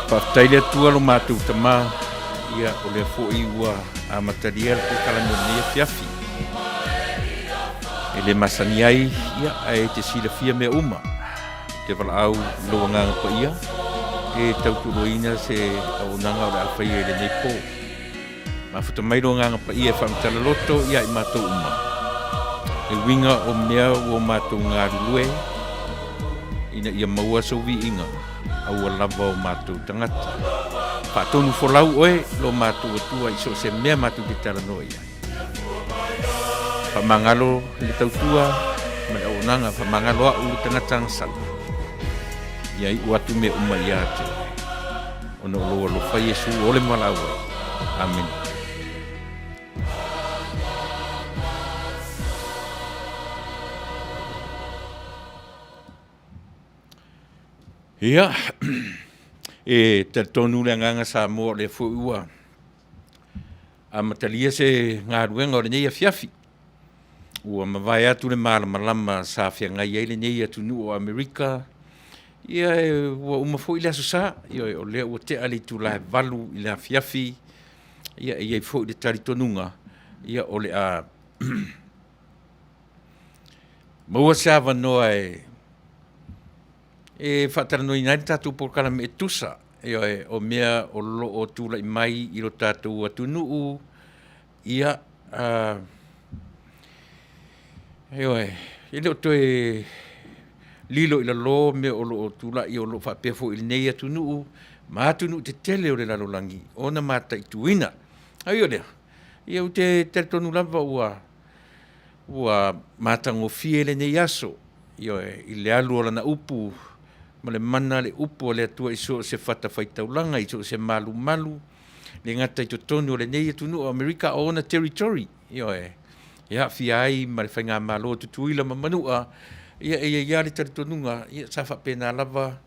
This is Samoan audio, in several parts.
Faafetai le Atua lo matou Tama, ia o lea foi ua amatalia le polokalame o lenei afiafi. E le masani ai, ia, ae te silafia mea uma. Te valaau i lou Agaga Paia e tautuloina se auaunaga o le a faia i lenei po. Mafuta mai lo Agaga Paia e faamatala loto ia i matou uma. Le uiga o mea ua matou galulue ina ia maua sou viiga, a ua lava o matou tagata. Faatonu folau oe lo matou Atua i so o se mea matou te talanoa i ai. Faamagalo le tautua ma le auaunaga, faamagalo a'u le tagata agasala. Ia iu atu mea uma ia te oe, ona o lou alofa Iesu o le valaau ai. Amene. Ia, e talitonu le agaga Samoa o lea foi ua amatalia se galuega o lenei afiafi. Ua mavae atu le malamalama sa feagai ai lenei atunuu o Amerika, ia ua uma foi le Aso Sa, ioe, o lea ua tea le itula e 8 i le afiafi. Ia e i ai foi le talitonuga, ia o le a maua se avanoa e faatalanoaina ai le tatou polokalame e tusa, ioe, o mea o lo o tulai mai i lo tatou atunuu, ia, ioe, e le o toe lilo i lalo mea o lo o tulai o lo o faapea foi i lenei atunuu ma atunuu tetele o le lalolagi ona mataituina. Ae ui o lea, ia ou te talitonu lava ua matagofie lenei aso, ioe, i le alu o lana upu ma le mana le upu a le Atua i so o se fatafaitaulaga, i so o se malumalu, le gata i totonu o lenei atunuu o Amerika a o ona territory, ioe, e aafia ai ma le faigamalo a Tutuila ma Manua. Ia e i ai lava le talitonuga, ia sa faapena lava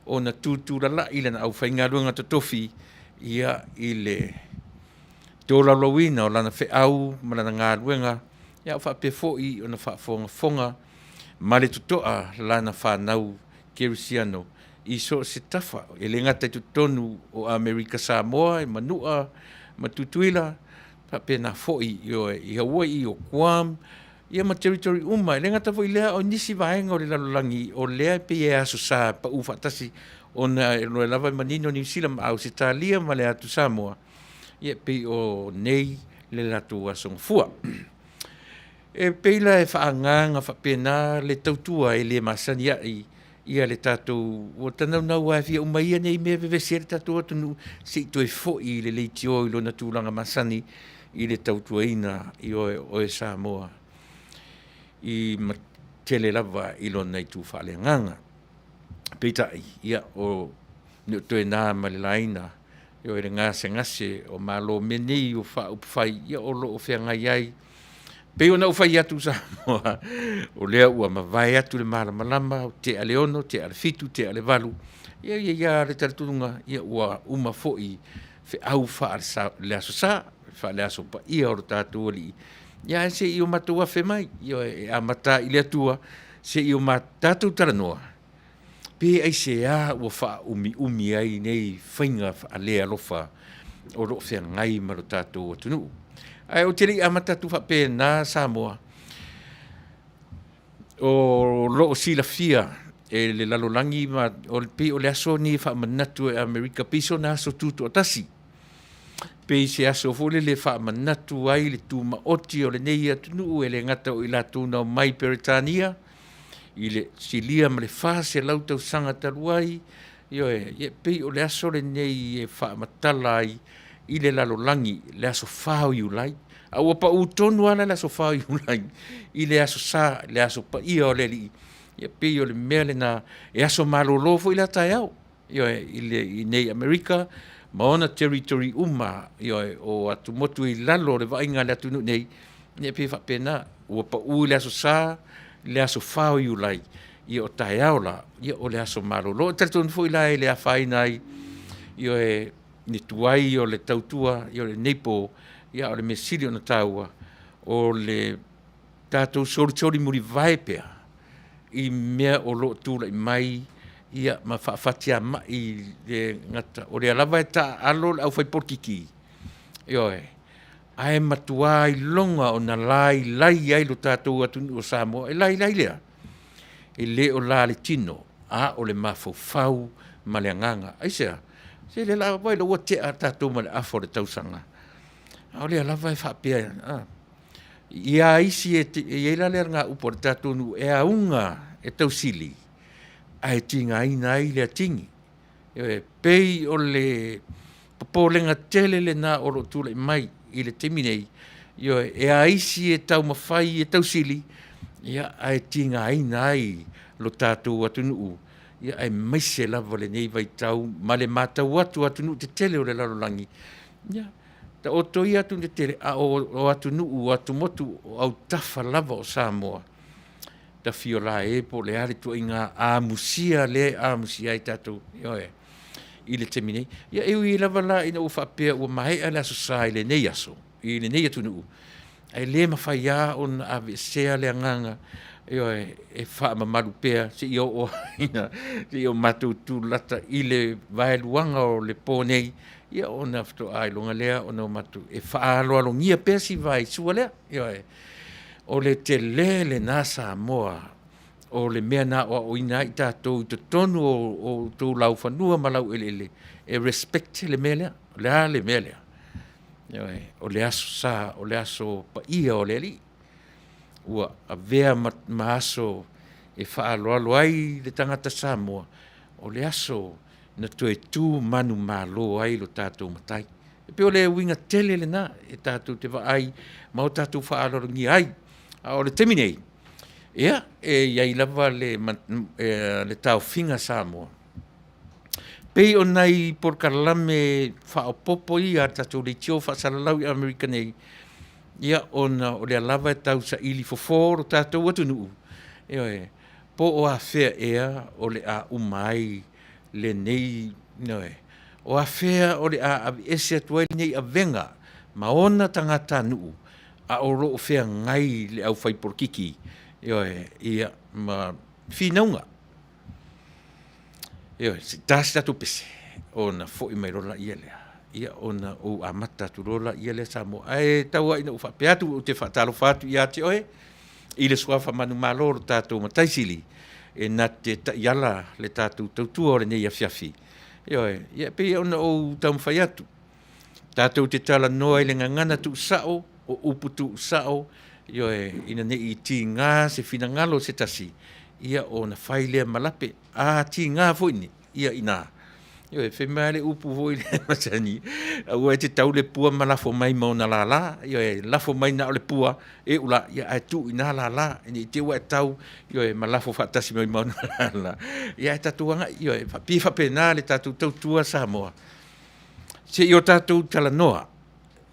ona tutulalai lana aufaigaluega totofi, ia, i le tolaulauina o lana feau ma lana galuega, ia a o faapea foi ona faafogafoga ma le totoa lana fanau kerisiano i so o se tafa, e le gata i totonu o Amerika Samoa, i Manua ma Tutuila, faapena foi, ioe, i Hawaii, o Guam, ia ma territory uma. E le gata foi i lea o nisi vaega o le lalolagi o lea e pei e Aso Sa e pau faatasi ona e iloa lava e manino Niu Sila ma Ausetalia ma le atu Samoa, ia e pei o nei le latou aso gafua. E pei la e faaagaaga faapena le tautua e le masani ai ia le tatou, ua ta naunau lava e fia uma ia nei mea e vevesi ai le tatou atunuu, se i toe foi i le leitio i lona tulaga masani i le tautuaina, ioe, o oe Samoa i tele lava i lona itu faaleagaga. Peitai, ia, o le o toe na ma le laina, ioe, le gasegase o Malo mea nei o faaupufai, ia o lo o feagai ai. Pei ona ou fai atu Samoa, o lea ua mavae atu le malamalama, tea le 6, tea le 7, tea le 8, ia e i ai lava le talitonuga, ia ua uma foi feau faale Aso Sa, faale Aso Paia o lo tatou Alii, ia ae se i o matou afe mai, ioe, e amata i le Atua, se i o tatou talanoa, Pe aisea ua faaumiumi ai nei faiga faalealofa o lo o feagai ma lo tatou atunuu. Ae ou te le i amata atu faapena Samoa, o lo o silafia e le lalolagi ma o le pei o le aso lenei e faamanatu e Amerika pei sona aso tutoatasi, pei se aso foi lele e faamanatu ai le tumaoti o lenei atunuu e le gata o i latou na omai i Peretania, i le silia ma le 400 tausaga talu ai, ioe, e pei o le aso lenei e faamatala ai i le lalolagi le aso 4 o Iulai. A ua pau tonu lava la le aso 4 o Iulai i le aso Sa, le aso paia o le Alii, e pei o le mea lena e aso malolo foi la taeao. Ioe, i le i nei Amerika ma ona territory uma, ioe, o atumotu i lalo o le vaaiga a le atunuu nei, ia e pei e faapena, ua pau i le Aso Sa, le aso 4 o Iulai, ia o taeao la, ia o le aso malolo. E talitonu foi la e le afaina ai, ioe, ni tuai o le tautua, ia o lenei po, ia o le mea sili ona taua, o le tatou solisoli mulivae pea i mea o lo o tulai mai. ia ma faafatiamai le gata o lea lava e taaalo le aufaipolikiki, ioe, ae matua iloga ona lailai ai lo tatou atunuu o Samoa. E lailai lea, e le o la le tino, a o le mafaufau ma le agaga. Aisea? Se lea la vaai ua tea tatou ma le afa o le tausaga, a o lea lava e faapea, ia isi e i ai la le alagaupu a le tatou nuu, e auga e tausili ae tigaina ai le atigi. E pei o le popolega tele lena o lo o tulai mai i le taimi nei, ioe, e a isi e taumafai e tausili, ia ae tigaina ai lo tatou atunuu, aemaise lava lenei vaitau ma le matau atu a atunuu tetele o le lalolagi, ia, taoto ia atunuu tetele, a o atunuu o atumotu o autafa lava o Samoa, tafio lae po o le a le ituaiga amusia lea e amusia ai tatou, ioe, i le taimi nei. Ia e ui lava la ina ua faapea ua maea le Aso Sa i lenei aso i lenei atunuu, ae le mafai lava ona aveesea le agaga, ioe, e faamamalu pea seia oo ina matou tulata i le vaeluaga o le po nei, ia ona faatoa iloga lea ona matou e faaaloalogia pea si vaisua lea. Ioe. O le tele lena Samoa o le mea na aoaoina ai tatou i totonu o outou laufanua ma laueleele e respect le mea lea. O le a le mea lea? Ioe, o le Aso Sa, o le aso paia o le Alii ua avea ma aso e faaaloalo ai le tagata Samoa, o le aso na toe tu manumalo ai lo tatou Matai. E pei o le uiga tele lena e tatou te vaai ma o tatou faaaloalogia ai. A o le taimi nei, ia, e i ai lava le taofiga a Samoa, pei o nai polokalame faaopoopo ia a le tatou leitio faasalalau i Amerika nei, ia ona o lea lava e tausaili fofo lo tatou atunuu, ioe, po o afea ea o le a uma ai lenei, ioe, o afea o le a aveese atu ai lenei avega ma ona tagatanuu a o lo o feagai le aufaipolokiki, ioe, ia, ma finauga. Ioe, se i ta se tatou pese ona foi mai loa lea, ia ona ou amata atu loa lea Samoa. Ae tau lava ina ou faapea atu, ou te faatalofa atu ia te oe i le suafa manumalo o lo tatou Matai Sili e na te taiala le tatou tautua o lenei afiafi. Ioe, ia e pei ona ou taumafai atu, tatou te talanoa i le gagana tuusao, o upu tuusao, ioe, ina ne i tiga se finagalo o se tasi, ia ona fai lea ma lape. A tiga foi nei, ia i ina. Ioe, fai mai lava le upu foi lea masani, aua e te tau le pua ma lafo mai ma ona lala. Ioe, lafo mai na o le pua, eu la, ae tuu i ina lala ina ne i te i ua e tau, ioe, ma lafo faatasi mai ma ona lala. Ae tatou agai, ioe, pei e faapena le tatou tautua Samoa, se i o tatou talanoa,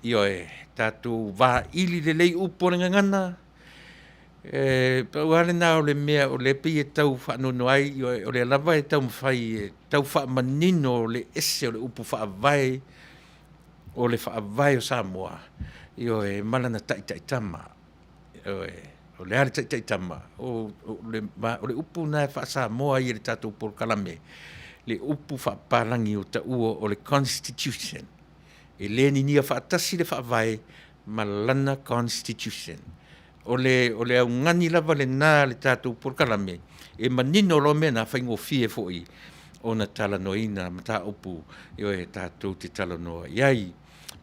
ioe, tatou vaili lelei upu o le gagana, e pau lava lena o le mea o lea e pei e tau faanoanoa ai, ioe, o lea lava e taumafai e tau faamanino le ese o le upu faavae, o le Faavae o Samoa, ioe, ma lana taitaitama. Ioe, o le a le taitaitama? O le upu lena e faa-Samoa ai e le tatou polokalame, le upu faapapalagi ua taua o le Constitution. E le ninia faatasi le Faavae ma lana Constitution. O le augani lava lena a le tatou polokalame, e manino loa mea na, faigofie foi ona talanoaina mataupu, ioe, tatou te talanoa i ai.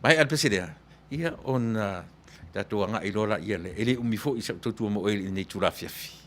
Maea le pese lea, ia ona tatou agai loa lea, e le umi foi sau tautua mo oe i lenei itula afiafi.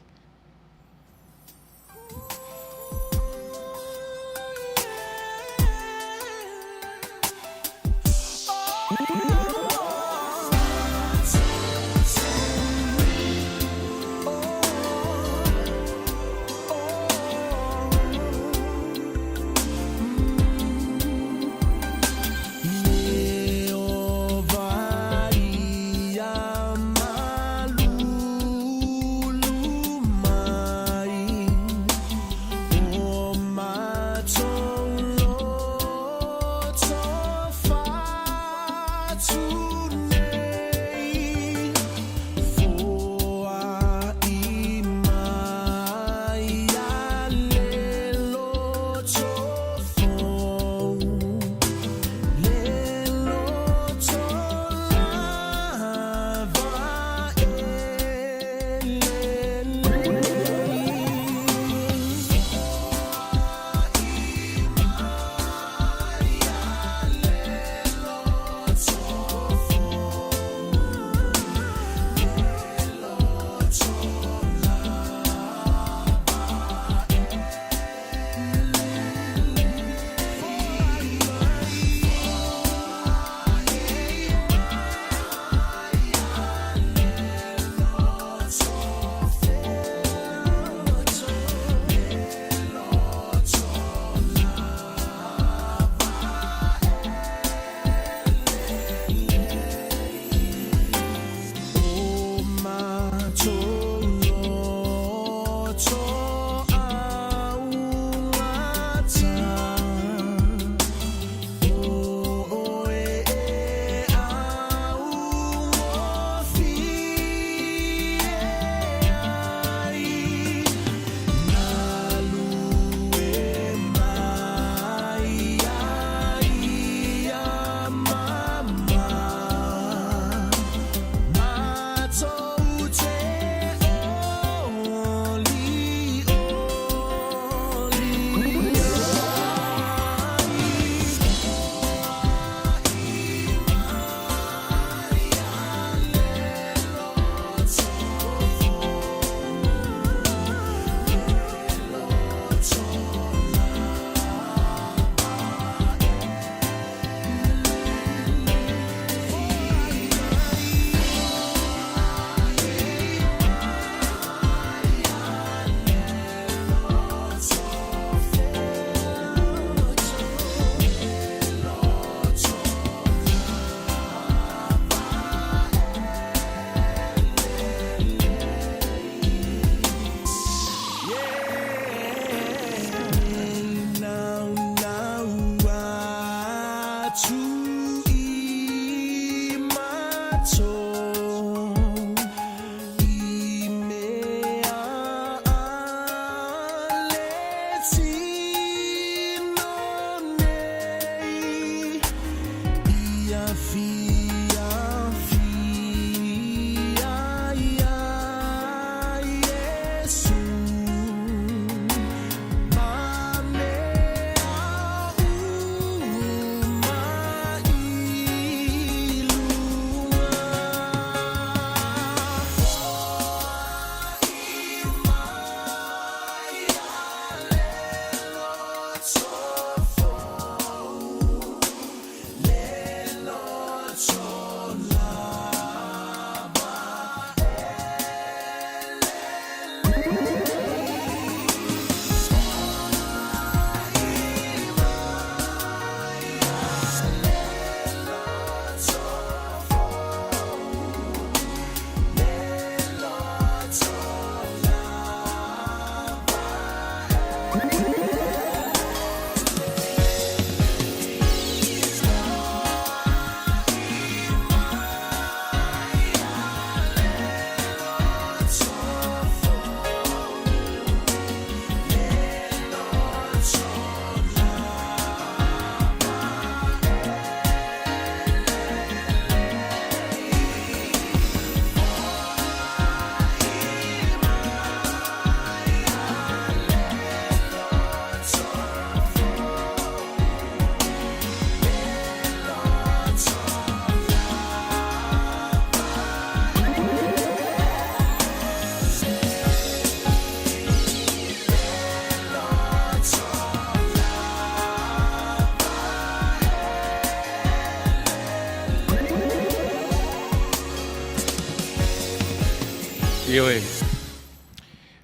Ioe,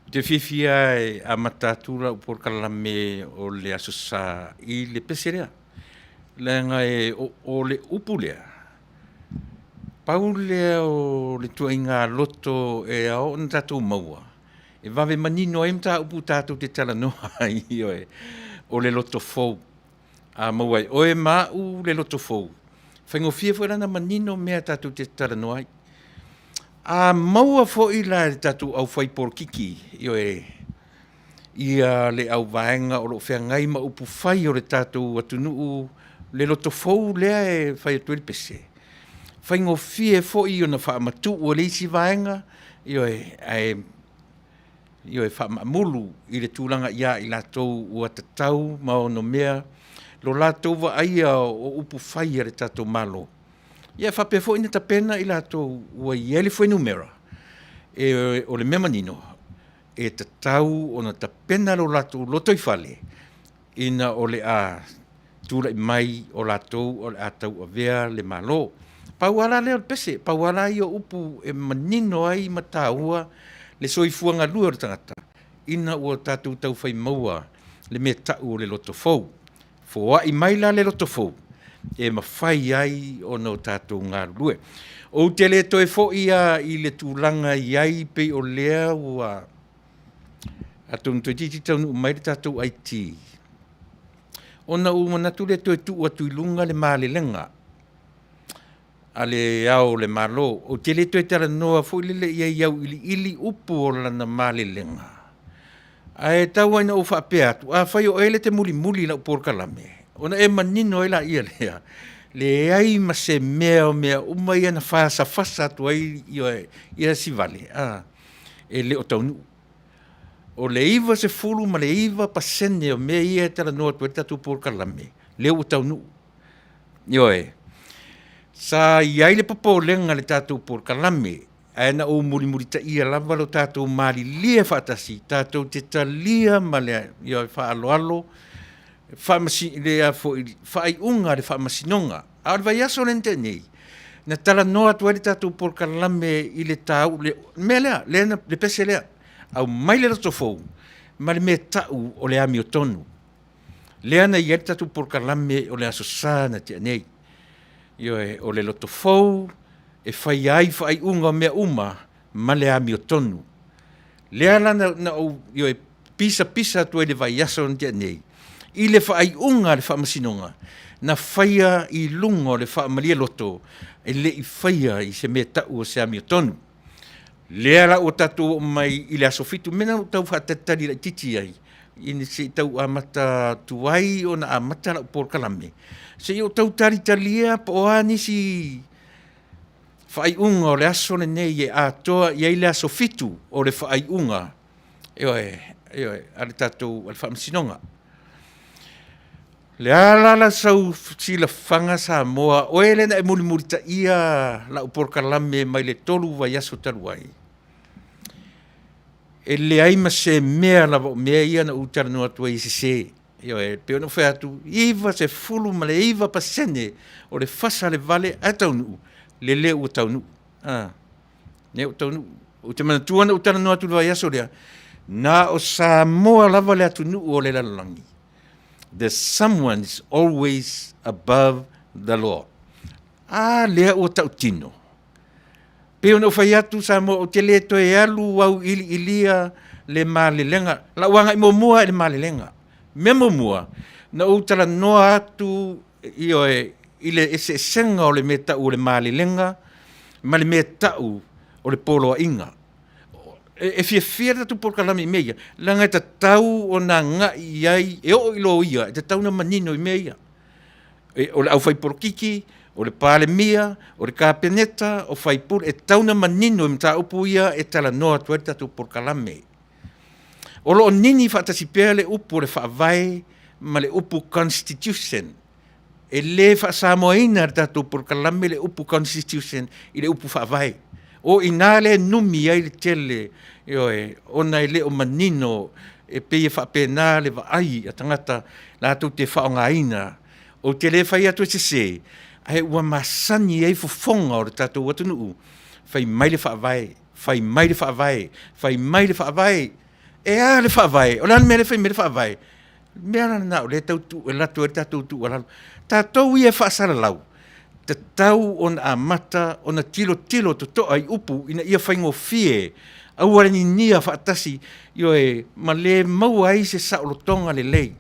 ou te fiafia e amata atu lau polokalame o le Aso Sa i le pese lea, leaga o le upu lea, pau lea o le ituaiga loto e ao ona tatou maua e vave manino ai mataupu tatou te talanoa ai, ioe, o le loto fou. A maua e oe ma au le loto fou, e faigofie foi la ona manino mea tatou te talanoa ai. A maua foi la e le tatou aufaipolokiki, ioe, ia le auvaega o lo o feagai ma upufai o le tatou atunuu le loto fou lea e fai atu ai le pese, e faigofie foi ona faamatuu e le isi vaega, ioe, ae ioe, faamaamulu i le tulaga ia i latou ua tatau ma onomea lo latou vaaia o upufai a le tatou Malo, ia faapea foi ona tapena i latou ua i ai le fuainumera, o le mea manino, e tatau ona tapena lo latou lotoifale ina o le a tulai mai o latou o le a tauavea le Malo. Pau lava la lea o le pese, pau lava la ia o upu e manino ai ma taua le soifua galue o le tagata ina ua tatou taufai maua le mea e tau o le loto fou. Foai mai la le loto fou e mafai ai ona tatou galulue. Ou te le toe foi lava i le tulaga e i ai pei o lea ua… atonu toeitiiti taunuu mai le tatou IT, ona ou manatu lea e toe tuu atu i luga le malelega a Le Ao o le Malo. Ou te le toe talanoa foi lele i ai i auiliili upu o lana malelega, ae tau lava ina ou faapea atu, afai o oe lea e te mulimuli i lau polokalame, ona e manino ai lea, leai ma se mea o mea uma ia na fasafasa atu ai, ioe, ia Sivale e le o taunuu. O le 99% o mea ia e talanoa atu ai le tatou polokalame, lea ua taunuu. Ioe. Sa i ai le popolega i le tatou polokalame, ae na ou mulimulitaia lava lo tatou malilie faatasi tatou te talia ma le faaaloalo faaiuga a le Faamasinoga. A o le vaiaso lea na tea nei, na talanoa atu ai le tatou polokalame i le mea lea, le pese lea, aumai le loto fou ma le mea e tau o le amiotonu, lea na i ai le tatou polokalame o le Aso Sa na tea nei. Ioe, o le loto fou e faia ai faaiuga o mea uma ma le amiotonu. Lea la na ou, ioe, pisapisa atu ai i le vaiaso na tea nei i le faaiuga a le Faamasinoga na faia i luga o le faamalie loto e le i faia i se mea e tau o se amiotonu. Lea la ua tatou oo mai i le aso 7, o le mea lena ua ou tau faatalitali laitiiti ai ina se i tau amata tuai ona amata lau polokalame, se i ou tau talitalia po o a nisi faaiuga o le aso lenei e atoa i ai le aso 7 o le faaiuga, ioe, ioe, a le tatou Faamasinoga. O le a la sau silafaga Samoa, oe lea na e mulimulitaia lau polokalame mai le 3 vaiaso talu ai, e leai ma se mea lava o mea ia na ou talanoa atu ai e sese. Ioe, e pei ona ou fai atu, e 99% o le fasa o le vale ae taunuu, lele ua taunuu, lea ua taunuu. Ou te manatua na ou talanoa atu i le vaiaso lea, na o Samoa lava le atunuu o le lalolagi, there's someone is always above the law. A lea ua tautino. Pei ona ou fai atu Samoa ou te le toe alu auiliilia le malelega. O lau agai muamua lava i le malelega. Mea muamua, na ou talanoa atu, ioe, i le eseesega o le mea e tau o le malelega ma le mea e tau o le poloaiga. E fiafia le tatou polokalame i mea ia, leaga e tatau ona agai i ai, e oo i loia, e tatau ona manino i mea ia. O le aufaipolokiki, o le Palemia, o le Kapeneta, o sui usufono, e tatau ona manino i mataupu ia e talanoa atu ai le tatou polokalame. O lo o nini faatasi pea le upu o le Faavae ma le upu Constitution. E le faa-Samoaina e le tatou polokalame le upu Constitution i le upu Faavae. O i ina lea e numi ai le tele, ioe, ona e le o manino, e pei e faapena le vaai a tagata latou te faaaogaina. Ou te le fai atu e sese, ae ua masani ai fofoga o le tatou atunuu, fai mai le Faavae. Fai mai le Faavae, fai mai le Faavae. E a le Faavae? O le a le mea lea e fai mai ai le Faavae? O le mea la lena o lea e tau tuu e alu atu ai le tatou tuualalo. Tatou ia e faasalalau, tatau ona amata ona tilotilo totoa i upu ina ia faigofie, aua le ninia faatasi, ioe, ma le maua ai se saolotoga lelei,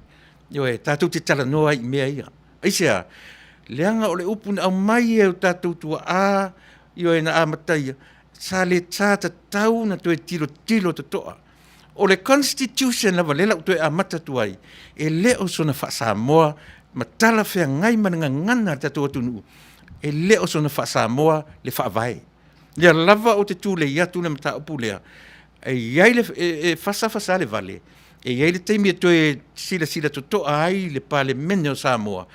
ioe, tatou te talanoa ai i mea ia. Aisea? Leaga o le upu na aumai e o tatou tuaa, ioe, na amataia, sa le sa tatau ona toe tilotilo totoa. O le Constitution lava lea o le a ou toe amata atu ai, e le o sona faa-Samoa ma talafeagai ma le gagana a le tatou atunuu, e le o sona faa-Samoa le Faavae. O lea lava ou te tulei atu le mataupu lea, e i ai le, e fasa fasa le vale, e i ai le taimi e toe silasila totoa ai le Palemene o Samoa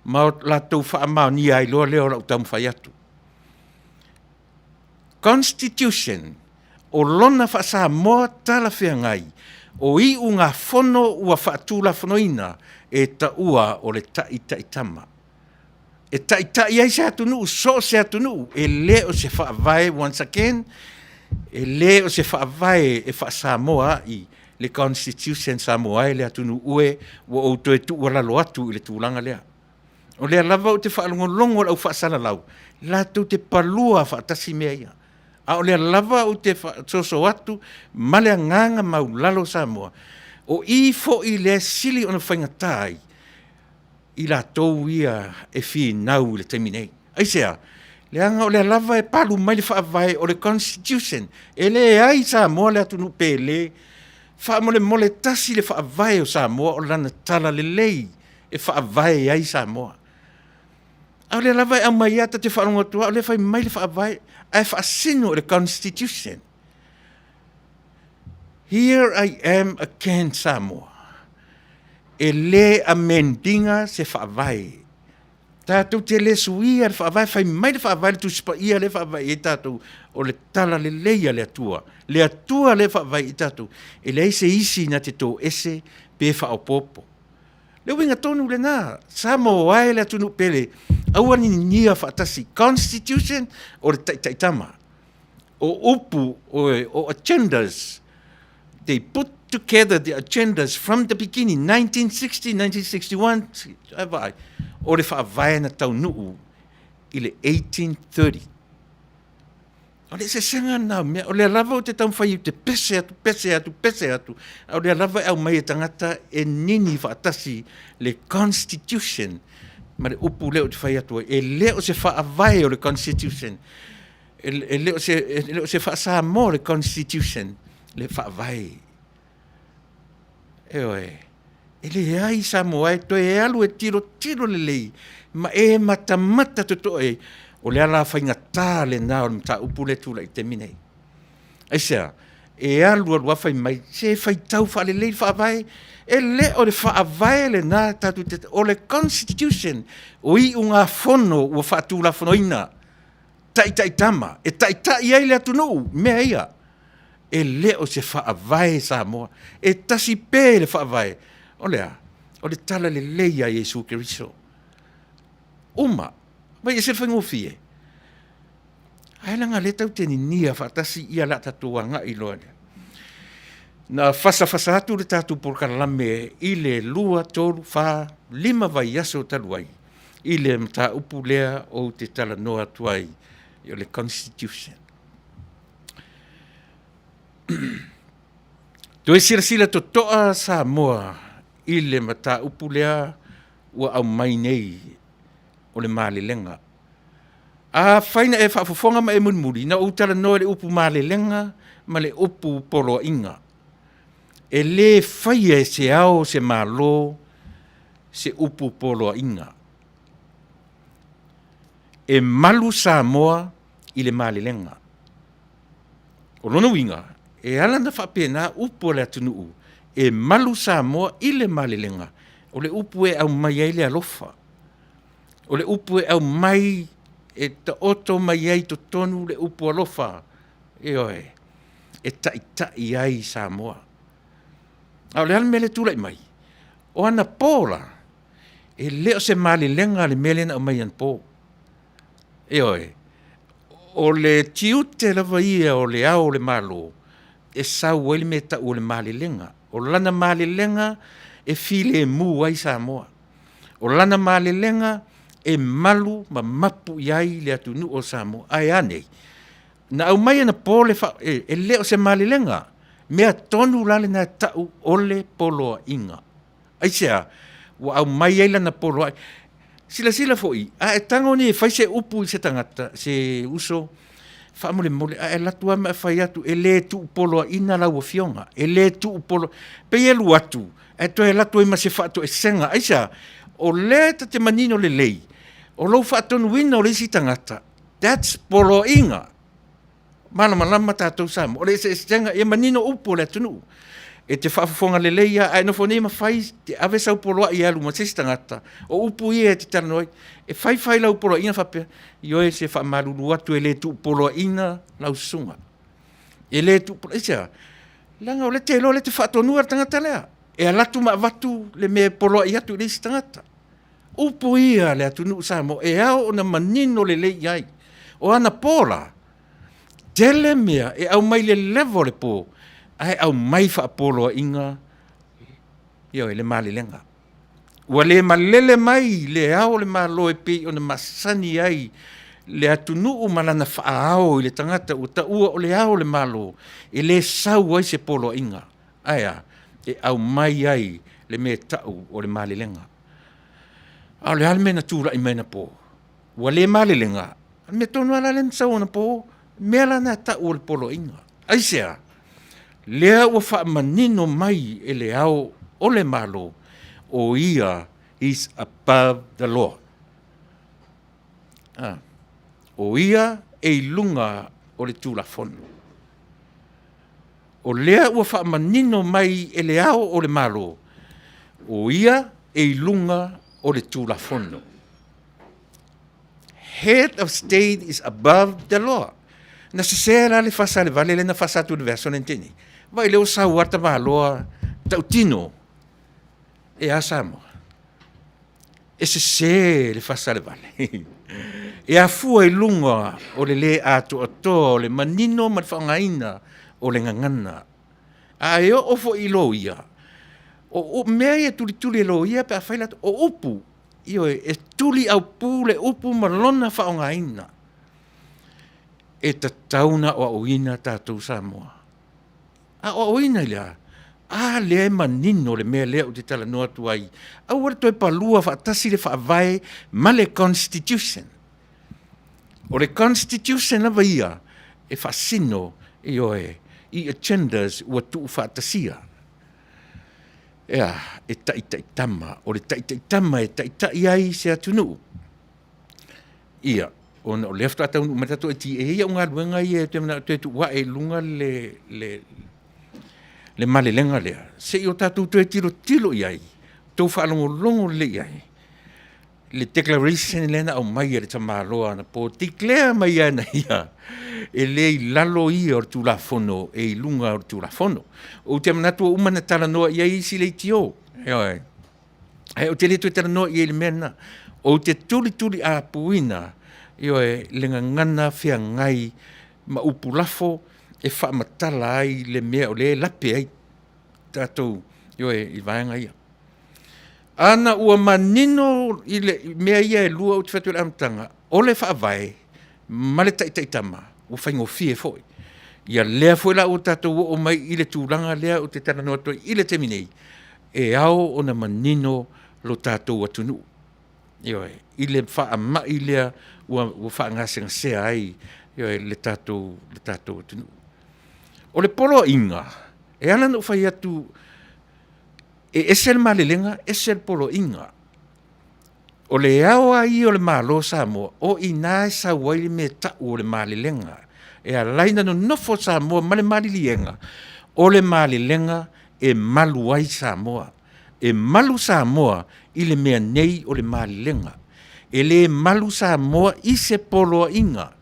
ma latou faamaonia ai loa lea o lau taumafai atu. Constitution, o lona faa-Samoa talafeagai, o iugafono ua faatulafonoina e taua o le taitaitama. E taitai ai se atunuu, so o se atunuu, e le o se faavae, once again, e le o se faavae e faa-Samoa ai le Constitution Samoa e le atunuu e, ua ou toe tuualalo atu i le tulaga lea. O lea lava ou te faalogologo i le au faasalalau, latou te palua faatasi mea ia. A o lea lava ou te soso atu ma le agaga maualalo Samoa, o i foi lea e sili ona faigata ai i latou ia e finau i le taimi nei. Aisea? Leaga o lea lava e palu mai le faavae o le Constitution, e leai Samoa le atunuu pele. Faamolemole tasi le faavae o Samoa o lana talalelei e faavae ai Samoa. A o lea lava e aumai lava, ta te faalogo atu lava o lea e fai mai le Faavae, ae faasino i le Constitution. Here I am again Samoa. E le amend ina se faavae. Tatou te le suia le faavae, fai mai le faavae, le Tusi Paia lea e faavae i ai tatou, o le talalelei a le Atua. Le Atua lea e faavae i ai tatou, e leai se isi na te toese pe faaopoopo. Le uiga tonu lena, Samoa e le atunuu pele, aua le ninia faatasi, Constitution o le taitaitama. O upu, o agendas, they put together the agendas from the beginning, 1960, 1961, ae vaai, o le faavae na taunuu i le 1830. O le eseesega lena o mea, o lea lava ou te taumafai ou te pese atu, pese atu, pese atu, a o lea lava e aumai e tagata e nini faatasi le Constitution ma le upu lea ou te fai atu ai, e le o se faavae o le Constitution, e le o se, e le o se faa-Samoa le Constitution, le faavae. Ioe, e leai Samoa e toe alu e tilotilo lelei ma e matamata totoa i ai. O le ala faigata lena o le mataupu lea e tulai i le taimi nei. Aisea? E alu alu lava fai mai, se faitau faalelei le faavae. E le o le faavae lena tatou te, o le Constitution, o iugafono ua faatulafonoina, taitaitama, e taitai ai le atunuu, mea ia. E le o se faavae Samoa. E tasi pē le faavae. O le a? O le talalelei a Iesu Keriso. Uma. Vaai e ese le faigofie. Ae leaga o lea tatou te ninia faatasi ia o le a tatou agai loa. Na fasafasa atu le tatou polokalame i le 2, 3, 4, 5 vaiaso talu ai i le mataupu lea ou te talanoa atu ai, o le Constitution. Toe silasila totoa Samoa i le mataupu lea ua aumai nei o le malelega. Afai na e faafofoga ma e mulimuli, na ou talanoa i le upu malelega ma le upu poloaiga. E le faia e se ao o se Malo se upu poloaiga. E malu Samoa i le malelega. O lona uiga, e ala ona faapena upu a le atunuu, e malu Samoa i le malelega, o le upu e aumai ai le alofa. O le upu e aumai e taoto mai ai i totonu le upu alofa, ioe, e taitai ai Samoa. A o le a le mea lea e tulai mai? O anapo la, e le o se malelega le mea lea na aumai anapo. Ioe. O le tiute lava ia o le Ao o le Malo e sau ai le mea e tau o le malelega. O lana malelega e filemu ai Samoa. O lana malelega e malu ma mapu i ai le atunuu o Samoa. Ae a nei? Na aumai anapo le e le o se malelega, mea tonu la lena e tau o le poloaiga. Aisea? Ua aumai ai lana poloai. Silasila foi, a e tago nei e fai se upu i se tagata, se uso, faamolemole a e alu atu lava ma e fai atu, e le tuupoloaiina lau Afioga, e le tuupolo… Pei e alu atu ae toe alu atu ai ma se faatoesega. Aisea? O lea ta te manino lelei, o lou faatonuina o le isi tagata, that's poloaiga. Malamalama tatou Samoa, o le eseesega, ia manino upu o le atunuu. E te faafofoga lelei lava, a e nofo nei ma fai, te ave sau poloai e alu ma se isi tagata, o upu ia e te talanoa ai. E fai fai lau poloaiga faapea, ioe ou te faamalulu atu e le tuupoloaiina lau susuga. E le tuu… Aisea? Leaga o lea e te iloa o lea e te faatonuina le tagata lea, e alu atu ma avatu le mea e poloai atu i le isi tagata. Upu ia a le atunuu Samoa e ao ona manino lelei i ai. O anapo la, tele mea e aumai i le level o le po, ae aumai faapoloaiga, ioe, le malelega. Ua le malele mai Le Ao o le Malo e pei ona masani ai le atunuu ma lana faa-ao i le tagata ua taua o Le Ao o le Malo, e le sau ai se poloaiga. Ae a? E aumai ai le mea e tau o le malelega. A o le a le mea na tulai mai anapo? Ua le malelega? O le mea tonu lava la lea na sau anapo, o le mea la lena e tau o le poloaiga. Aisea? Lea ua faamanino mai e Le Ao o le Malo, o ia is above the law. O ia e i luga o le Tulafono. O lea ua faamanino mai e Le Ao o le Malo, o ia e i luga o le Tulafono. Head of State is above the law. Na sese la le fasa a le vale lea na fasa atu i le vaiaso lea na tea nei. Vaai o lea ua sau lava le tamaloa tautino, e a Samoa? E sese le fasa a le vale. E afua i luga o le le atoatoa o le manino ma le faaaogaina o le gagana. A e oo foi i loia, o mea ia e tulituli e loia pe a fai latou, o upu, ioe, e tuliaupu le upu ma lona faaaogaina. E tatau ona aoaoina tatou Samoa. Aoaoina i le a? A lea e manino le mea lea ou te talanoa atu ai, aua le toe palua faatasi le Faavae ma le Constitution. O le Constitution lava ia e faasino, ioe, i agendas ua tuufaatasia. E a? E taitaitama, o le taitaitama e taitai ai se atunuu. Ia, ona o lea faatoa taunuu mai le tatou ATA, e i ai au galuega ia ou te manao e toe tuu ae i luga le malelega lea, se i o tatou toe tilotilo i ai, outou faalogologo lelei i ai i le declaration lea na aumai e le tamaloa anapo, declare mai lava e ia, e le i lalo ia o le Tulafono, e i luga o le Tulafono. Ou te manatu ua uma ona talanoa i ai isi leitio, ioe, ae ou te le toe talanoa i ai i le mea lena. Ou te tulituliaupuina, ioe, le gagana feagai ma upu lafo e faamatala ai le mea o lea e lape ai tatou, ioe, i vaega ia. Ana ua manino i le mea ia e lua ou te fai atu i le amataga, o le Faavae ma le taitaitama, ua faigofie foi. Ia lea foi la ua tatou oo mai i le tulaga lea ou te talanoa atu ai i le taimi nei, e ao ona manino lo tatou atunuu, ioe, i le faamai lea ua faagasegasea ai, ioe, le tatou atunuu. O le poloaiga, e ala ona ou fai atu e ese le malelega ese le poloaiga. O le Ao lava ia o le Malo o Samoa, o i ina e sau ai le mea e tau o le malelega, e ala ai ona nonofo Samoa ma le maliliega, o le malelega e malu ai Samoa. E malu Samoa i le mea nei o le malelega. E le malu Samoa i se poloaiga,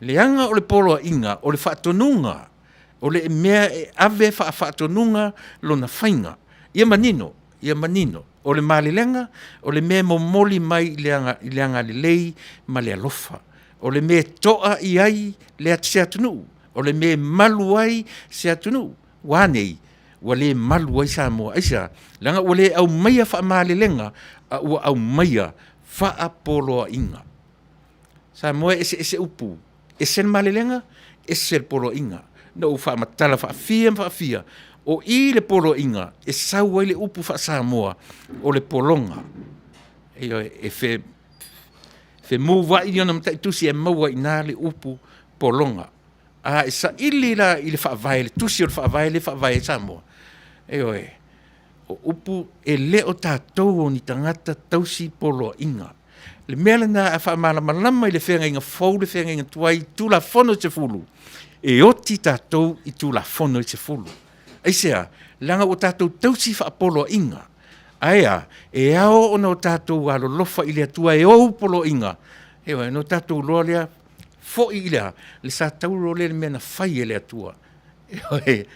leaga o le poloaiga o le faatonuga, o le mea e ave faafaatonuga lona faiga. Ia manino, ia manino, o le malelega o le mea e momoli mai i le agalelei ma le alofa. O le mea e toa i ai le se atunuu, o le mea e malu ai se atunuu. Ua a nei? Ua le malu ai Samoa. Aisea? Leaga ua le aumaia faamalelega, a ua aumaia faapoloaiga. Samoa e eseese upu, ese le malelega, ese le poloaiga. Na ou faamatala faafia ma faafia, o i le poloaiga e sau ai le upu faa-Samoa o le pologa. Ioe, e femuvaai ona mataitusi e maua ai i ina le upu pologa. A e saili la i le Faavae, le tusi o le Faavae lea e faavae ai Samoa, ioe, o upu, e le o tatou o ni tagata tausi poloaiga. O le mea lena a faamalamalama i le feagaiga fou le feagaiga tuai i Tulafono e 10, e oti tatou i Tulafono e 10. Aisea? Leaga ua tatou tausi faapoloaiga. Ae a? E ao ona o tatou alolofa i le Atua e ou poloaiga, ioe, ona tatou iloa lea, foi i le a? Le satauro lea i le mea na fai e le Atua. Ioe, e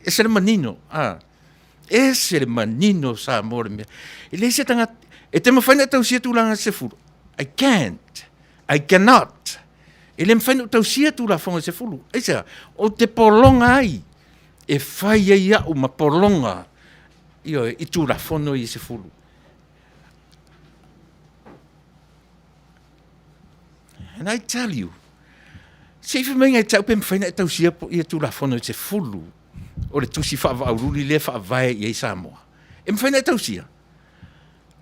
ese le manino, a, ese le manino o Samoa o le mea. E leai se tagata, e te mafai ona e tausia tulaga e 10? I can't, I cannot. E le mafai ona ou tausia Tulafono e 10. Aisea? Ou te pologa ai, e fai ai au ma pologa, ioe, i Tulafono ia e 10. And I tell you, se i fai mai ia te au pe mafai ona e tausia ia Tulafono e 10 o le tusi faavaaululi lea e faavae i ai Samoa. E mafai ona e tausia?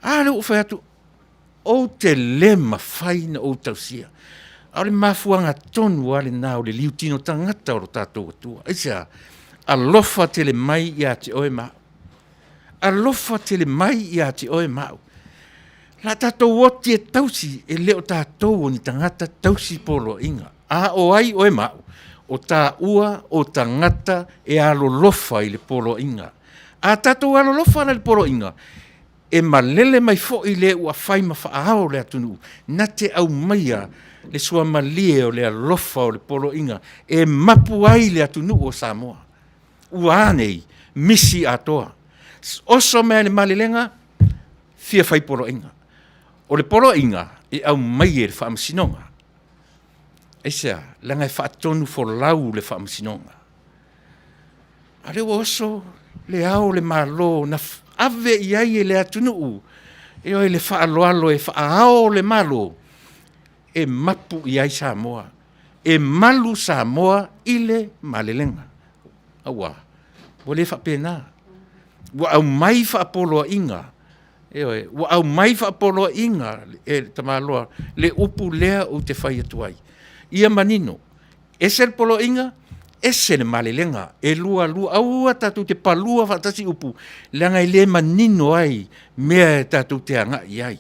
A lea ua ou fai atu, ou te le mafai ona ou tausia. A o le mafuaaga tonu lava lena o le liutino tagata o lo tatou Atua. Aisea? Alofa tele mai ia te oe ma au. Alofa tele mai ia te oe ma au. O le a tatou oti e tausi, e le o tatou o ni tagata tausi poloaiga. A o ai oe ma au? O taua o tagata e alolofa i le poloaiga. A tatou alolofa la i le poloaiga, e malele mai foi le ua fai ma faaao le atunuu, na te aumaia le suamalie o le alofa o le poloaiga e mapu ai le atunuu o Samoa. Ua a nei? Misi atoa. Oso mai lava i le malelega, fia fai poloaiga. O le poloaiga, e aumai e le Faamasinoga. Aisea? Leaga e faatonufolau le Faamasinoga. A o lea ua oso le Ao o le Malo na ave i ai e le atunuu, ioe, le faaaloalo e faa-Ao o le Malo e mapu i ai Samoa, e malu Samoa i le malelega. Aua, ua le faapena, ua aumai faapoloaiga, ioe, ua aumai faapoloaiga e le tamaloa le upu lea ou te fai atu ai. Ia manino, ese le poloaiga, ese le malelega, e lualua, aua tatou te palua faatasi upu, leaga e le manino ai mea e tatou te agai i ai.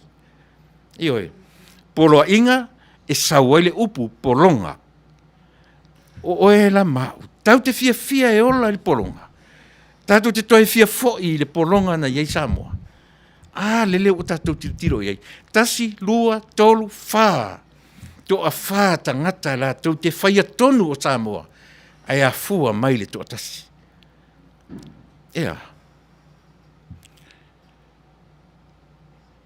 Ioe, poloaiga e sau ai le upu pologa. O oe la ma au, tatou te fiafia e ola i le pologa, tatou te toe fia foi i le pologa na i ai Samoa. A lele ua tatou tilotilo i ai, 1, 2, 3, 4, toafa tagata latou te faia tonu o Samoa, ae afua mai i le toatasi. E a?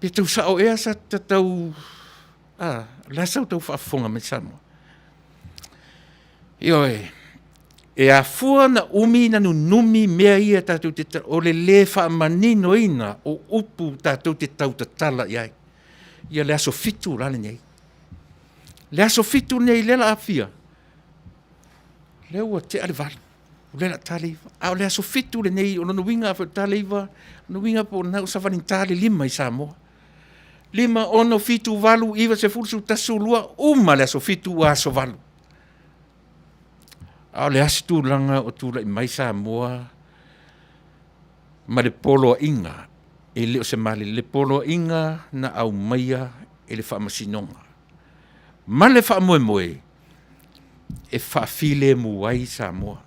Pe tau sao ea sa ta tau, a, o le a sa outou faafofoga mai Samoa? Ioe, e afua ona umi ona nunumi mea ia tatou te, o le lē faamaninoina o upu tatou te tautatala i ai. Ia le aso 7 la lenei, le aso 7 lenei lea o le a fia? Lea ua tea le 8, o lea o le a ta le 9, a o le aso 7 lenei, o lona uiga afai ua ta le 9, o lona uiga po o lena ua savali le 5 i Samoa. 5, 6, 7, 8, 9, 10, 11, 12, uma le aso 7 ua aso 8. A o le a se tulaga o tulai mai Samoa ma le poloaiga, e le o se malele, le poloaiga na aumaia e le Faamasinoga ma le faamoemoe e faafilemu ai Samoa,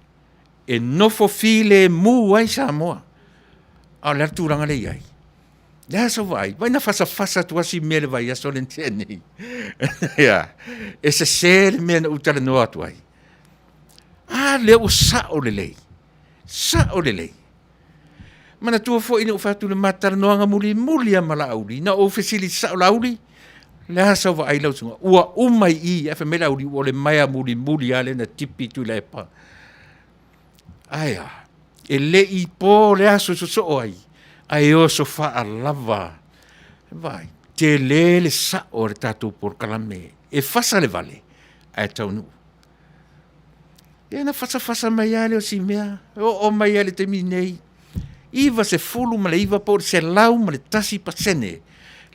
e nofo filemu ai Samoa. A o le a le tulaga lea e i ai? O le a sau vaai? Vaai na fasafasa atu lava si mea i le vaiaso lea na tea nei. E sese le mea na ou talanoa atu ai. A lea ua sao lelei, sao lelei. Manatua foi na ou fai atu i le ma talanoaga mulimuli lava ma Laauli, na ou fesili sao, Laauli, Le a sau vaai lau susuga? Ua uma i i, ae fai mai le auliu, o le maea mulimuli lava lea na tipi Tuilaepa. Ae a? E le i po le aso e sosoo ai, ae oso faalava. Vaai, tele le sao o le tatou polokalame, e fasa le vale ae taunuu. Ia ona fasafasa mai lava lea o si mea, e oo mai lava i le taimi nei, 99 po o le 101%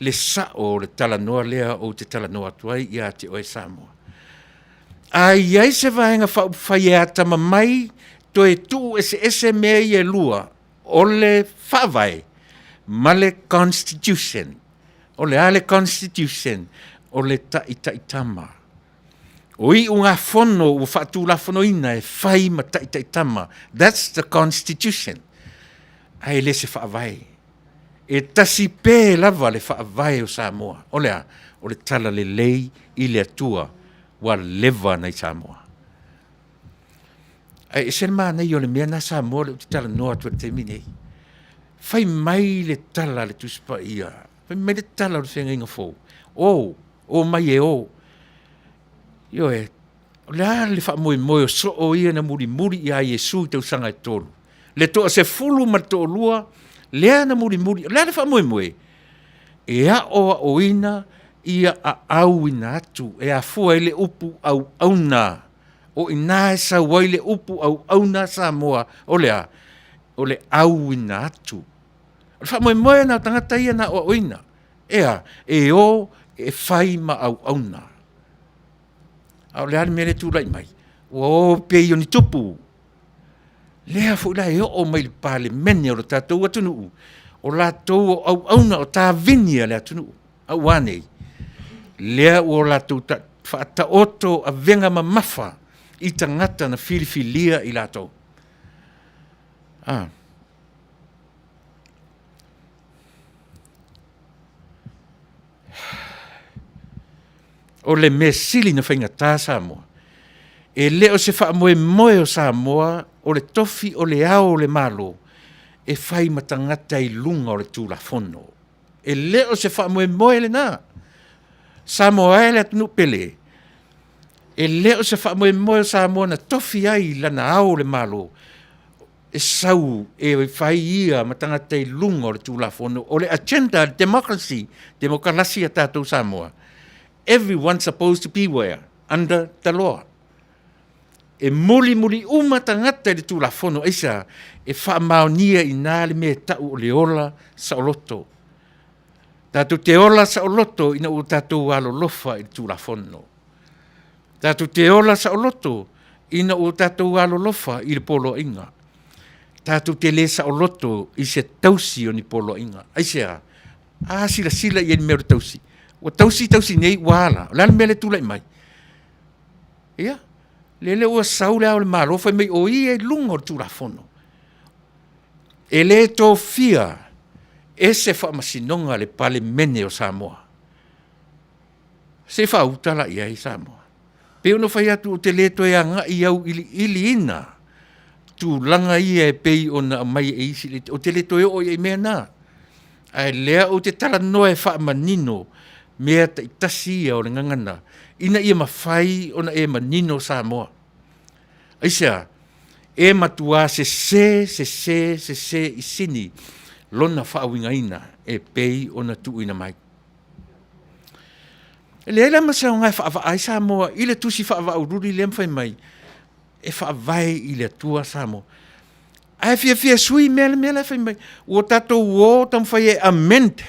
le sao o le talanoa lea ou te talanoa atu ai ia te oe Samoa. A i ai se Vaega Faaupufai e atamamai toe tuueseese mea ia e lua, o le Faavae ma le Constitution. O le a le Constitution? O le taitaitama. O iugafono ua faatulafonoina e fai ma taitaitama, that's the Constitution, ae le se Faavae. E tasi pe lava le Faavae o Samoa. O le a? O le Talalelei i le Atua ua leva ona i Samoa. Ae ese le manaia o le mea lena Samoa lea ou te talanoa atu ai i le taimi lenei. Fai mai le tala a le Tusi Paia, fai mai le tala o le Feagaiga Fou, o, omai e o. Ioe, o le a le faamoemoe o soo ia na mulimuli ia Iesu i tausaga e tolu? Le toasefulu ma le toalua lea na mulimuli, o le a le faamoemoe? E aoaoina ia aauina atu e afua ai le upu auauna. O i ina e sau ai le upu auauna a Samoa, o le a? O le auina atu. O le faamoemoe lena o tagata ia na aoaoina, e a? E o e fai ma auauna. A o le a le mea lea e tulai mai? Ua o pei o ni tupu. Lea foi la e oo mai i le Palemene o le tatou atunuu, o latou o auauna, o tavini a le atunuu. A ua a nei? Lea ua latou faataoto avega mamafa i tagata na filifilia i latou. O le mea sili ona faigata Samoa, e le o se faamoemoe o Samoa o le tofi o Le Ao o le Malo e fai ma tagata i luga o le Tulafono. E le o se faamoemoe lena. Samoa e le atunuu pele, e le o se faamoemoe o Samoa na tofi ai i lana Ao o le Malo e sau e fai ia ma tagata i luga o le Tulafono. O le agenda a le democracy, temokalasi a tatou Samoa, everyone supposed to be where? Under the law. E mulimuli uma tagata i le Tulafono. Aisea? E faamaonia i ina le mea e tau o le ola saoloto. Tatou te ola saoloto ina ua tatou alolofa i le Tulafono. Tatou te ola saoloto ina ua tatou alolofa i le poloaiga. Tatou te le saoloto i se tausi o ni poloaiga. Aisea? A silasila i ai i le mea o le tausi, ua tausi tausi nei ua a la? O le a le mea lea e tulai mai? Ia, lele ua sau Le Ao o le Malo fai mai o ia e i luga o le Tulafono. E le tofia e se faamasinoga le Palemene o Samoa. Se i faauta la i ai Samoa. Pei ona fai atu ou te le toe agai auiliiliina tulaga ia e pei ona aumai e isi, ou te le toe oo i ai i mea na. Ae lea ou te talanoa e faamanino mea taitasi ia o le gagana ina ia mafai ona e manino Samoa. Aisea? E matua sese, sese, sese i sini lona faauigaina e pei ona tuuina mai. E leai la ma se aoga e faavaa ai Samoa i le tusi faavaauululi lea ma fai mai e faavae i le Atua Samoa. Ae fiafia e sui mea le mea la e fai mai. Ua tatou o taumafai e amend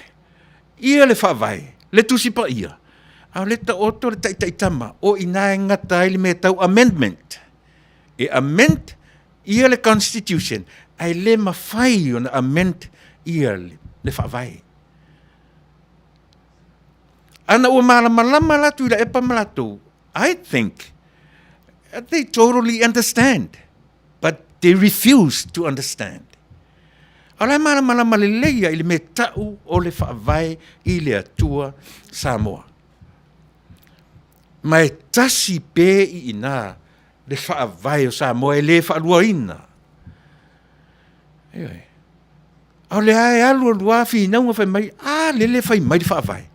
ia le faavae, le Tusi Paia, a o lea e taoto le taitaitama, o i ina e gata ai le mea tau amendment. E amend ia le constitution, ae le mafai ona amend ia le faavae. Ana ua malamalama la Tuilaepa ma latou, I think they totally understand, but they refuse to understand. A o la e malamalama lelei lava i le mea tau o le faavae i le Atua Samoa. Ma e tasi pe i ina le faavae o Samoa e le faaluaina. Ioe. A o lea e alu alu lava finauga fai mai, a lele e fai mai le Faavae.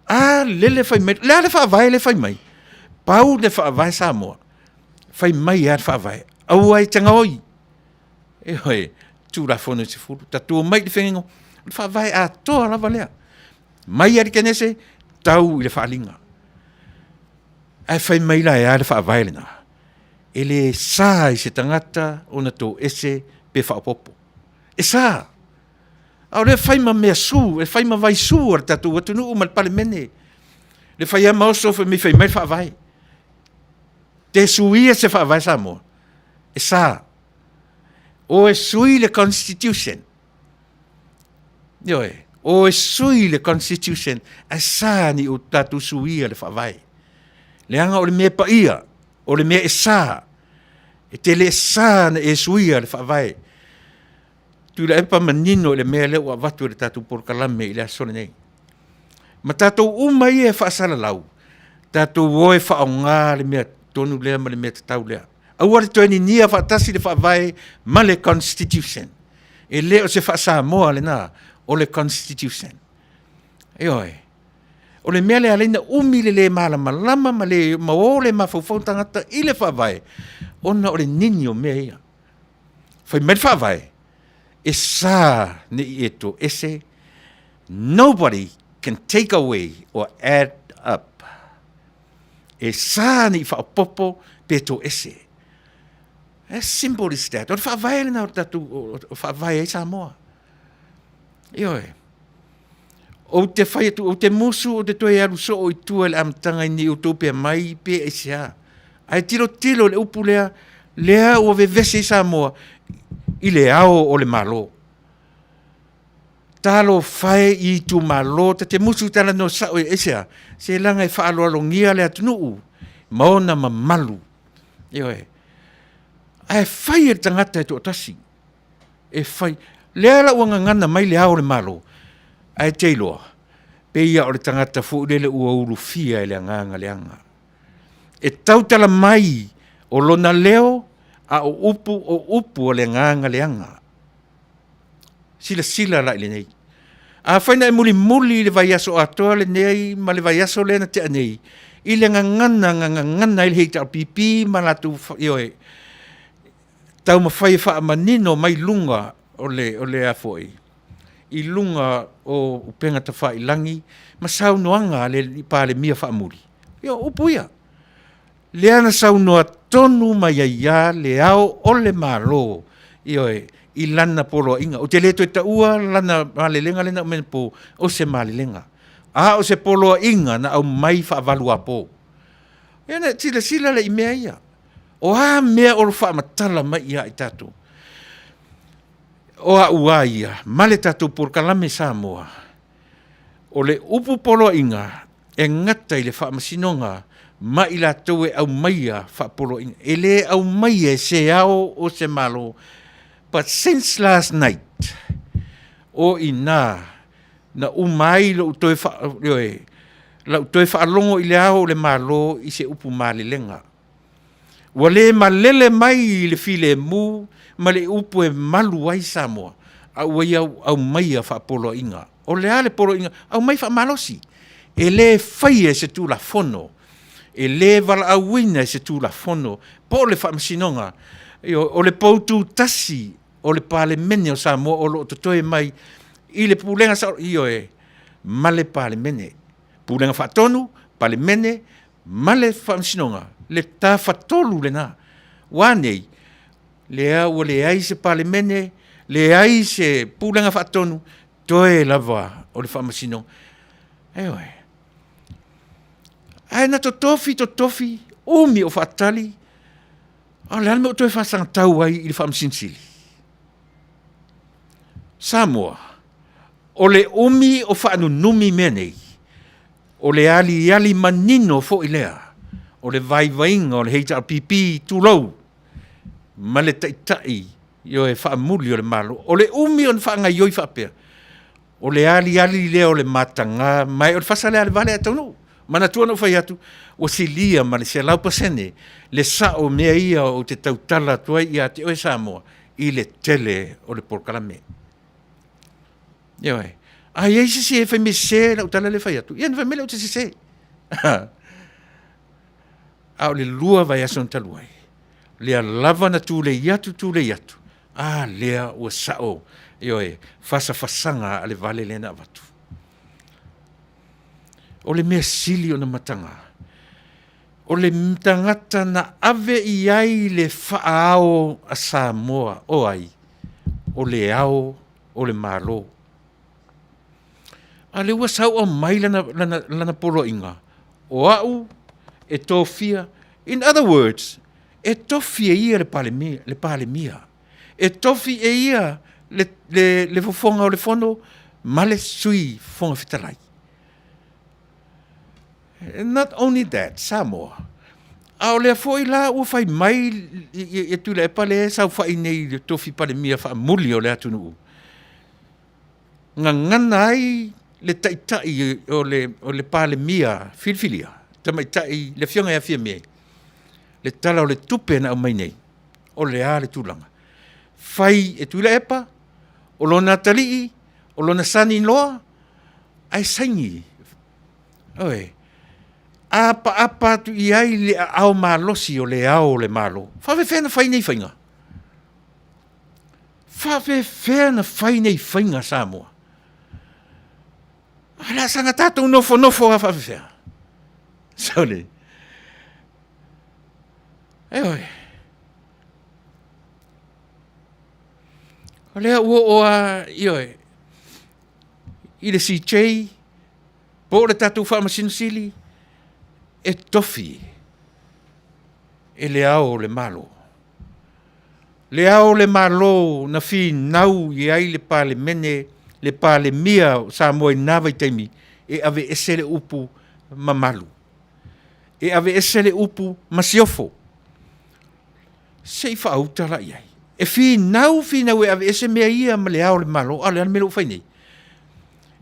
A lele fai mai, le a le faavae le fai mai? Pau le faavae Samoa, fai mai a le faavae, aua e te gaoi. Ioe, Tulafono e 10, tatou omai i le fegego, o le faavae atoa lava lea, mai lava i le Kenese tau i le Faaaliga. Ae fai mai la e a le faavae lena? E le sa i se tagata ona toese pe faaopoopo. E sa, a o lea e fai ma mea su, e fai ma vaisu a le tatou atunuu ma le Palemene, le fai lava ma oso fai mai le Faavae. Te suia se Faavae Samoa? E sa. O e sui le Constitution. Ioe, o e sui le Constitution, ae sa ne i o tatou suia le Faavae. Leaga o le mea paia, o le mea e sa, e te le sa ona e suia le Faavae. Tuilaepa, manino i le mea lea ua avatu e le tatou polokalame i le aso lenei. Ma tatou uma ia e faasalalau, tatou o e faaaoga le mea tonu lea ma le mea tatau lea. Aua le toe ninia faatasi le Faavae ma le Constitution. E le o se faa-Samoa lena, o le Constitution. Ioe. O le mea lea e ala ai ona umi le le malamalama ma le ma o le mafaufau o tagata i le Faavae, ona o le nini o mea ia. Fai mai le Faavae, e sa ne i e toese, nobody can take away or add up. E sa ne i faaopoopo pe toese. As simple as that. O le faavae lena o le tatou o faavae ai Samoa. Ioe. Ou te fai atu, ou te musu ou te toe alu soo i tua i le amataga ina ne i outou pea mai pe aisea. Ae tilotilo i le upu lea, lea ua vevesi ai Samoa i le Ao o le Malo. Talofa e i itumalo, ta te musu e talanoa sao, aisea? Se leaga e faaaloalogia le atunuu ma ona mamalu. Ioe. Ae fai e le tagata e toatasi, e fai. Lea la ua gagana mai Le Ao o le Malo, ae e te iloa, pei lava o le tagata foi lele ua ulufia e le agaga leaga. E tautala mai o lona leo, a o upu, o upu a le agaga leaga. Silasila la i lenei. Afai na e mulimuli i le vaiaso atoa lenei ma le vaiaso lea na tea nei, i le gagana na gagana ai le HRPP ma latou, ioe, taumafai e faamanino mai luga o le, o le a foi, i luga o upega tafailagi ma saunoaga a le Palemia faamuli, ia o upu ia. Lea na saunoa tonu mai ai lava Le Ao o le Malo, ioe, i lana poloaiga. Ou te le toe taua lana malelega lea na aumai anapo o se malelega, a o se poloaiga na aumai faavaluapo. Ia ona e silasila lea i mea ia. O a mea o lo o faamatala mai ia i tatou? O au lava ia ma le tatou polokalame Samoa, o le upu poloaiga e gata i le Faamasinoga ma i latou e aumaia faapoloaiga. E le aumaia e se ao o se Malo. But since last night, o i ina na uma ai lou toe, ioe, lau toe faalogo i le Ao o le Malo i se upu malelega. Ua le malele mai i le filemu ma le upu e malu ai Samoa, a ua ia aumaia faapoloaiga. O le a le poloaiga? Aumai faamalosi. E le faia e se Tulafono, e le valaauina e se Tulafono po o le Faamasinoga, ioe, o le poutu tasi o le Palemene o Samoa o lo o totoe mai i le Pulega, ioe, ma le Palemene. Pulega Faatonu, Palemene ma le Faamasinoga, le tafatolu lena. Ua a nei? Lea ua leai se Palemene, leai se Pulega Faatonu, toe lava o le Faamasinoga. Ioe. Ae na totofi totofi, umi o faatali, a o le a le mea ua toe faasagatau ai i le Faamasino Sili? Samoa, o le umi o faanunumi mea nei, o le aliali manino foi lea o le vaivaiga o le HRPP, tulou, ma le Taitai, ioe, faamuli o le Malo. O le umi ona faagaioi faapea, o le aliali lea o le mataga, ma o le fasa lea a le vale ae taunuu. Manatua ona ou fai atu, ua silia ma le 100% le sao o mea ia ou te tautala atu ai ia te oe Samoa i le tele o le polokalame. Ioe. A i ai se isi e fai mea sese lau tala lea e fai atu, ia na fai mai lea ou te sese. A o le 2 vaiaso na talu ai, lea lava na tulei atu tulei atu, a lea ua sao, ioe, fasafasaga a le vale lea na avatu. O le mea sili ona mataga, o le tagata na ave i ai le faa-ao a Samoa, o ai? O Le Ao o le Malo. A o lea ua sau aumai lana poloaiga, o au e tofia, in other words, e tofi e ia le Palemia, e tofi e ia le Fofoga o le Fono ma le Sui Fofoga Fetalai. Not only that Samoa, a o lea foi la ua fai mai Tuilaepa lea e saofai nei i le tofi Palemia faamuli o le atunuu, gagana ai le Taitai o le Palemia filifilia, tamaitai le Afioga ia Fiame, le Tala o le Tupe na aumai nei, o le a le tulaga? Fai e Tuilaepa, o lona atalii, o lona son-in-law ae saini, ioe, apaapa atu i ai le aao malosi o Le Ao o le Malo. E faapefea ona fai nei faiga? E faapefea ona fai nei faiga Samoa? O le a saga tatou nofonofo lava faapefea? Sole! Ioe. O lea ua oo lava, ioe, i le CJ po o le tatou Faamasino Sili, e tofi e Le Ao o le Malo. Le Ao o le Malo na finau i ai le Palemene, le Palemia o Samoa i na vaitaimi e aveese le upu mamalu, e aveese le upu masiofo. Se i faauta la i ai. E finau finau e aveese mea ia ma Le Ao o le Malo, a o le a le mea lea ua fai nei?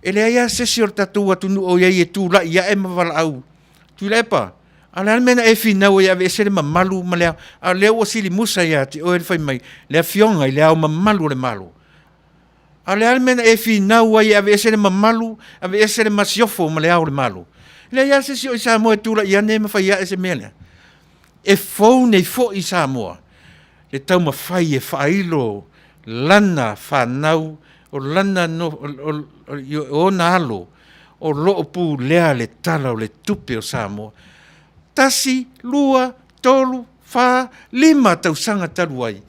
E leai lava se isi o le tatou atunuu o i ai e tulai ae ma valaau, Tuilaepa, a o le a le mea na e finau ai e aveese le mamalu ma Le Ao, a o lea ua silimusa ia te oe le fai mai le Afioga i Le Ao Mamalu o le Malo. A o le a le mea na e finau ai e aveese le mamalu, aveese le masiofo ma Le Ao o le Malo? E leai lava se isi o i Samoa e tulai ane ma fai ae se mea lea. E fou nei foi i Samoa le taumafai e faailo lana fanau, o lana o ona alo o lo o pulea le Tala o le Tupe o Samoa. 1, 2, 3, 4, 5 tausaga talu ai,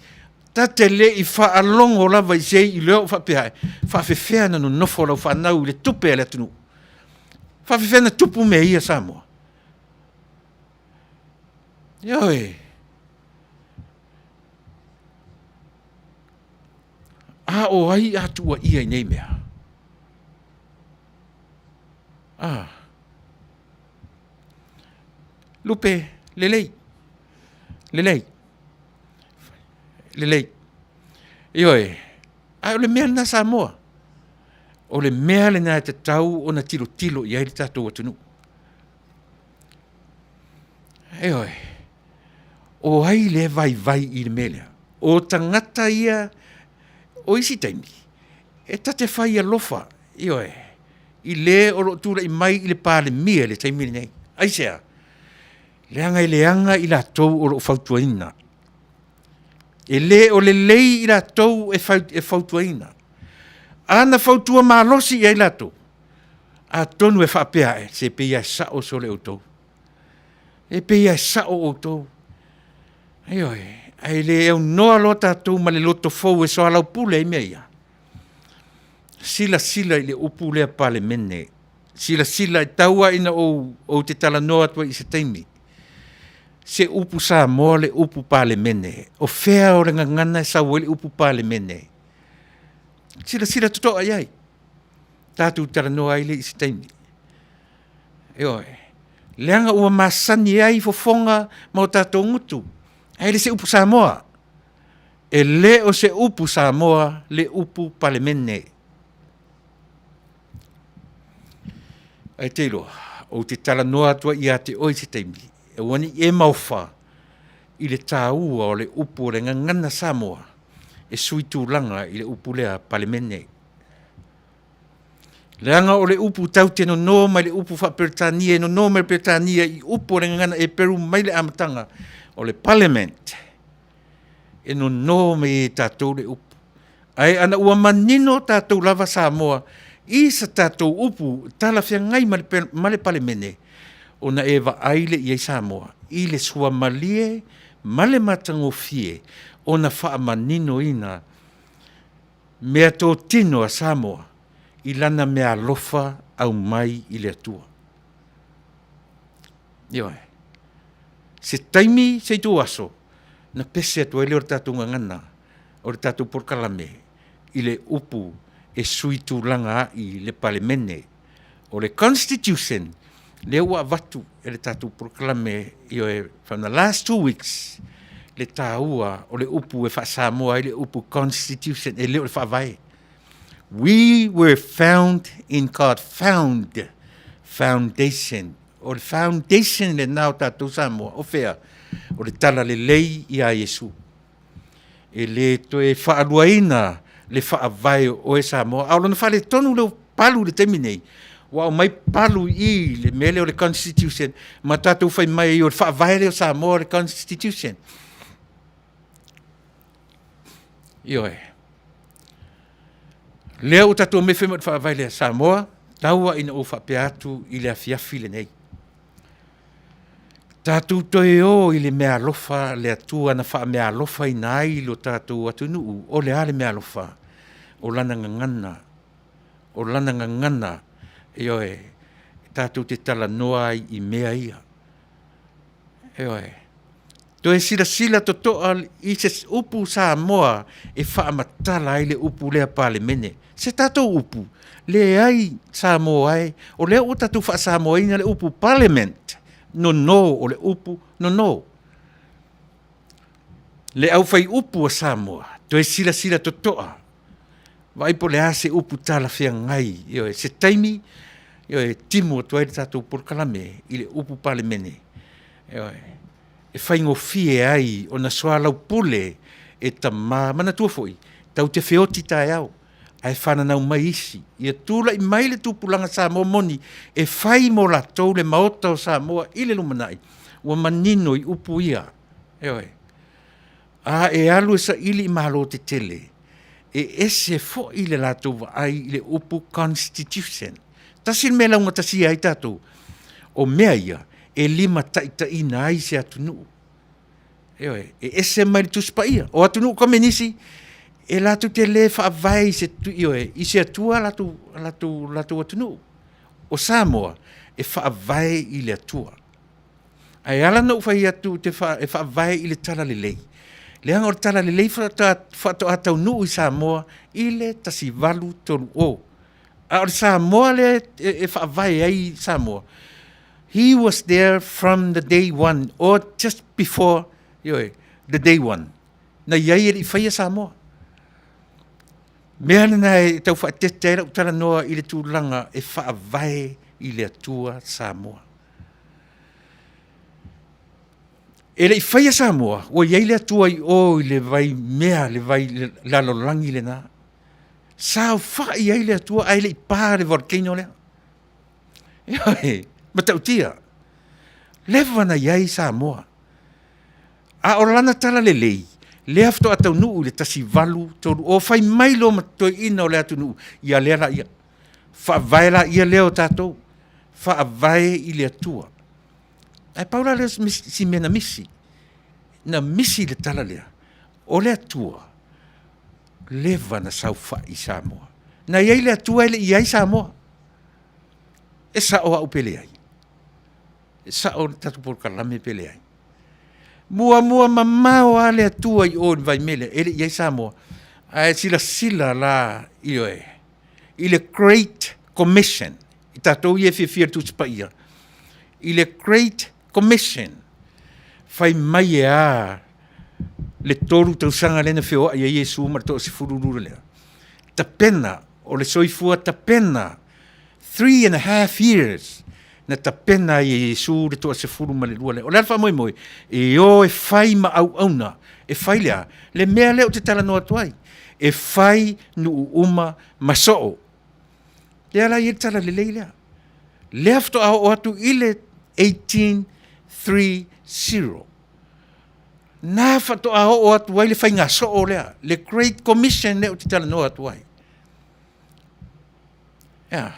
ta te le i faalogo lava i se iuleo o faapea ane, e faapefea ona nonofo lau fanau i le tupe a le atunuu? E faapefea ona tupu mea ia Samoa? Ioe. A o ai a tuuaia i nei mea? A. Lupe, lelei, lelei, lelei. Ioe, ae o le mea lena Samoa, o le mea lena e tatau ona tilotilo i ai le tatou atunuu. Ioe, o ai lea e vaivai i le mea lea? O tagata ia o isi taimi, e ta te fai alofa, ioe, i le o lo o tulai mai i le Palemia i le taimi lenei. Aisea? Leaga e leaga i latou o lo o fautuaina. E le o lelei i latou e fautuaina. A na fautua malosi i ai latou, atonu e faapea ane, se pei lava e sao sole outou. E pei lava e sao outou. Ioe, ae le aunoa loa tatou ma le loto fou e soalaupule ai mea ia. Silasila i le upu lea Palemene, silasila e tau lava ina ou te talanoa atu ai i se taimi, se upu Samoa le upu Palemene. O fea o le gagana e sau ai le upu Palemene? Silasila totoa i ai, tatou talanoa ai lea i se taimi. Ioe, leaga ua masani ai fofoga ma o tatou gutu, ae le o se upu Samoa. E le o se upu Samoa le upu Palemene. Ae te iloa, ou te talanoa atu ai ia te oe i se taimi, aua ne i e maofa i le taua o le upu o le gagana Samoa e sui tulaga i le upu lea Palemene. Leaga o le upu tatou te nono mai le upu faa-Peretania e nono mai le Peretania i upu o le gagana Eperu mai le amataga, o le Parliament, e nono mai ai e tatou le upu. Ae ana ua manino tatou lava Samoa i se tatou upu talafeagai ma le Palemene, ona e vaai lea i ai Samoa i le suamalie ma le matagofie ona faamaninoina meatotino a Samoa i lana meaalofa aumai i le Atua. Ioe. Se taimi se ituaso ona pese atu ai lea o le tatou gagana, o le tatou polokalame i le upu e suitulaga ai le Palemene. O le Constitution lea ua avatu e le tatou polokalame, ioe, from the last 2 weeks, le taua o le upu e faa-Samoa ai le upu Constitution, e le o le Faavae. We were found in God, found, foundation. O le foundation lena o tatou Samoa. O fea? O le talalelei ia Iesu. E le toe faaluaina le faavae o oe Samoa, a o lona faaletonu lea ua palu i le taimi nei, ua aumai palu i i le mea lea o le Constitution ma tatou fai mai o le faavae lea o Samoa o le Constitution. Ioe. Lea ua tatou omai fai mai o le faavae lea Samoa, tau lava ina ou faapea atu i le afiafi lenei, tatou toe o i le meaalofa a le Atua na faameaalofaina ai lo tatou atunuu. O le a le meaalofa? O lana gagana, o lana gagana, ioe, tatou te talanoa ai i mea ia. Ioe. Toe silasila totoa i se upu Samoa e faamatala ai le upu lea Palemene. Se tatou upu? Leai Samoa e, o lea ua tatou faasamoaina le upu Parliament, nono, o le upu nono. Le aufaiupu a Samoa, toe silasila totoa, vaai po o le a se upu talafeagai, ioe, se taimi, ioe, timu atu ai le tatou polokalame i le upu Palemene, ioe, e faigofie ai ona soalaupule e tama. Manatua foi, tatou te feoti taeao ae fananau mai isi, ia tulai mai le tupulaga Samoa moni e fai mo latou le Maota o Samoa i le lumanai, ua manino i upu ia. Ioe. A e alu e saili i malo tetele, e ese foi le latou vaai i le upu Constitution. Tasi le mea e laugatasia ai tatou, o mea ia e limataitaiina ai se atunuu. Ioe, e ese mai le Tusi Paia. O atunuu komenisi, e latou te le faavae i se, ioe, i se Atua latou atunuu. O Samoa, e faavae i le Atua. Ae ala ona ou fai atu e faavae i le talalelei, leaga o le talalelei faatoa taunuu i Samoa i le 1830. A o le Samoa lea e faavae ai Samoa, he was there from the day one or just before, ioe, the day one. Na i ai e le i faia Samoa. Mea lena e tau faaeteete ai lau talanoa i le tulaga e faavae i le Atua Samoa. E le i faia Samoa, ua i ai le Atua i o i le vai mea, le vai lalolagi lena. Saofai ai le Atua ae le i pa le volcano lea. Ioe, matautia. Leva na i ai Samoa. A o lana talalelei, lea faatoa taunuu i le 1830, fai mai loa ma toeaiina o le atunuu, ia lea laia, faavae laia lea o tatou, faavae i le Atua. Ae pau la lea o si mea na misi, na misi le tala lea, o le Atua, leva na saofai i Samoa. Na i ai le Atua e le i i ai Samoa. E sao au pe leai? E sao le tatou polokalame pe leai? Muamua mamao lava le Atua i o i le vaimea lea, e le i i ai Samoa. Ae silasila la, ioe, i le Great Commission, i tatou ia e fiafia i le Tusi Paia, i le Great Commission, fai mai e a le 3 tausaga lea na feoai ai Iesu ma le toa-12 lea. Tapena, o le soifua tapena, 3.5 years na tapena ai e Iesu le toa-12 lea. O le a le faamoemoe? E o e fai ma auauna. E fai le a? Le mea lea ou te talanoa atu ai. E fai nuu uma ma soo. Lea la e i ai le talalelei lea. Lea faatoa oo atu i le 1830, na faatoa oo atu ai le faiga soo lea, le Great Commission lea ou te talanoa atu ai. E a?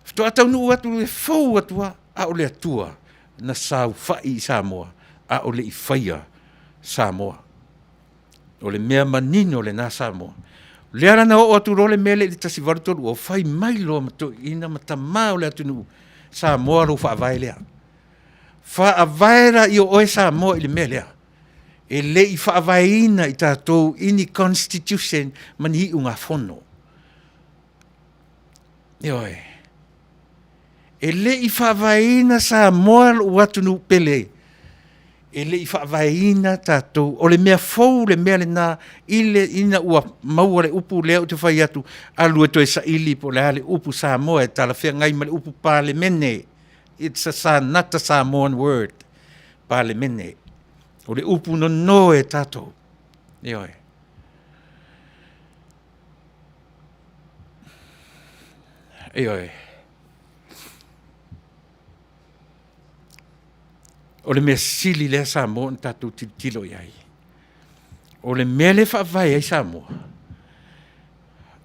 Faatoa taunuu atu e fou atu lava, a o le Atua na saofai i Samoa a o le i faia Samoa. O le mea manino lena Samoa. O lea la na oo atu loa le mea lea i le 1830, fai mai loa ma toeaiina ma tama o le atunuu, Samoa lou Faavae lea. Faavae laia o oe Samoa i le mea lea. E le i faavaeina i tatou i ni constitution ma ni iugafono. Ioe, e le i faavaeina Samoa lou atunuu pele, e le i faavaeina tatou, o le mea fou le mea lena ina ua maua le upu lea ou te fai atu, alu e toe saili po o le a le upu Samoa e talafeagai ma le upu Palemene. It's a not a Samoan word, Palemene. O le upu nono e tatou, ioe. Ioe. O le mea sili lea Samoa ona tatou tilotilo i ai, o le mea lea e faavae ai Samoa,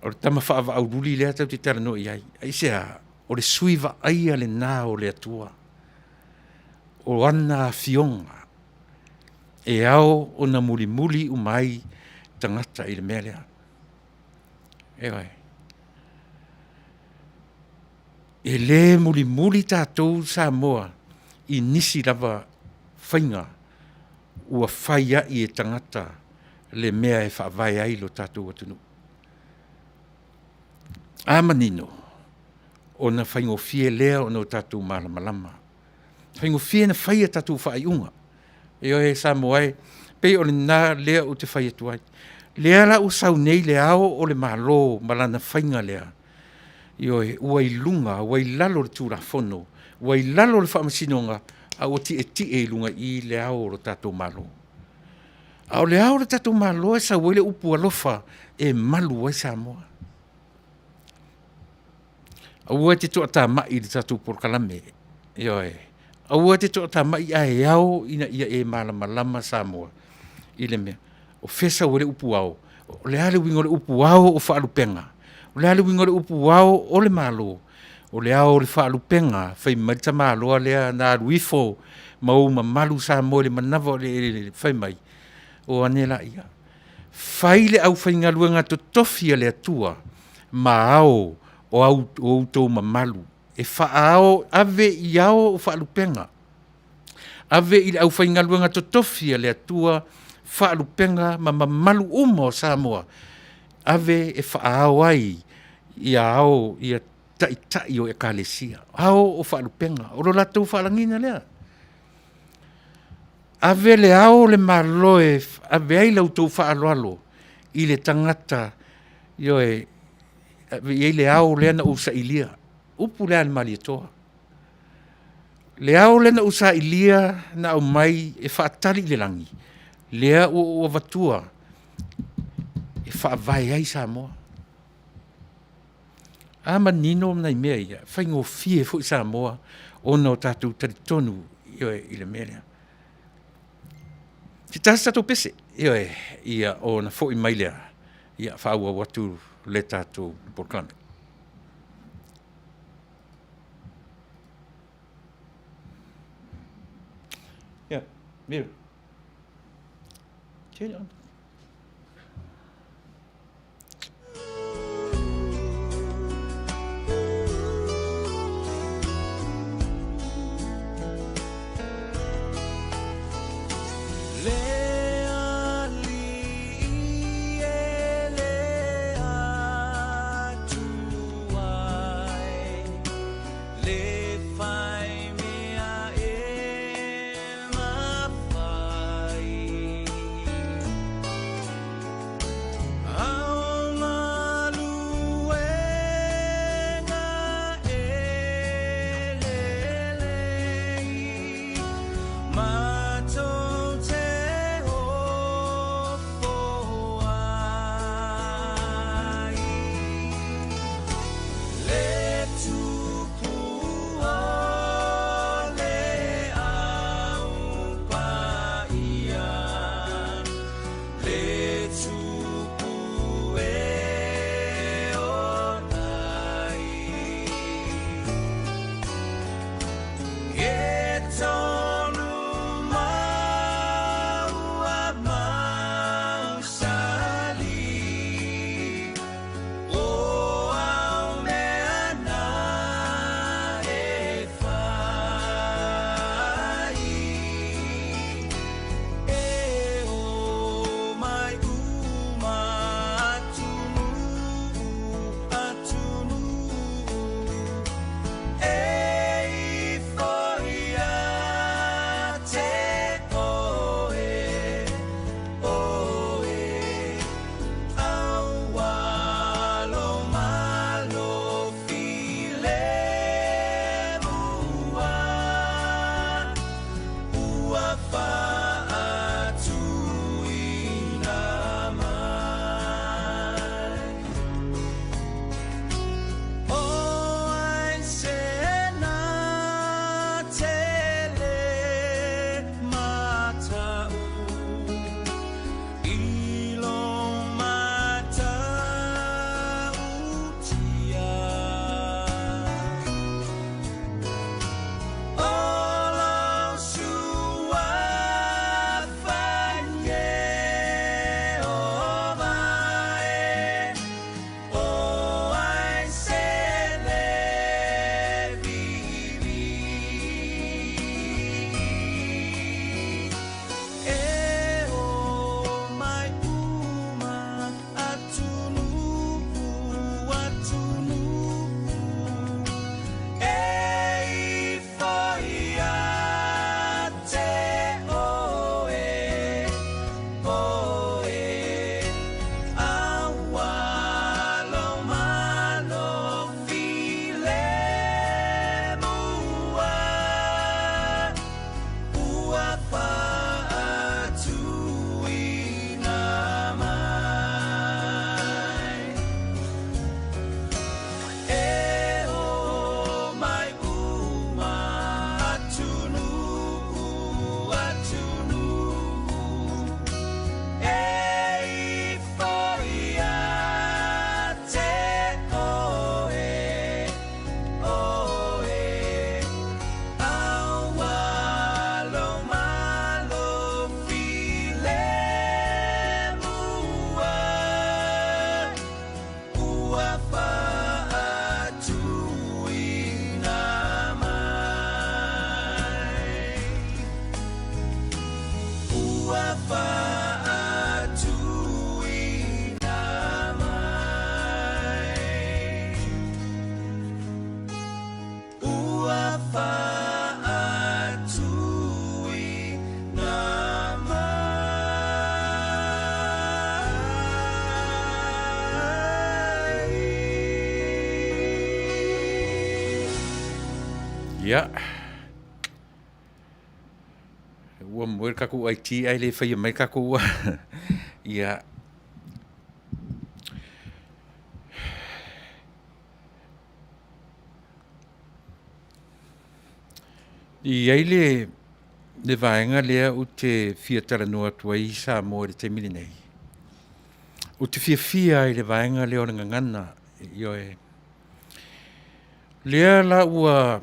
o le tama faavaaaululi lea tatou te talanoa i ai. Aisea? O le sui vaaia lena o le Atua, o ana Afioga e ao ona mulimuli uma ai tagata i le mea lea. Ioe. E le mulimuli tatou Samoa i nisi lava faiga ua fai ai e tagata le mea e faavae ai lo tatou atunuu. A manino, ona faigofie lea ona tatou malamalama, faigofie ona fai a tatou faaiuga. Ioe Samoa e, pei o lena lea ou te fai atu ai. O lea la ua sau nei Le Ao o le Malo ma lana faiga lea, ioe, ua i luga ua i lalo o le Tulafono, ua i lalo o le Faamasinoga, a ua tietie i luga i i Le Ao o le tatou Malo. A o Le Ao o le tatou Malo e sau ai le upu alofa e malu ai Samoa. Aua e te toatamai i le tatou polokalame, ioe, aua e te toatamai ae ao ina ia e malamalama Samoa i le mea. O fea e sau ai le upu ao? O le a le uiga o le upu ao o faalupega? O le a le uiga o le upu Ao o le Malo? O le ao o le faalupega fai mai le tamaloa lea na alu ifo ma ou mamalu Samoa i le manava o le eleele fai mai, o ane laia, fai le aufaigaluega totofi a le Atua ma ao o outou mamalu e faa-ao, ave i ao o faalupega, ave i le aufaigaluega totofi a le Atua faalupega ma mamalu uma o Samoa, ave e faa-ao ai ao o taitai o Ekalesia, ao o faalupega, o lo latou faalagiga lea. Ave le Ao o le Malo e ave ai la outou faaaloalo i le tagata, ioe, ave i ai le ao lea na ou sailia, upu lea a le Malietoa. Le ao lea na ou sailia na aumai e faatali i le lagi, lea ua ou avatua e faavae ai Samoa. A manino nai mea ia, e faigofie foi Samoa ona o tatou talitonu, ioe, i le mea lea. Se i ta se tatou pese, ioe, ia ona foi mai lea faaauau atu le tatou polokalame. Ia, Miro. Le Alii e le Atua e, le fai mea e mafai. Ia, ua moe le tatou IT ae le faia mai le tatou ia. E i ai le vaega lea ou te fia talanoa atu ai Samoa i le taimi lenei, ou te fiafia lava i le vaega lea o le Gagana, ioe. O lea la ua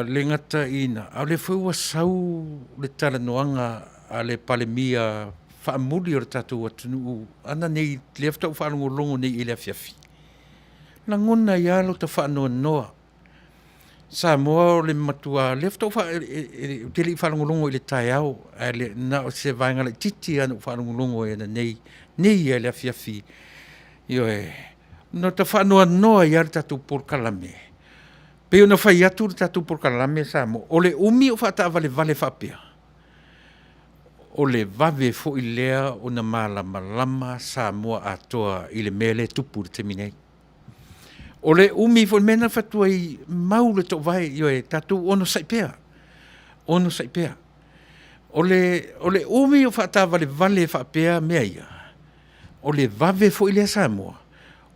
le gata ina, a o lea foi ua sau le talanoaga a le Palemia faamuli o le tatou atunuu ananei lea faatoa ou faalogologo nei i le afiafi, lagona ai lava lota faanoanoa. Samoa o le matua, lea faatoa ou ou te le i faalogologo i le taeao, ae na o se vaega laitiiti lava na ou faalogologo ai ananei nei lava i le afiafi. Ioe, na ota faanoanoa ai lava i le tatou polokalame. E pei ona fai atu le tatou polokalame Samoa, o le umi o faataavalevale faapea, o le vave foi lea ona malamalama Samoa atoa i le mea lea e tupu i le taimi nei. O le umi foi, o le mea lena na ou fai atu ai, mau le toovae, ioe tatou onosai pea, onosai pea. O le umi o faataavalevale faapea mea ia, o le vave foi lea Samoa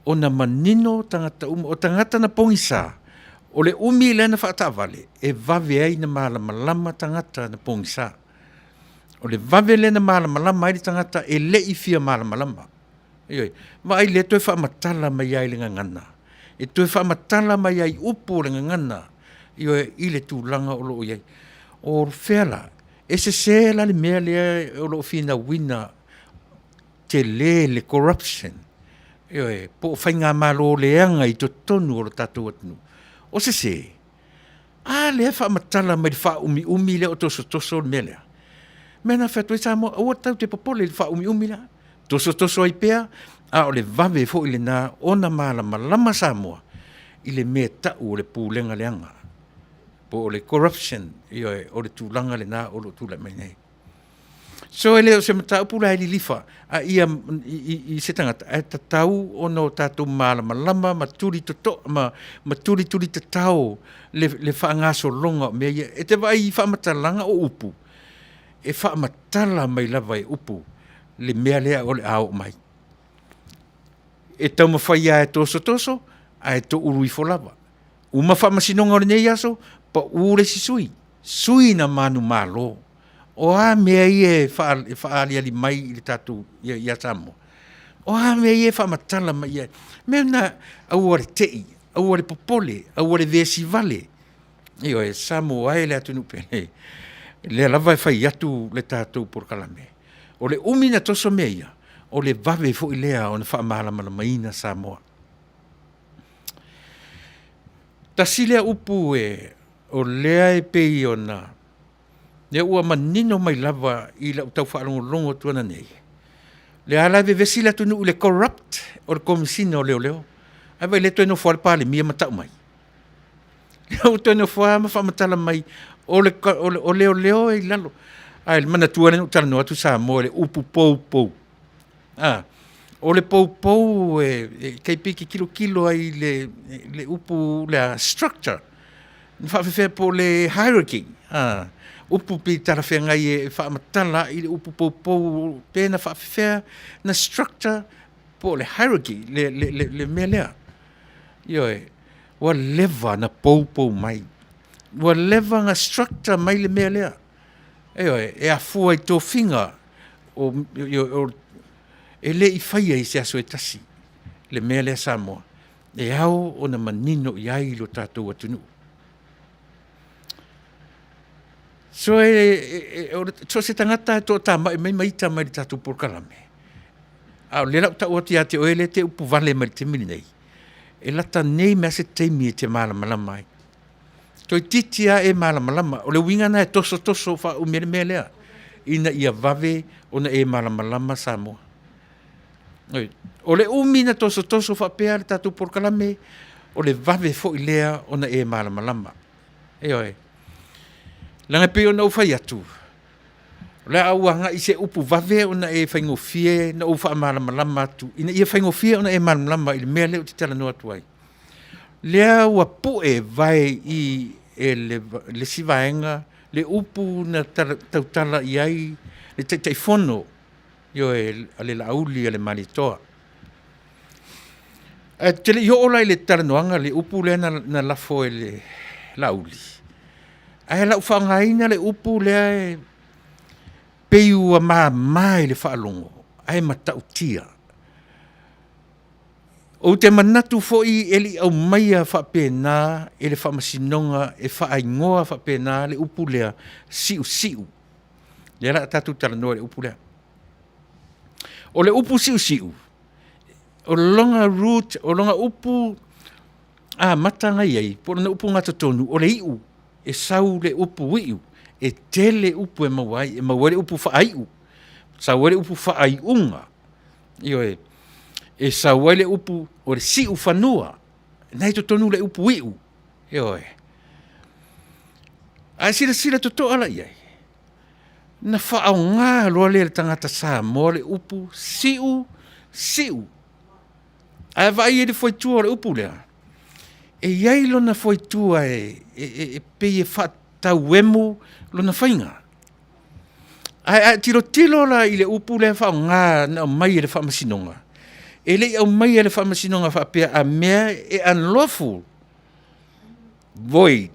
ona manino tagata uma. O tagata na pogisa, o le umi lea na faataavale, e vave ai ona malamalama tagata na pogisa. O le vave lea ona malamalama ai le tagata e le i fia malamalama. Ioe, vaai o lea e toe faamatala mai lava i le gagana, e toe faamatala mai lava i upu o le gagana, ioe, i le tulaga o lo o i ai. O fea la? E sese la le mea lea o lo o finauina tele le corruption, ioe, po o faigamalo leaga i totonu o le tatou atunuu. O sese? A lea e faamatala mai i le faaumiumi lea o tosotoso le mea lea? O le mea lena ou te fai atu ai Samoa, aua tatou te popole i le faaumiumi lea, tosotoso ai pea, a o le vave foi lena ona malamalama Samoa i le mea e tau o le pulega leaga, po o le corruption. Ioe, o le tulaga lena o lo o tulai mai nei. So e le o se mataupu la e lilifa a ia i se tagata, ae tatau ona o tatou malamalama ma ma tulitulitatao le faagasologa o mea ia. E te vaai i faamatalaga o upu, e faamatala mai lava e upu le mea lea o le a oo mai. E taumafai lava e tosotoso ae toulu ifo lava. Uma faamasinoga o lenei aso, pau le isi sui, sui na manumalo. O a mea ia e faaaliali mai i le tatou ia Samoa? O a mea ia e faamatala mai i ai? O le mea lena, aua le te i, aua le popole, aua le vesi vale. Ioe, Samoa e le atunuu pele, o lea lava e fai atu le tatou polokalame, o le umi ona toso mea ia, o le vave foi lea ona faamalamalamaina Samoa. Tasi lea upu o lea e pei ona, lea ua manino mai lava i lau tau faalogologo atu ananei, lea la e vevesi le atunuu i le corrupt o le Komesina o Leoleo. Ae vaai o lea e toe nofo lava le Palemia ma tau mai. Lea ua toe nofo lava ma faamatala mai o leoleo e i lalo. Ae manatua lea na ou talanoa atu Samoa i le upu poupou, a, o le poupou e tai pei e te tilotilo ai i le upu lea structure, na faapefea po o le hierarchy, upu pe talafeagai e faamatala ai le upu poupou pe na faapefea ona structure po o le hierarchy le mea lea. Ioe, ua leva ona poupou mai, ua leva ona structure mai le mea lea, ioe, e afua i tofiga e le i faia i se aso e tasi le mea lea Samoa, e ao ona manino i ai lo tatou atunuu. So o se tagata lava e toatamai mai ma ita mai i le tatou polokalame, a o lea o le a ou tau atu ia te oe lea e te upuvale mai i le taimi lenei, e lata nei mai lava se taimi e te malamalama ai. Toeitiiti lava e malamalama, o le uiga lena e tosotoso faaumi ai le mea lea, ina ia vave ona e malamalama Samoa. O le umi na tosotoso faapea le tatou polokalame, o le vave foi lea ona e malamalama. Ioe. Leaga e pei ona ou fai atu, o le a ou agai i se upu vave ona e faigofie ona ou faamalamalama atu ina ia faigofie ona e malamalama i le mea lea ou te talanoa atu ai. Lea ua pue vae i e le, le isi vaega le upu na tautala i ai le Taitaifono, ioe, a le Laauli a le Malietoa. Ae ou te le i oo la i le talanoaga i le upu lea na lafo e le Laauli, ae o le a ou faaaogaina le upu lea e pei ua mama i le faalogo ae matautia. Ou te manatu foi e le i aumaia faapena e le Faamasinoga e faaigoa faapena le upu lea siusiu. Lea o le a tatou talanoa i le upu lea. O le upu siusiu, o lona root, o lona upu amata na i ai po o lona upu gatotonu, o le iu. E sau le upu iu, e tele upu e maua ai, e maua ai le upu faaiu, sau ai le upu faaiuga, ioe, e sau ai le upu o le siufanua, lena e i totonu le upu iu, ioe. A e silasila totoa la i ai, na faaaoga loa lea e le tagata Samoa le upu siu siu. A e vaai i ai i le fuaitua o le upu lea, e i ai lona fuaitua e pei e faatauemu lona faiga. Ae a e tilotilo la i le upu lea e faaaoga na aumai e le Faamasinoga, e le i aumaia e le Faamasinoga faapea a mea e unlawful, void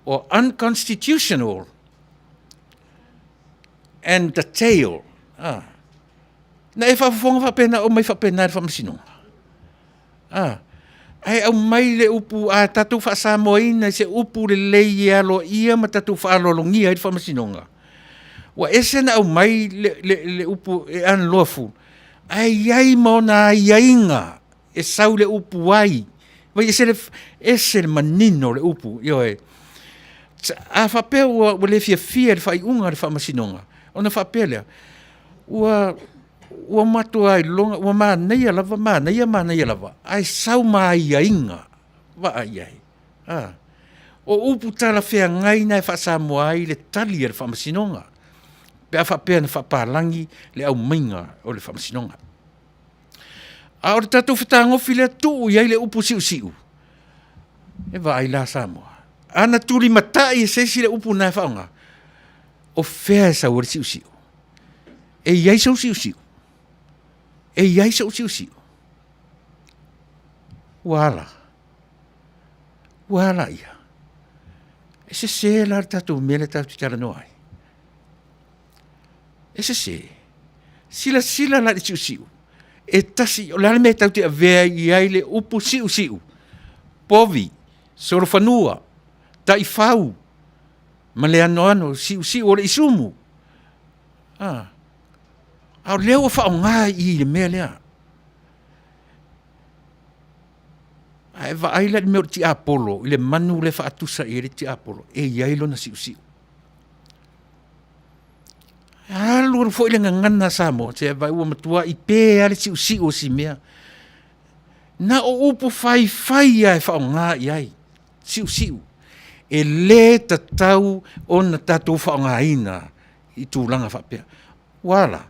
or unconstitutional and the tail. Na e faafofoga faapea na aumai faapena e le Faamasinoga? A, ae aumai le upu a tatou faa-Samoaina i se upu lelei e aloaia ma tatou faaaloalogia ai le Faamasinoga, ua ese ona aumai le upu e unlawful, ae i ai ma ona aiaiga e sau i le upu ai, vaai e ese le manino o le upu, ioe. A faapea ua le fiafia i le faaiuga a le Faamasinoga, ona faapea lea, ua matua iloga, ua manaia lava, manaia manaia lava, ae sau ma aiaiga. Vaai i ai? A. O upu talafeagai na e faa-Samoa ai le tali a le Faamasinoga pe a faapea na faapalagi le aumaiga o le Faamasinoga. A o le tatou fetagofi lea tuu i ai le upu siusiu, e vaai la Samoa, a na tulimatai e se isi le upu lena e faaaoga, o fea e sau ai le siusiu? E i ai sou siusiu? E i ai sou siusiu? Ua a la? Ua a laia? E sese la le tatou mea lea tatou te talanoa ai? E sese. Silasila la i le siusiu, e tasi, o le a le mea tatou te avea i ai le upu siusiu? Povi, solofanua, taifau ma le anoano, siusiu o le isumu. A, a o lea ua faaaoga i i i le mea lea. A e vaai la i le mea o le tiapolo i le manu lea e faatusa i ai le tiapolo, e i ai lona siusiu. Alu alu foi le gagana Samoa, se vaai ua matuai pe lava le siusiu o si mea. Na o upu faifai lava e faaaoga i ai, siusiu. E le tatau ona tatou faaaogaina i tulaga faapea. Ua a la?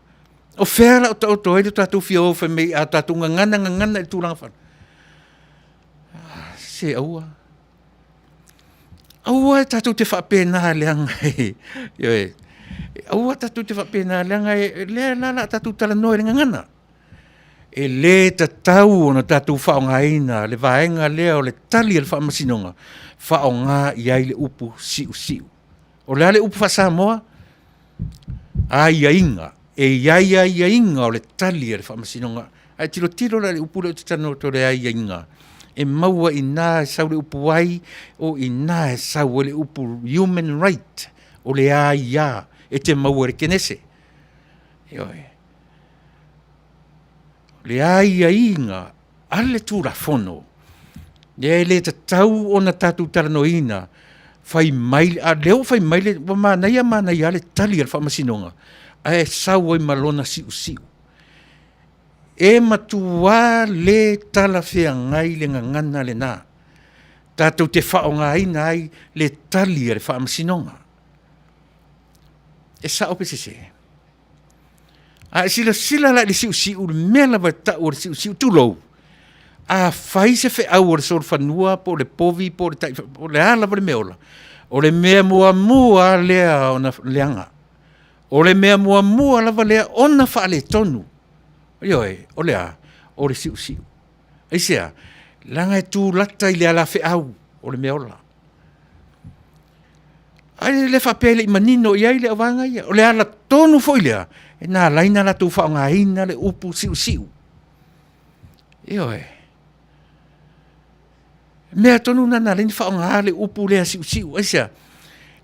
O fea o le a taoto ai le tatou fia o fai mai a tatou gagana gagana i le tulaga faa… Se aua, aua tatou te faapena leaga ioe, aua tatou te faapena leaga o lea la o le a tatou talanoa i le gagana. E le tatau ona tatou faaaogaina le vaega lea o le tali a le Faamasinoga, faaaoga i ai le upu siusiu. O le a le upu faa-Samoa? Aiaiga. E i ai aiaiga o le tali a le Faamasinoga. A e tilotilo la i le upu lea ou te talanoa atu ai o le aiaiga, e maua i ina e sau le upu ai, o i ina e sau ai le upu human right, o le aia e te maua i le Kenese. Ioe. O le aiaiga a le Tulafono, lea e le tatau ona tatou talanoaina, fai mai, a o lea ua fai mai, ua manaia manaia lava le tali a le Faamasinoga, ae sau ai ma lona siusiu. E matua le talafeagai le gagana lena tatou te faaaogaina ai le tali a le Faamasinoga. E sao pe sese? A e silasila la i le siusiu i le mea lava e tau o le siusiu, tulou, Afai se feau o le solofanua po o le povi po o le tai, po o le a lava le mea ola, o le mea muamua lava lea ona leaga. O le mea muamua lava lea ona faaletonu, ioe, o le a? O le siusiu. Aisea? Leaga e tulata i le alafeau o le meaola. Ae le faapea e le i manino i ai le auvaega ia. O le ala tonu foi lea na ala ai ona latou faaaogaina le upu siusiu. Ioe. O le mea tonu lena na ala ai ona faaaoga le upu lea siusiu. Aisea?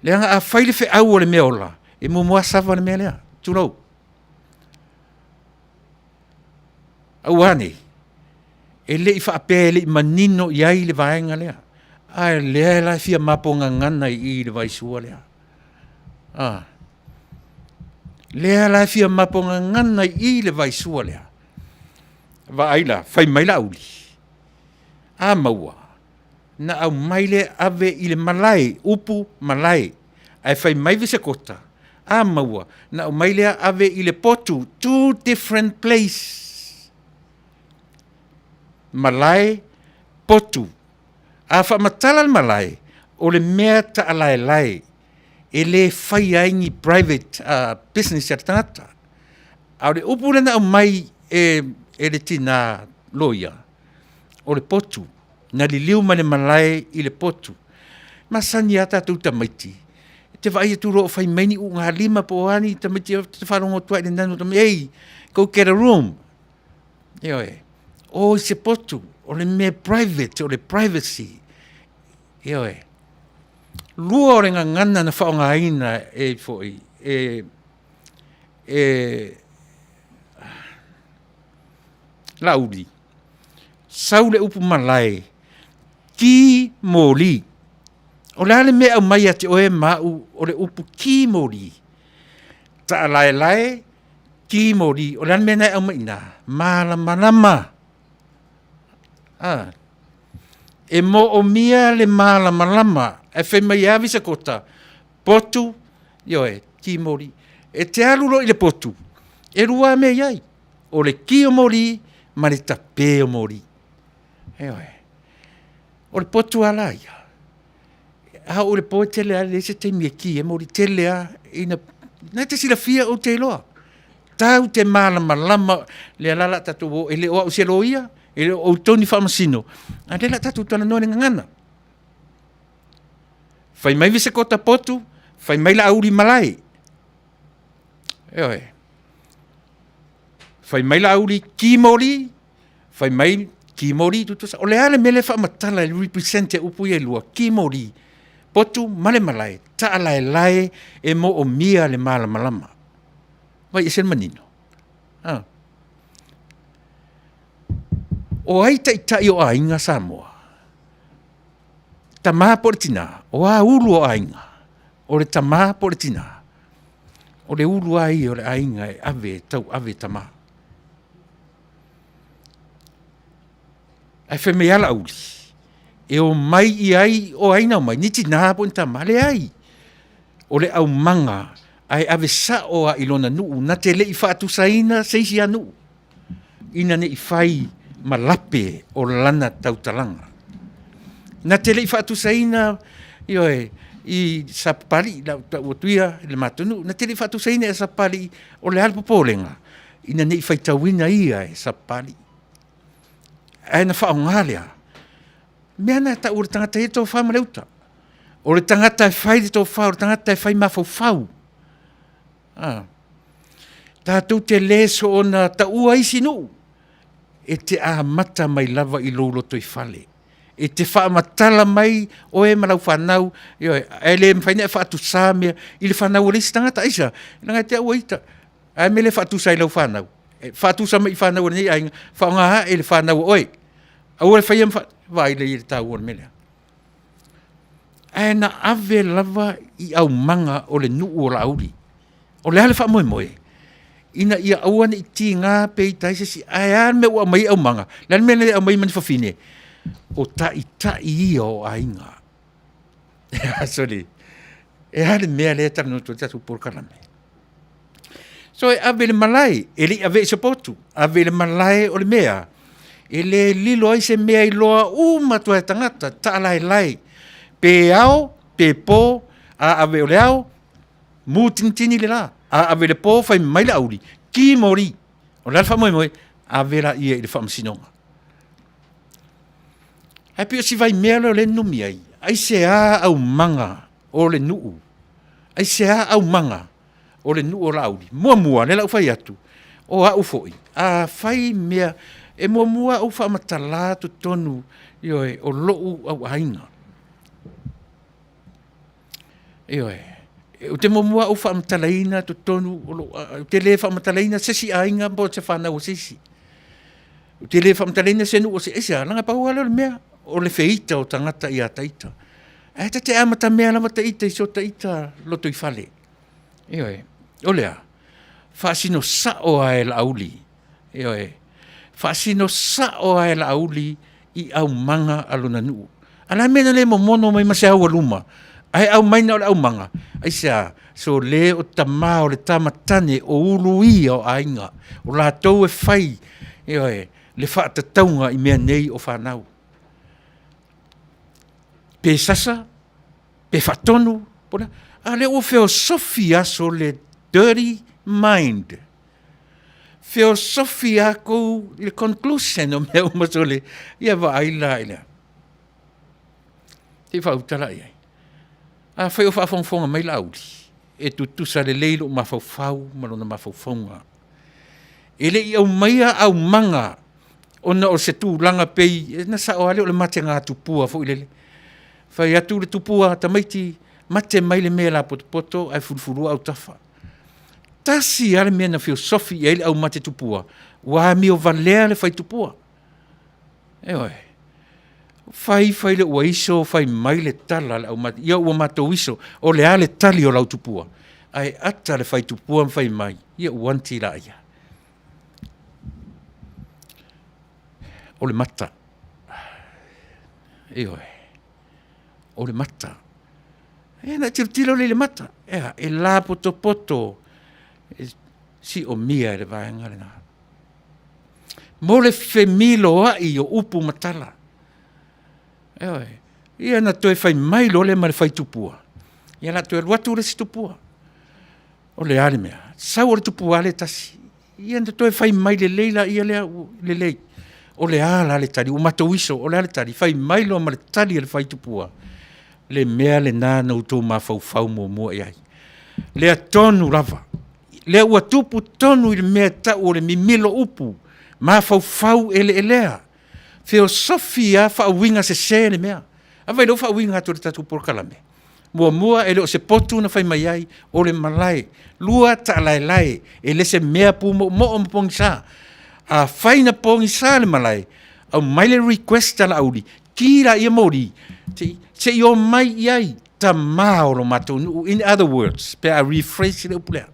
Leaga a fai le feau a le meaola, e muamua lava sava le mea lea, tulou. Aua ne i, e le i faapea e le i manino i ai le vaega lea, a o lea la e fia mapo gagana i i i le vaisua lea. A, lea la e fia mapo gagana i i le vaisua lea. Vaai la, fai mai Laauli, a maua, na aumai lea ave i le malae, upu malae. Ae fai mai Visekota, a maua, na aumai lea ave i le potu, two different place. Malae, potu. A faamatala le malae, o le mea taalaelae e le faia ai ni private business a le tagata. A o le upu lea na aumai e le tina loia, o le potu, na liliu mai le malae i le potu. E masani lava tatou tamaiti, e te vaai atu loa o fai mai ni ulugalima po o a ni tamaiti, ou te faalogo atu lava i le nanu o tamaiti, hey go get a room. Ioe, o i se potu, o le mea e private, o le privacy. Ioe. Lua o le gagana na faaaogaina e foi e Laauli, sau le upu malae, ki moli. O le a le mea e aumai ia te oe ma au o le upu ki moli? Taalaelae, ki moli. O le a le mea lena e aumai i ina? Malamalama. A, e moomia le malamalama, ae fai mai lava Visekota, potu, ioe, ki moli. E te alu loa i le potu, e lua lava mea e i ai, o le ki o moli ma le tape o moli. Ioe. O le potu lava la ia, a oo i le po e tele lava, e leai se taimi e ki ai moli, e tele lava ina… O lena e te silafia ou te iloa, tatou te malamalama, lea la o le a tatou o, e le o au o se loia, e le o outou ni faamasino, a o lea o le a tatou talanoa i le gagana. Fai mai Visekota potu, fai mai Laauli malae. Ioe. Fai mai Laauli ki moli, fai mai ki moli tutusa. O le a le mea lea e faamatala e represent e upu ia e lua, ki moli, potu ma le malae, taalaelae e moomia le malamalama. Vaai ese le manino. A. O ai taitai o aiga Samoa? Tama po o le tina? O a ulu o aiga? O le tama po o le tina? O le ulu lava ia o le aiga e ave e tauave tama. Ae fai mai lava Laauli, e omai i ai o ai na omai? Ni tina po o ni tama? Leai, o le aumaga ae ave sao lava i lona nuu, na te le i faatusaina se isi aganuu ina ne i fai ma lape o lana tautalaga. Na te le i faatusaina, ioe, i Sapapalii, o le a ou tau atu ia i le matou nuu, na te le i faatusaina ia Sapapalii, o le a le popolega? Ina ne i faitauina ia e Sapapalii. Ae na faaaoga le a? Le mea lena e tau o le tagata e i ai le tofa ma le uta. O le tagata e fai le tofa, o le tagata e fai mafaufau. A. Tatou te le soona taua isi nuu, e te amata mai lava i lou lotoifale. E te faamatala mai oe ma lau fanau, ioe, ae le mafai ona e faatusa mea i le fanau a le isi tagata. Aisea? Leaga e te i lava ua ita. Ae a le mea e le faatusa ai i lau fanau? Faatusa mai i fanau a lenei aiga, faaaoga ae le fanau a oe. Aua le faia ma… vaai lelei i le taua o le mea lea. Ae na ave lava i aumaga o le nuu o Laauli. O le a le faamoemoe? Ina ia aua ne i tiga pe ita ai se isi, ae a le mea ua aumai ai aumaga? O le a le mea na le aumai ai ma ni fafine? O taitai ia o aiga. Sole, e a le mea lea e talanoa atu ai le tatou polokalame? So e ave i le malae, e le i avea i se potu, ave i le malae o le mea. E le lilo ai se mea iloa uma atu e tagata, taalaelae, pe ao, pe po, a ave o le ao, mutinitini le la, a ave i le po, fai mai le auli, ki moli. O le a le faamoemoe? Ave laia i le faamasinoga. Ae pei o si vaimea lea o lea e numi ai, aisea aumaga o le nuu? Aisea aumaga o le nuu o Laauli? Muamua, lea o le a ou fai atu, o au foi, a fai mea, e muamua ou faamatala totonu, ioe, o lou auaiga. Ioe, ou te muamua ou faamatalaina totonu, ou te le faamatalaina se isi aiga po o se fanau a se isi. Ou te le faamatalaina se nuu o se isi. Aisea? Leaga pau lava lea o le mea, o le feita o tagata ia te ita. Ae ta te amatamea lava ita i so ita lotoifale. Ioe, o le a? Faasino sao lava e Laauli, ioe, faasino sao lava e Laauli i aumaga a lona nuu. A o le a le mea na le momono mai ai ma se aualuma ae aumai na o le aumaga? Aisea? Sole o tama o le tama tane o ulu ia o aiga, o latou e fai, ioe, le faatatauga i mea nei o fanau. Pe sasa, pe faatonu, po o le a, a o lea ua feosofi aso le dirty mind, feosofi lava kou i le conclusion o mea uma sole, ia vaai la i le… Se i faauta la i ai. Afai o faafogafoga mai Laauli, e tutusa lelei lou mafaufau ma lona mafaufauga. E le i aumaia aumaga ona o se tulaga pei ona sao lava lea o le mategatupu foi lele. Fai atu le tupua, tamaiti mate mai le mea e lapotopoto ae fulufulua autafa. Tasi lava le mea na feosofi i ai le aumate tupua, ua amiovalea le faitupua. Ioe. Fai fai lea ua iso fai mai le tala a le aumate, ia ua matou iso, o le a le tali o lau tupua? Ae ata le faitupua ma fai mai, ia ua anti laia. O le mata, ioe, o le mata. Ia ona e tilotilo lea i le mata, e a? E lapotopoto, e siomia e le vaega lena. Mo le femiloai o upu ma tala, ioe. Ia ona toe fai mai loa lea ma le faitupua, ia o le a toe alu atu le isi tupua. O le a le mea? Sau o le tupua lava lea e tasi, ia ona toe fai mai lelei laia lea, lelei. O le a la le tali? Ua matou iso, o le a le tali? Fai mai loa ma le tali a le faitupua, le mea lena na outou mafaufau muamua i ai. Lea tonu lava, lea ua tupu tonu i le mea e tau o le mimilo upu, mafaufau eleelea, feosofi lava faauigasese le mea. A vaai o lea ua faauiga atu e le tatou polokalame. Muamua, e le o se potu na fai mai ai, o le malae. Lua, taalaelae, e le o se mea pumoomoo ma pogisa. Afai na pogisa le malae, aumai le request a Laauli, ki laia moli se i omai i ai tama o lo matou nuu. In other words, pe a rephrase le upu lea,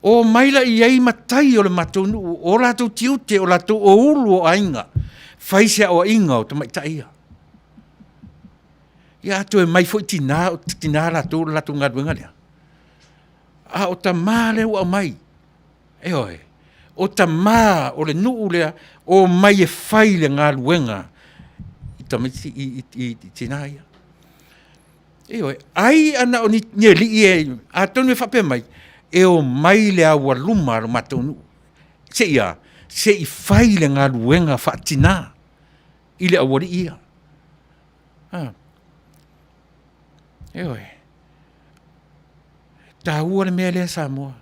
omai la i ai matai o le matou nuu, o latou tiute, o latou o ulu o aiga, fai se aoaiga o tamaitai ia. Ia a toe omai foi tina, o tina latou o le latou galuega lea. A o tama lea ua aumai, ioe, o tama o le nuu lea, omai e fai le galuega i tamaiti i tina ia. Ioe, ai a na o ni alii e, atonu e faapea mai, e omai le aualuma a lo matou nuu, se i a? Se i fai le galuega faatina i le aualii ia. Ioe, e taua le mea lea Samoa,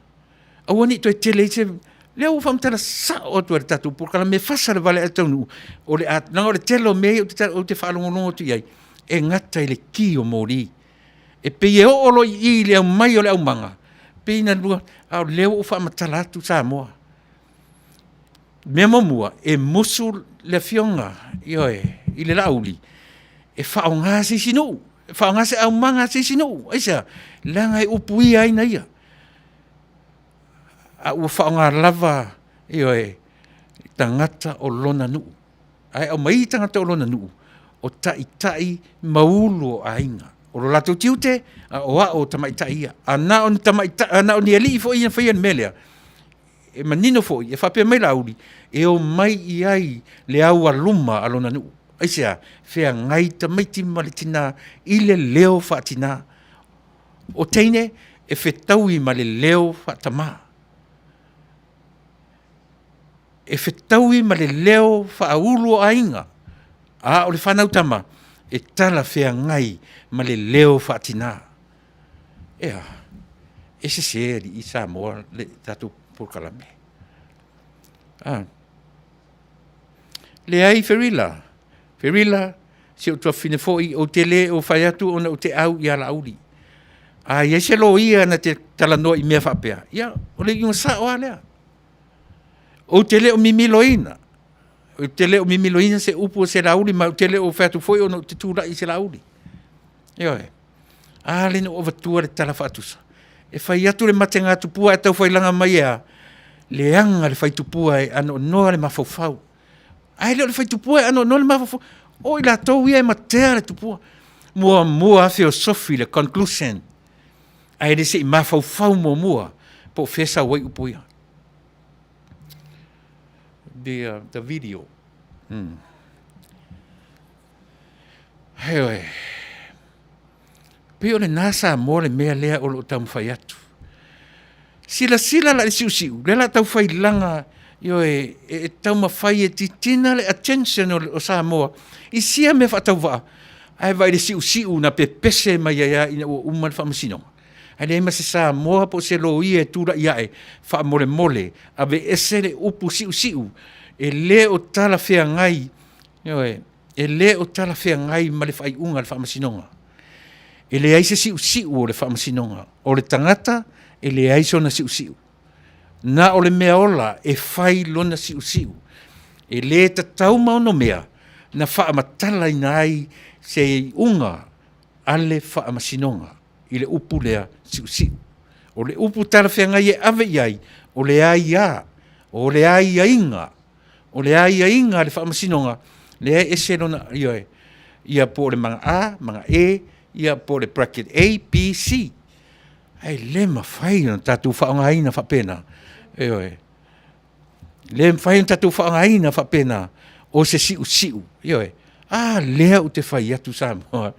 aua ne i toe tele ai se… Lea ua faamatala sao atu e le tatou polokalame, e fasa le vale ae taunuu, o le a, leaga o le tele o mea ia ou te faalogologo atu i ai, e gata i le ki o moli. E pei e oo loa i i i le aumai o le aumaga, pei na lua, a o lea ua ou faamatala atu Samoa. Mea muamua, e musu le afioga, ioe, i le Laauli e faaaoga se isi nuu, e faaaoga se aumaga a se isi nuu. Aisea? Leaga e upuia ai na ia, a ua faaaoga lava, ioe, tagata o lona nuu. Ae aumai tagata o lona nuu, o taitai ma ulu o aiga. O lo latou tiute, a o au o tamaitai ia. A na o ni alii foi ia na faia le mea lea, e manino foi, e faapea mai Laauli, e omai i ai le aualuma a lona nuu. Aisea? Feagai tamaiti ma le tina i le leo faatina. O teine e fetaui ma le leo faatamā. E fetaui ma le leo faaulu o aiga, a o le fanau tama, e talafeagai ma le leo faatina. E a? E sese alii Samoa le tatou polokalame. Leai Ferila, Ferila si ou tuafafine foi, ou te le o fai atu ona ou te au ia Laauli. A i ai se loia na te talanoa i mea faapea, ia o le iuga sao lava lea. Ou te le o mimiloina, ou te le o mimiloina se upu a se Laauli, ma ou te le o fai atu foi ona ou te tulai i se Laauli. Ioe. A lea na ou avatua le tala faatusa, e fai atu le mategatupua ae taufailaga mai e a? Leaga le faitupua e anoanoa le mafaufau. Ae le o le faitupua e anoanoa le mafaufau, o i latou ia e matea le tupua. Muamua lava feosofi le conclusion ae le se i mafaufau muamua po o fea e sau ai upu ia. The video. Ioe, pei o lena Samoa le mea lea o lo o taumafai atu. Silasila la i le siusiu, lea o le a tau failaga, ioe, e taumafai e titina le attention o Samoa i sia mea faatauvaa, ae vaai i le siusiu na pepese mai ai lava ina ua uma le Faamasinoga. Ae leai ma se Samoa po o se Loia e tulai ae, faamolemole aveese le upu siusiu, e le o talafeagai, ioe, e le o talafeagai ma le faaiuga a le Faamasinoga. E leai se siusiu o le Faamasinoga, o le tagata e leai sona siusiu, na o le meaola e fai lona siusiu. E le tatau ma onomea ona faamatalaina ai se iuga a le Faamasinoga i le upu lea siusiu. O le upu talafeagai e ave i ai, o le aia, o le aiaiga, o le aiaiga a le Faamasinoga lea e ese lona, ioe, ia po o le malaga A, malaga E, ia po o le bracket a, b, c. Ae le mafai ona tatou faaaogaina faapena, ioe. E le mafai ona tatou faaaogaina faapena o se siusiu, ioe. A lea ou te fai atu Samoa,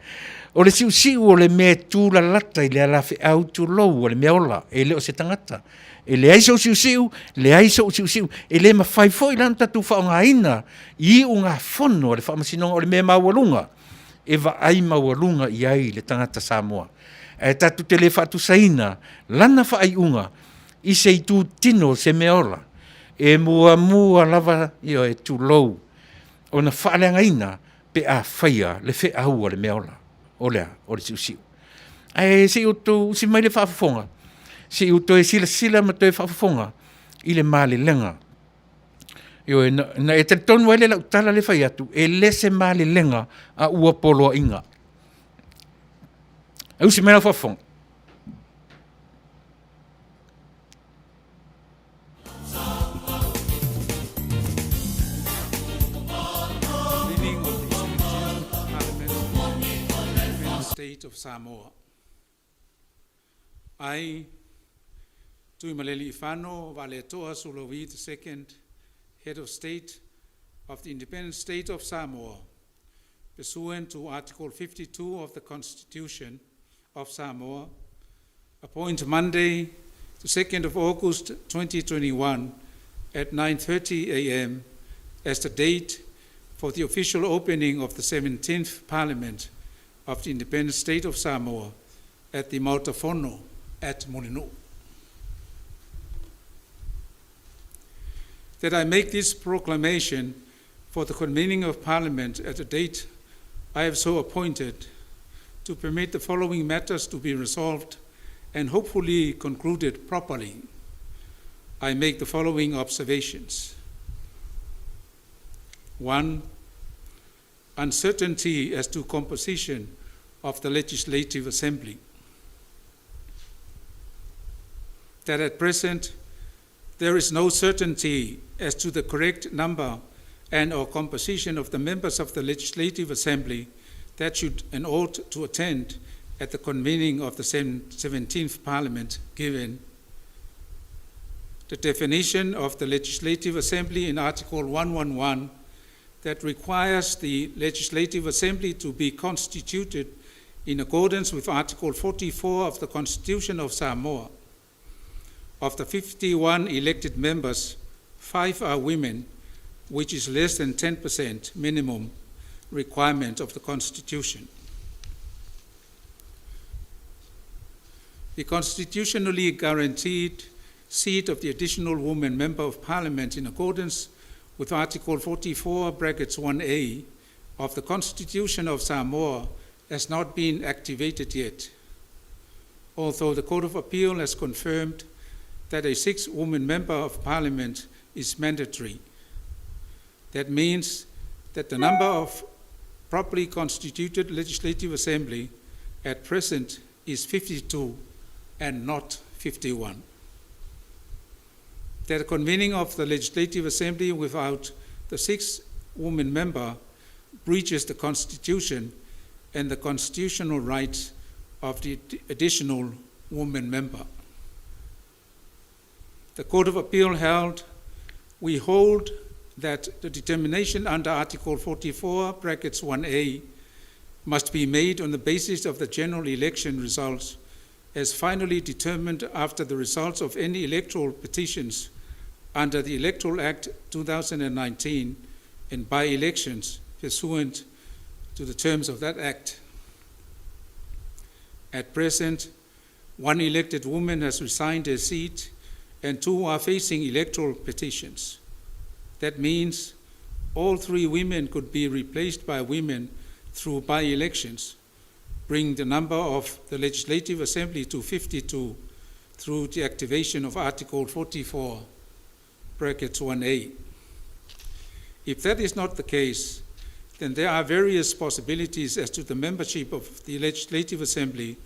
o le siusiu o le mea e tulalata i le alafeau tulou a le meaola, e le o se tagata. E leai sou siusiu, leai sou siusiu, e le mafai foi la ona tatou faaaogaina i iugafono a le Faamasinoga, o le mea maualuga e vaai maualuga i ai le tagata Samoa. Ae tatou te le faatusaina lana faaiuga i se itutino o se meaola e muamua lava, ioe, tulou, ona faaleagaina pe a faia le feau a le meaola. O le a? O le siusiu. Ae se i outou usi mai le faafofoga, se i ou toe silasila ma toe faafofoga i le malelega. Ioe, na e talitonu ai lea i lau tala lea e fai atu, e le se malelega a ua poloaiga. Usi mai lau faafofoga. Meaning of the 17th Parliament of the Independent State of Samoa. I, Tuimalealiifano Vaaletoa Sualauvi II, Head of State of the Independent State of Samoa, pursuant to Article 52 of the Constitution of Samoa, appoint Monday, the 2nd of August 2021 at 9:30 a.m. as the date for the official opening of the 17th Parliament of the Independent State of Samoa at the Maota Fono at Mulinuu. That I make this proclamation for the convening of Parliament at the date I have so appointed to permit the following matters to be resolved and hopefully concluded properly. I make the following observations. 1, uncertainty as to composition of the Legislative Assembly. That at present there is no certainty as to the correct number and or composition of the members of the Legislative Assembly that should and ought to attend at the convening of the 17th Parliament, given The definition of the Legislative Assembly in Article 111 that requires the Legislative Assembly to be constituted in accordance with Article 44 of the Constitution of Samoa. Of the 51 elected members, 5 are women, which is less than 10% minimum requirement of the Constitution. The constitutionally guaranteed seat of the additional woman member of parliament in accordance with Article 44, brackets 1A of the Constitution of Samoa has not been activated yet, although the Court of Appeal has confirmed that a 6-woman member of parliament is mandatory. That means that the number of properly constituted Legislative Assembly at present is 52 and not 51. That the convening of the Legislative Assembly without the 6-woman member breaches the Constitution and the constitutional rights of the additional woman member. The Court of Appeal held, we hold that the determination under Article 44, brackets 1A, must be made on the basis of the general election results as finally determined after the results of any electoral petitions under the Electoral Act 2019 and by elections pursuant to the terms of that act. At present, 1 elected woman has resigned her seat and 2 are facing electoral petitions. That means all 3 women could be replaced by women through by-elections, bringing the number of the Legislative Assembly to 52 through the activation of Article 44, brackets 1A. If that is not the case, then there are various possibilities as to the membership of the Legislative Assembly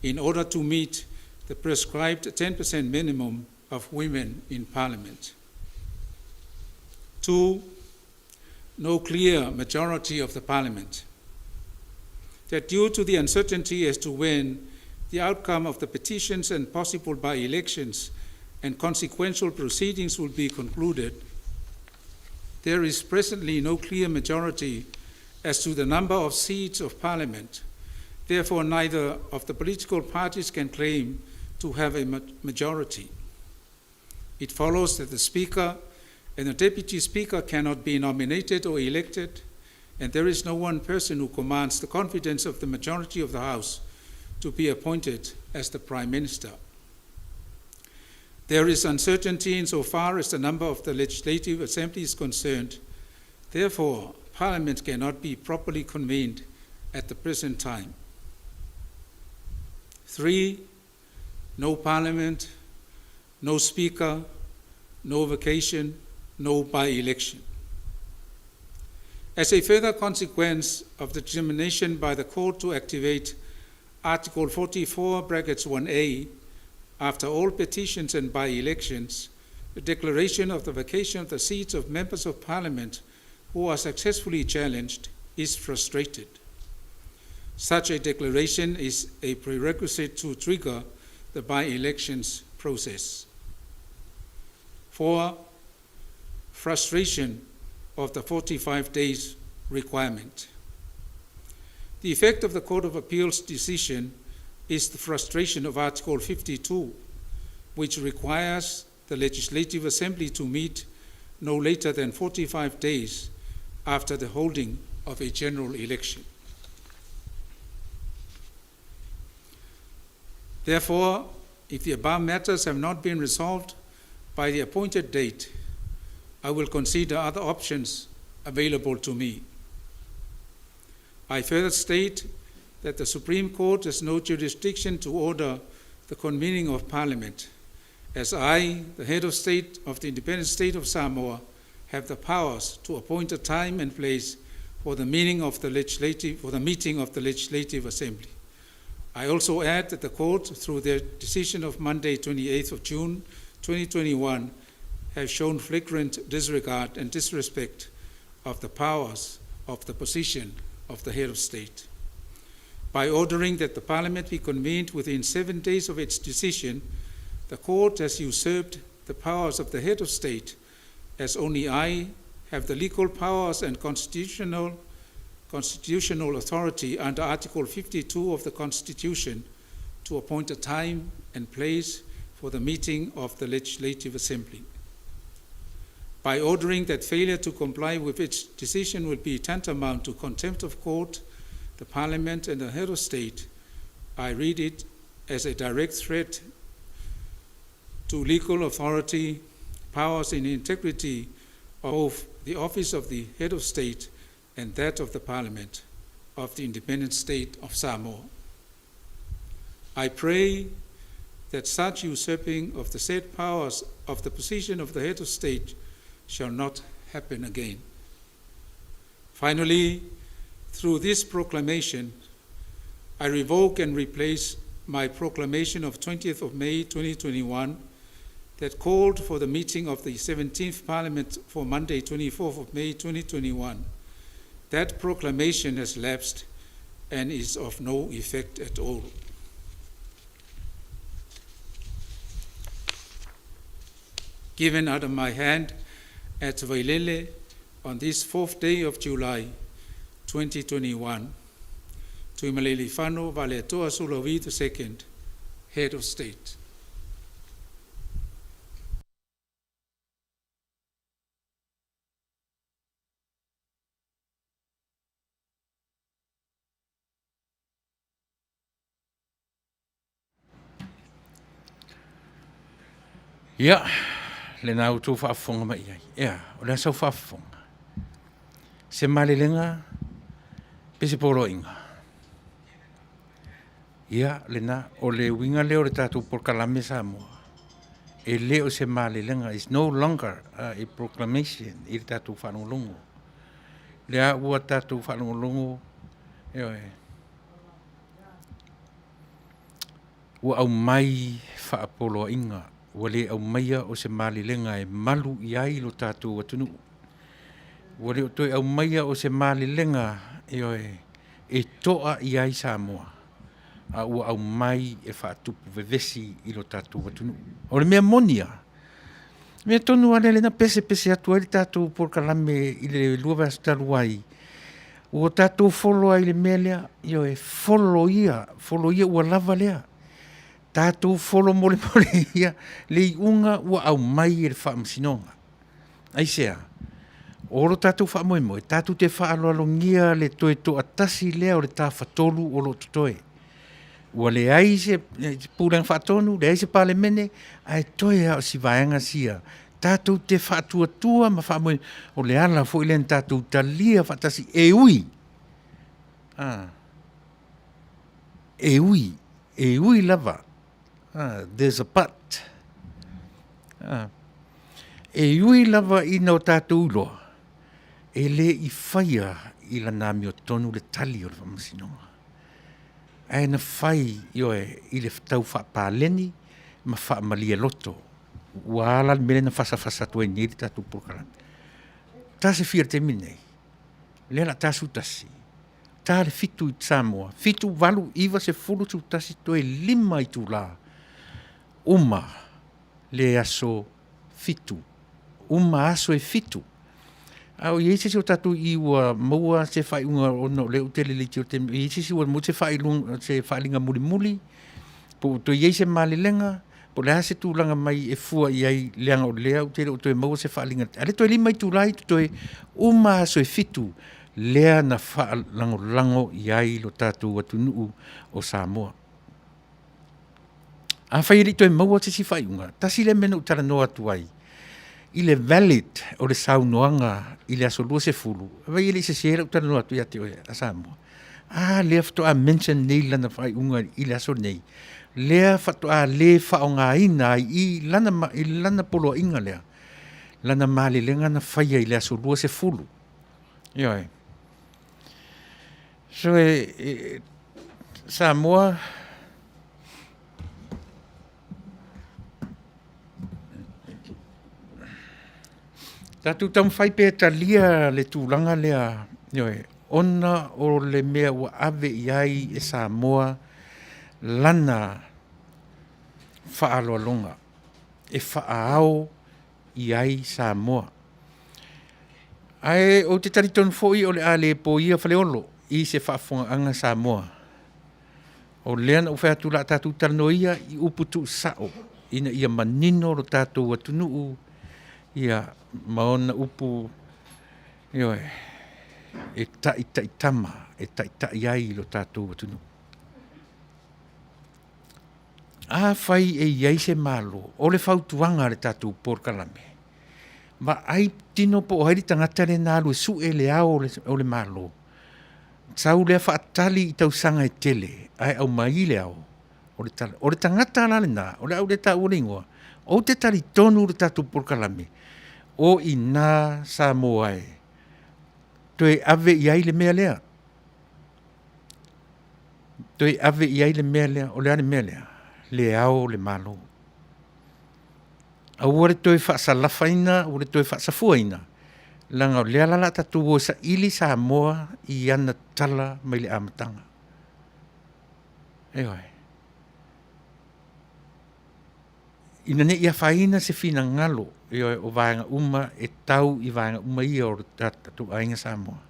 in order to meet the prescribed 10% minimum of women in Parliament. 2, no clear majority of the Parliament. That due to the uncertainty as to when the outcome of the petitions and possible by-elections and consequential proceedings will be concluded, there is presently no clear majority as to the number of seats of Parliament. Therefore, neither of the political parties can claim to have a majority. It follows that the Speaker and the Deputy Speaker cannot be nominated or elected, and there is no one person who commands the confidence of the majority of the House to be appointed as the Prime Minister. There is uncertainty insofar as the number of the Legislative Assembly is concerned. Therefore, Parliament cannot be properly convened at the present time. 3, no Parliament, no Speaker, no vacation, no by-election. As a further consequence of the determination by the court to activate Article 44, brackets 1A, after all petitions and by-elections, the declaration of the vacation of the seats of members of Parliament who are successfully challenged is frustrated. Such a declaration is a prerequisite to trigger the by-elections process. 4, frustration of the 45 days requirement. The effect of the Court of Appeal's decision is the frustration of Article 52, which requires the Legislative Assembly to meet no later than 45 days after the holding of a general election. Therefore, if the above matters have not been resolved by the appointed date, I will consider other options available to me. I further state that the Supreme Court has no jurisdiction to order the convening of Parliament, as I, the head of state of the independent state of Samoa, have the powers to appoint a time and place for the meeting of the legislative, for the meeting of the Legislative Assembly. I also add that the court, through their decision of Monday, 28th of June, 2021, has shown flagrant disregard and disrespect of the powers of the position of the head of state. By ordering that the Parliament be convened within 7 days of its decision, the court has usurped the powers of the head of state, as only I have the legal powers and constitutional, constitutional authority under Article 52 of the Constitution to appoint a time and place for the meeting of the Legislative Assembly. By ordering that failure to comply with its decision would be tantamount to contempt of court, the Parliament, and the head of state, I read it as a direct threat to legal authority, powers, and integrity of the office of the head of state and that of the Parliament of the independent state of Samoa. I pray that such usurping of the said powers of the position of the head of state shall not happen again. Finally, through this proclamation, I revoke and replace my proclamation of 20th of May 2021 that called for the meeting of the 17th Parliament for Monday, 24th of May 2021. That proclamation has lapsed and is of no effect at all. Given out of my hand at Vailele on this fourth day of July 2021, Tuimalealiifano Vaaletoa Sualauvi II, Head of State. Ia, lena outou faafofoga mai i ai. Ea, o le a sau faafofoga? Se malelega pe se poloaiga? Ia, lena, o le uiga lea o le tatou polokalame Samoa, e le o se malelega, is no longer a proclamation i le tatou faalogologo. Lea ua tatou faalogologo, ioe, ua aumai faapoloaiga, ua le aumaia o se malelega e malu i ai lo tatou atunuu. Ua le o toe aumaia o se malelega, ioe, e toa i ai Samoa, a ua aumai e faatupu vevesi i lo tatou atunuu. O le mea moni lava, o le mea tonu lava lea na pesepese atu ai le tatou polokalame i le 2 vaiaso talu ai, ua tatou folo lava i le mea lea, ioe, folo ia, folo ia ua lava lea. Tatou folo molemole ia le iuga ua aumai e le Faamasinoga. Aisea? O lo tatou faamoemoe, tatou te faaaloalogia le toe toatasi lea o le Tafatolu o lo o totoe. Ua leai se Pulega Faatonu, leai se Palemene, ae toe lava o si vaega sia tatou te faatuatua ma faamoemoe. O le ala foi lea na tatou talia faatasi, e ui, e ui, e ui lava, there's a but, e ui lava ina o tatou iloa, e le i faia i lana amiotonu le tali o le Faamasinoga, ae na fai, ioe, i le tau faapaleni ma faamalie loto. Ua a la le mea lea na fasafasa atu ai nei le tatou polokalame? Ta se fia i le taimi lenei? O lea o le a ta le 11, ta le 7 i Samoa, 7, 8, 9, 10, 11, toe 5 itula, uma le aso 7, uma aso e 7. A o i ai se isi o tatou i i ua maua se faaiuga ona o lea ou te le leitioa i le taimi, e i ai se isi ua maua se se faaaliga mulimuli, po ua toe i ai se malelega, po o le a se tulaga mai e fua i ai, leaga o lea ou te le o toe maua se faaaliga, a o lea toe 5 itula ia totoe, uma aso e 7 lea na faalagolago i ai lo tatou atunuu o Samoa. Afai e le i toe maua se isi faaiuga, tasi lea mea na ou talanoa atu ai i le valid o le saunoaga i le aso 20, vaai e le i sese lau talanoa atu ia te oe a Samoa. A lea faatoa mention nei lana faaiuga i le aso lenei, lea faatoa le faaaogaina ai i lana poloaiga lea, lana malelega na faia i le aso 20. Ioe. So e, Samoa, tatou taumafai pea e talia le tulaga lea, ioe, ona o le mea ua ave i ai e Samoa lana faaaloaloga. e faaao i ai Samoa. Ae ou te talitonu foi o le a le poia Faleolo i se faafofogaaga Samoa. O lea na ou fai atu o le a tatou talanoa ia i upu tuusao ina ia manino lo tatou atunuu ia ma ona upu, ioe, e taitaitama, e taitai ai lo tatou atunuu. Afai e i ai se Malo, o le fautuaga a le tatou polokalame, vaai tino po o ai le tagata lea na alu e sue le Ao o le Malo, sau lea faatali i tausaga e tele ae aumai le Ao, o le tagata la lena, o le a ou le taua le igoa, ou te talitonu i le tatou polokalame, o i ina Samoa e toe ave i ai le mea lea. Toe ave i ai le mea lea. O le a le mea lea? Le Ao o le Malo. Aua le toe faasalafaina, aua le toe faasafuaina, leaga o lea la o le a tatou o e saili Samoa i ana tatala mai le amataga. Ioe. Ina ne i afaina se finagalo, ioe, o vaega uma e tau i vaega uma ia o le tatou aiga Samoa,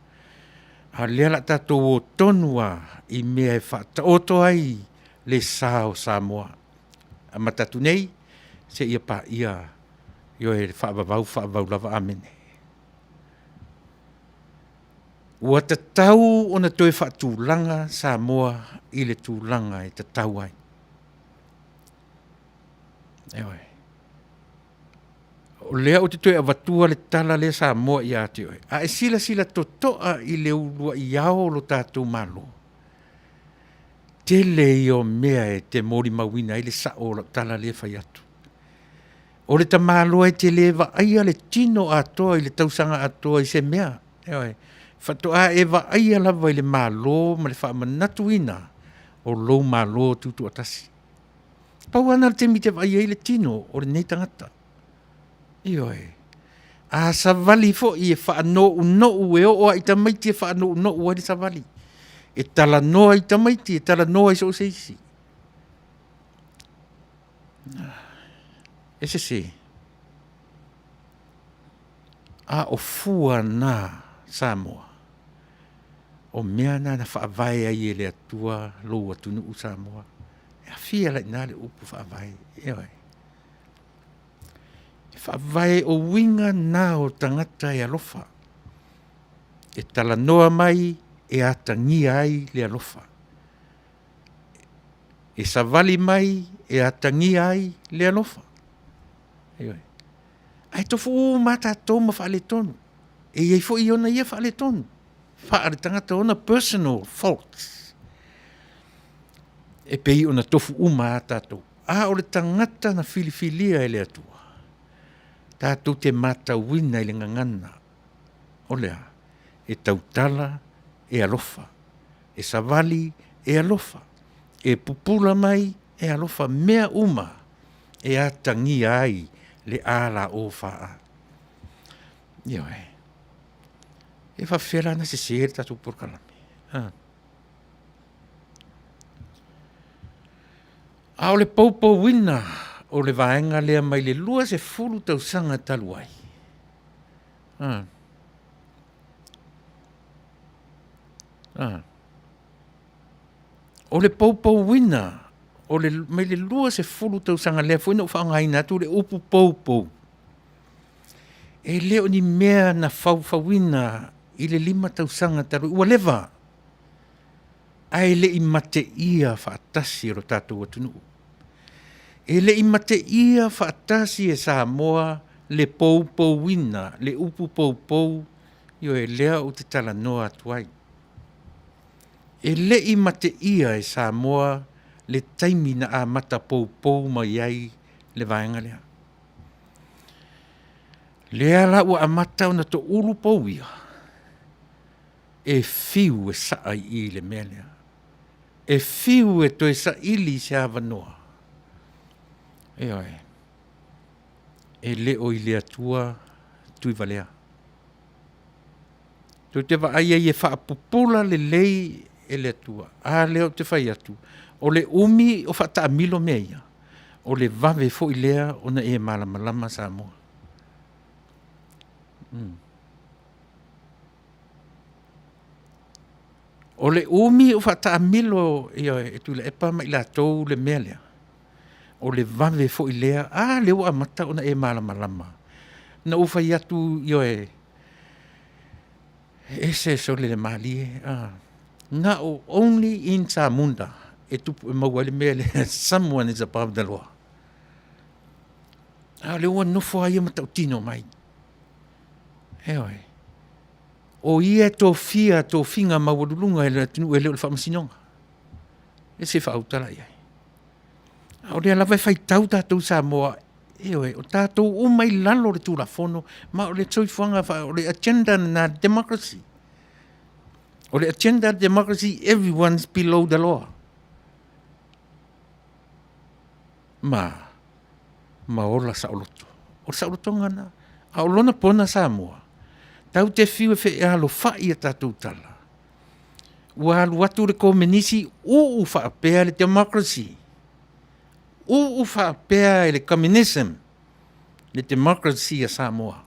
a o lea o le a tatou o tonu lava i mea e faataoto ai le sa o Samoa. E amata atu nei seia paia, ioe, le faavavau, faavavau lava. Amene. Ua tatau ona toe faatulaga Samoa i le tulaga e tatau ai. Ioe. O lea ou te toe avatua le tala lea Samoa ia te oe, a e silasila totoa i le uluai Ao o le tatou Malo, tele ia o mea e te molimauina ai le sao o lau tala lea e fai atu. O le tamaloa e te le vaaia le tino atoa i le tausaga atoa i se mea, ioe, faatoa e vaaia lava i le Malo ma le faamanatuina o lou Malo Tutoatasi. Pau lava lena o le taimi e te vaai ai le tino o lenei tagata, ioe. A savali foi e faanounou e oo lava i tamaiti e faanounou ai le savali. E talanoa i tamaiti, e talanoa i so o se isi. E sese. A o fua na Samoa, o mea na na faavae ai e le Atua lou atunuu Samoa. E aafia la i ina le upu faavae, ioe. E faavae o uiga na o tagata e alofa, e talanoa mai e atagia ai le alofa. E savali mai e atagia ai le alofa, ioe. Ae tofu uma lava tatou ma faaletonu. E i ai foi ona ia faaletonu faaletagata ona personal faults e pei ona tofu uma lava tatou. A o le tagata na filifilia e le Atua, tatou te matauina i le gagana, o le a? E tautala e alofa, e savali e alofa, e pupula mai e alofa, mea uma e atagia ai le a l o f a. Ioe. E faapefea la ona sese le tatou polokalame, a? A o le poupouina o le vaega lea mai le 20 tausaga talu ai, o le poupouina mai le 20 tausaga lea foi na ou faaaogaina atu le upu poupou, e le o ni mea na faufauina i le 5 tausaga talu ai, ua leva, ae le i mateia faatasi e lo tatou atunuu. E le i mateia faatasi e Samoa le poupouina, le upu poupou, ioe, lea ou te talanoa atu ai. E le i mateia e Samoa le taimi na amata poupou mai ai le vaega lea. Lea la ua amata ona toulu pou ia, e fiu e saa i i le mea lea, e fiu e toe saili se avanoa, ioe, e le o i le Atua Tuivalea. Tou te vaai ai e faapupula lelei e le Atua. A lea ou te fai atu, o le umi o faataamilo mea ia. O le vave foi lea ona e malamalama Samoa. O le umi o faataamilo e Tuilaepa ma i latou le mea lea, o le vave foi lea, a lea ua amata ona e malamalama. Na ou fai atu, ioe, e ese sole le malie, na o only in Samuda e tupu e maua ai le mea lea, someone is above the law. A o lea ua nofo lava ia ma tautino mai. Ioe. O ia e tofia tofiga maualuluga e le atunuu e le o le Faamasinoga. Ia se i faaauta la i ai. A o lea lava e faitau tatou i Samoa, ioe, o tatou uma i lalo o le Tulafono, ma o le soifuaga, o le agenda lena a le democracy. O le agenda a le democracy, everyone is below the law. Ma, ma ola saoloto. O le saolotoga lena. A o lona pona Samoa, tatou te fiu e fealofai a tatou tala, ua alu atu le Komenisi uu faapea le democracy, uu faapea e le communism le democracy a Samoa.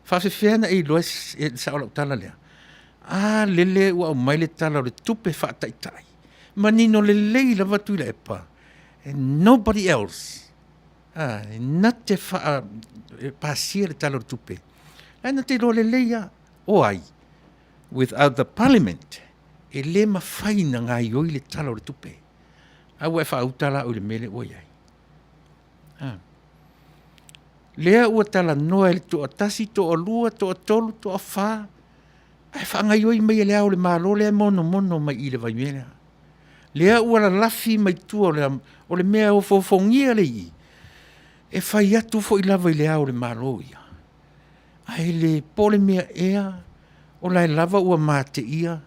E faapefea ona e iloa e sao lau tala lea? A lele ua aumai le Tala o le Tupe Faataitai, manino lelei lava Tuilaepa, and nobody else, na te pasia le Tala o le Tupe. O la e na te iloa lelei lava. O ai? Without the Parliament, e le mafai ona gaoioi le Tala o le Tupe. A ua e faauta la oe i le mea lea ua i ai. Lea ua talanoa e le toatasi, toalua, toatolu, toafa, ae faagaoioi mai e Le Ao o le Malo lea e monomono mai i i le vaimea lea. Lea ua lalafi mai tua o le mea e ofoofogia lea e i i, e fai atu foi lava i Le Ao o le Malo ia, ae le po le mea ea o la e lava ua mateia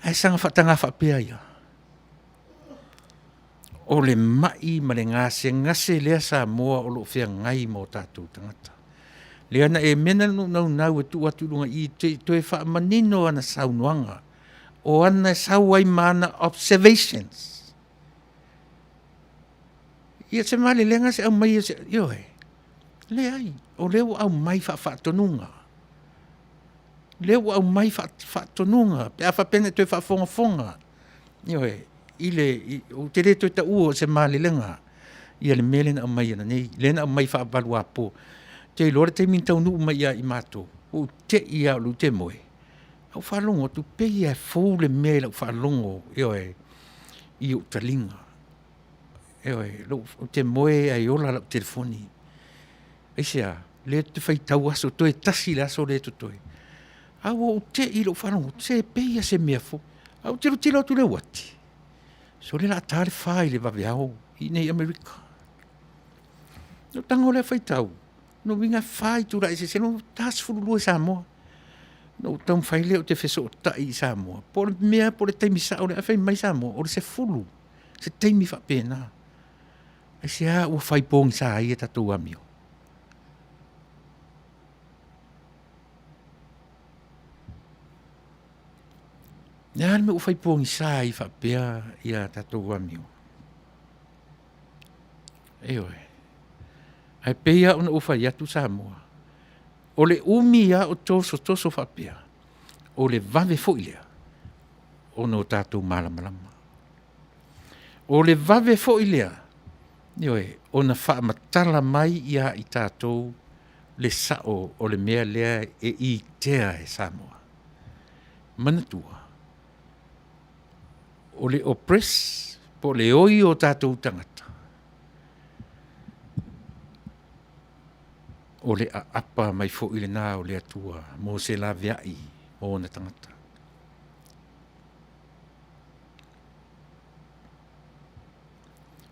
ae saga faataga faapea ai lava. O le mai ma le gasegase lea Samoa o lo o feagai ma o tatou tagata. Lea na e mea lena na ou naunau e tuu atu i luga i i se i toe faamanino ana saunoaga, o ana e sau ai ma ana observations. Ia se malelega se i aumai, ioe, leai, o lea ua aumai faafaatonuga, lea ua aumai faatonuga pe a faapea na e toe faafogafoga, ioe, ou te le toe taua o se malelega le mea lea na aumai ananei, lea na aumai faavaluapo. Ou te iloa le taimi na taunuu mai ia i matou, ua ou te i lava o lea ou te moe, ae ou faalogo atu e pei lava e fou le mea i lau faalogo, ioe, i ou taliga. Ioe, ou te moe ae ola lau telefoni. Aisea? Lea ou te faitau aso, toe tasi le aso lea e totoe, ae ua ou te i i lou faalogo atu, se pei lava o se mea fou. Ae ou tilotilo atu i le uati, sole o le a ta le 4 i le vaveao i inei i Amerika. Ona ou tago lea faitau, lona uiga e fa itula eseese, lona uiga e 42 i Samoa. Ona ou taumafai lea ou te fesootai i Samoa po o le mea po o le taimi sao lea, ae fai mai Samoa, o le 10, se taimi faapena. Aisea ua fai pogisa ai a tatou amio? O le a le mea ua fai pogisa ai faapea a tatou amio? Ioe. Ae pei lava ona ou fai atu Samoa, o le umi lava o tosotoso faapea, o le vave foi lea ona o tatou malamalama. O le vave foi lea, ioe, ona faamatala mai ia i tatou le sao o le mea lea e itea e Samoa. Manatua, o le oppress po o le oi o tatou tagata, o le aapa mai foi lena o le Atua mo se laveai o ona tagata.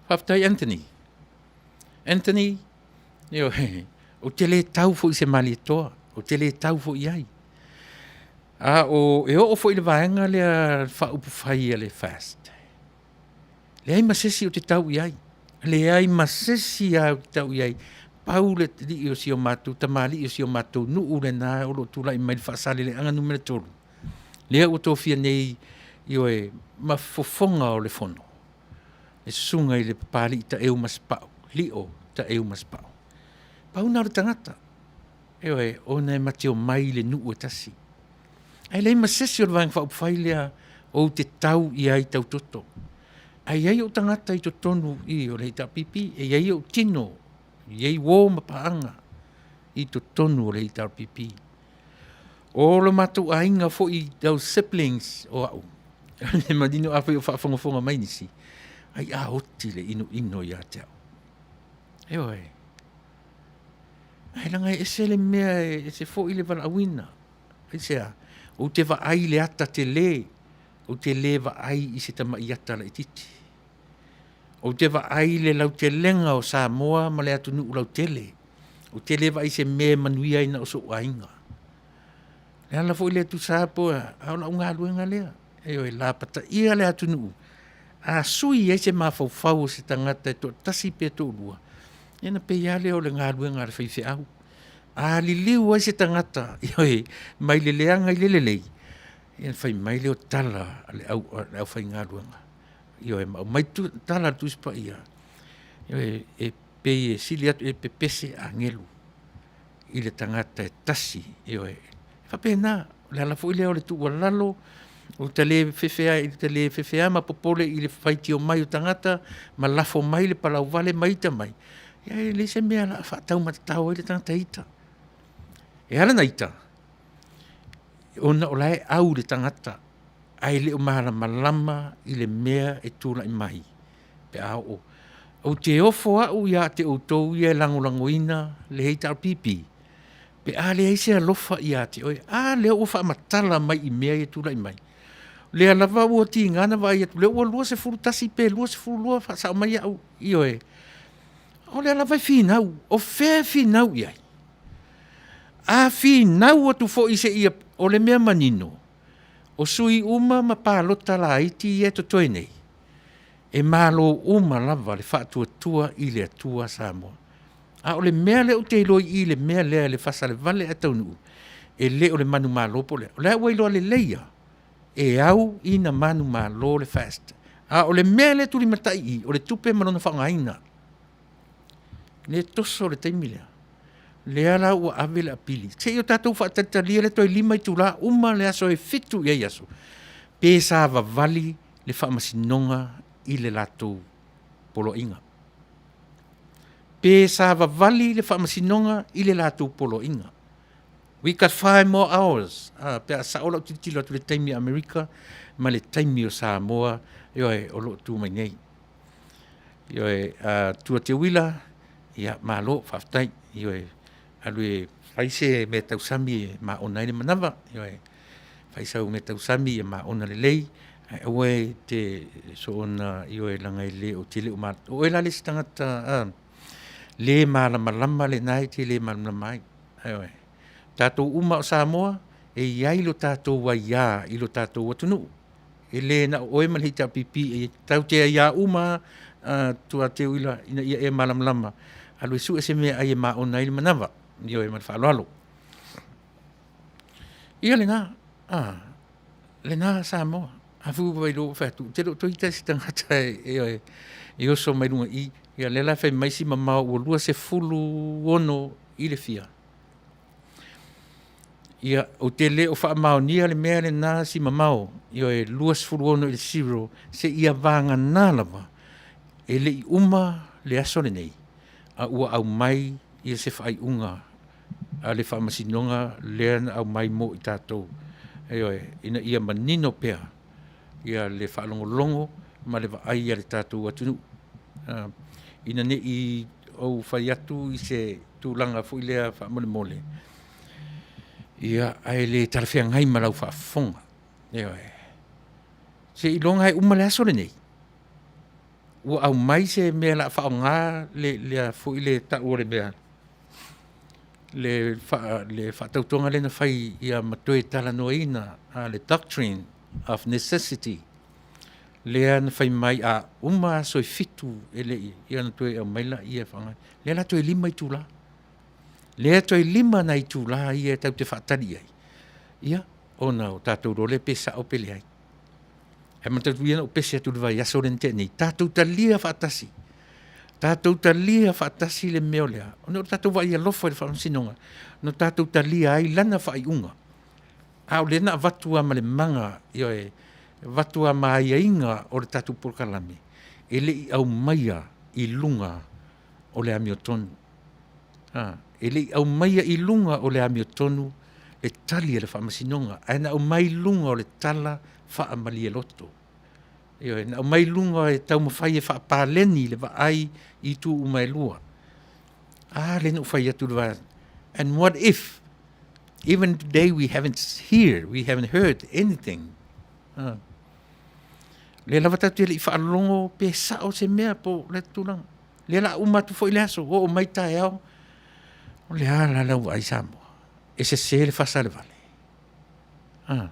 Faafetai Anthony. Anthony, ioe, ou te le tau foi i se Malietoa, ou te le tau foi i ai. A o, e oo foi i le vaega lea faaupufai a le FAST, leai ma se isi ou te tau i ai, leai ma se isi lava ou te tau i ai. Pau le alii o si o matou, tamalii o si o matou nuu lena o lo o tulai mai i le Faasaleleaga Nu.3, lea ua tofia nei, ioe, ma fofoga o le Fono. Le susuga i le Papalii Taeumasepao, Lio Taeumasepao. Pau lena o le tagata, ioe, ona e ma te omai i le nuu e tasi. Ae leai ma se isi o le Vaega Faaupufai lea ou te tau i ai tautoto. Ae i ai ou tagata i totonu i i o le HRPP, e i ai ou tino, e i ai uo ma paaga i totonu o le HRPP. O lo matou aiga foi those siblings o au, e manino afai o faafogafoga mai nisi, ai a oti le inoino ia te au. Ioe. Ae leaga e ese le mea, e ese foi le valaauina. Aisea? Ou te vaai i le ata tele, ou te le vaai i se tamai ata laitiiti. Ou te vaai i le lautelega o Samoa ma le atunuu lautele. Ou te le vaai i se mea e manuia ai na o sou aiga. O le ala foi lea tusa lava po o le a, a o lau galuega lea, ioe, lapataia le atunuu, a sui ai se mafaufau o se tagata e toatasi pe toalua, ia ona pei lava lea o le galuega a le faifeau. A liliu ai se tagata, ioe, mai le leaga i le lelei, ia ona fai mai lea o tala a le aufaigaluega, ioe, ma aumai tala a le Tusi Paia, ioe, e pei e sili atu, e pepese agelu i le tagata e tasi, ioe. E faapena. O le ala foi lea o le tuualalo, ou te le fefe lava ma popole i le faitio mai o tagata ma lafo mai le palauvale ma ita mai, ae leai se mea o le a faataumatatao ai le tagata ita. E ala ona ita, ona o la e au i le tagata ae le o malamalama i le mea e tulai mai pe a oo. Ou te ofo au ia te outou ia e lagolagoina le HRPP pe a leai se alofa ia te oe. A lea ua faamatala mai i mea ia e tulai mai? O lea lava ua tiga ona vaai atu o lea ua 21 pe 22, faasao mai au, ioe, o lea lava e finau. O fea e finau i ai? A finau atu foi seia… O le mea manino, o sui uma ma palota laiti ia e totoe nei, e malo uma lava le Faatuatua i le Atua Samoa. A o le mea lea ou te iloa i i le mea lea i le fasa i le vale ae taunuu, e le o le manumalo po o le a. O lea ua iloa lelei lava, e au ina manumalo le FAST. A o le mea lea e tulimatai i i, o le tupe ma lona faaaogaina, lea e toso le taimi lea, lea la ua ave le apili, se i o tatou faatalia le toe 5 itula uma le aso e 7 i ai aso, pe savavali le Faamasinoga i le latou poloaiga. Pe savavali le Faamasinoga i le latou poloaiga. We got 5 more hours pe a sao lau tilotilo atu i le taimi a Amerika ma le taimi o Samoa, ioe, o lo o tu mai nei. Ioe, Tua Teuila, ia malo faafetai, ioe, alu e fai se meatausami e maona ai le manava, ioe, fai sau meatausami ia maona lelei, ae aua e te soona, ioe, leaga e le, ou te le o malamalama. O oe la le isi tagata le malamalama lena e te le malamalama ai, ioe. O tatou uma lava o Samoa, e i ai lo tatou aia i lo tatou atunuu, e le na o oe ma le HRPP, tatou te aia uma lava Tua Teuila ina ia e malamalama, alu e sue se meaai e maona ai le manava. Ioe. Ma le faaaloalo. Ia lena, a, lena Samoa. A foi ua vaai loa ua ou fai atu ou te le o toe ita i se tagata e oso mai luga i i. Ia lea la e fai mai si mamao ua 26 i le fia. Ia, ou te le o faamaonia le mea lena si mamao, ioe, 26 i le 0, seia vagana lava e le i uma le aso lenei a ua aumai se faaiuga a le Faamasinoga lea na aumai mo i tatou, ioe, ina ia manino pea le faalogologo ma le vaai a le tatou atunuu, ina ne i ou fai atu i se tulaga foi lea faamolemole, ia, ae le talafeagai ma lau faafofoga. Ioe. Seiloga e uma le aso lenei ua aumai se mea o le a faaaoga le tau o le mea, le faatautoga lea na fai ma toe talanoaina le doctrine of necessity lea na fai mai a uma aso e 7 e le i, ia ona toe aumai lea e faaaoga. Lea la toe 5 itula. Lea toe 5 nai itula ia tatou te faatali i ai, ia ona tatou iloa lea pe sao pe leai. Ae manatua na ou pese atu i le vaiaso lea na tea nei, tatou talia faatasi, tatou talia faatasi le mea o le a? Ona o le tatou vaai alofa i le Faamasinoga na tatou talia ai lana faaiuga, a o lea na avatu lava ma le maga, ioe, avatu lava ma aiaiga o le tatou polokalame, e le i aumaia i luga o le amiotonu. E le i aumaia i luga o le amiotonu le tali a le Faamasinoga, ae na aumai i luga o le tala faamalietoto. Ioe, na aumai i luga e taumafai e faapaleni le vaai i itu uma e lua. A lea na ou fai atu i le vaega, and what if even today we haven't hear, we haven't heard anything. O lea lava tatou te le i faalogo pe sao se mea po o lea tulaga. O lea o le a uma atu foi le aso, oo mai taeao, o le a la lau vaai Samoa? E sese le fasa a le vale? A,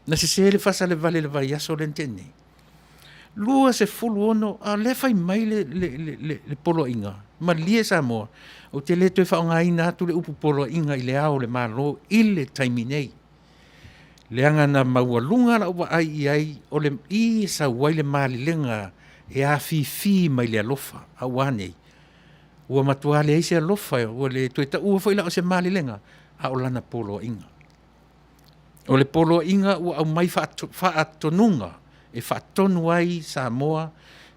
na sese le fasa a le vale i le vaiaso lea na tea nei? 26, a o lea e fai mai le poloaiga, malie Samoa, ou te le toe faaaogaina atu le upu poloaiga i Le Ao o le Malo i le taimi nei, leaga na maualuga lau vaai i ai, o le i e sau ai le malelega e afifi mai le alofa, a ua a nei? Ua matua leai se alofa, ua le toe taua foi la o se malelega, a o lana poloaiga. O le poloaiga ua aumai faatonuga e faatonu ai Samoa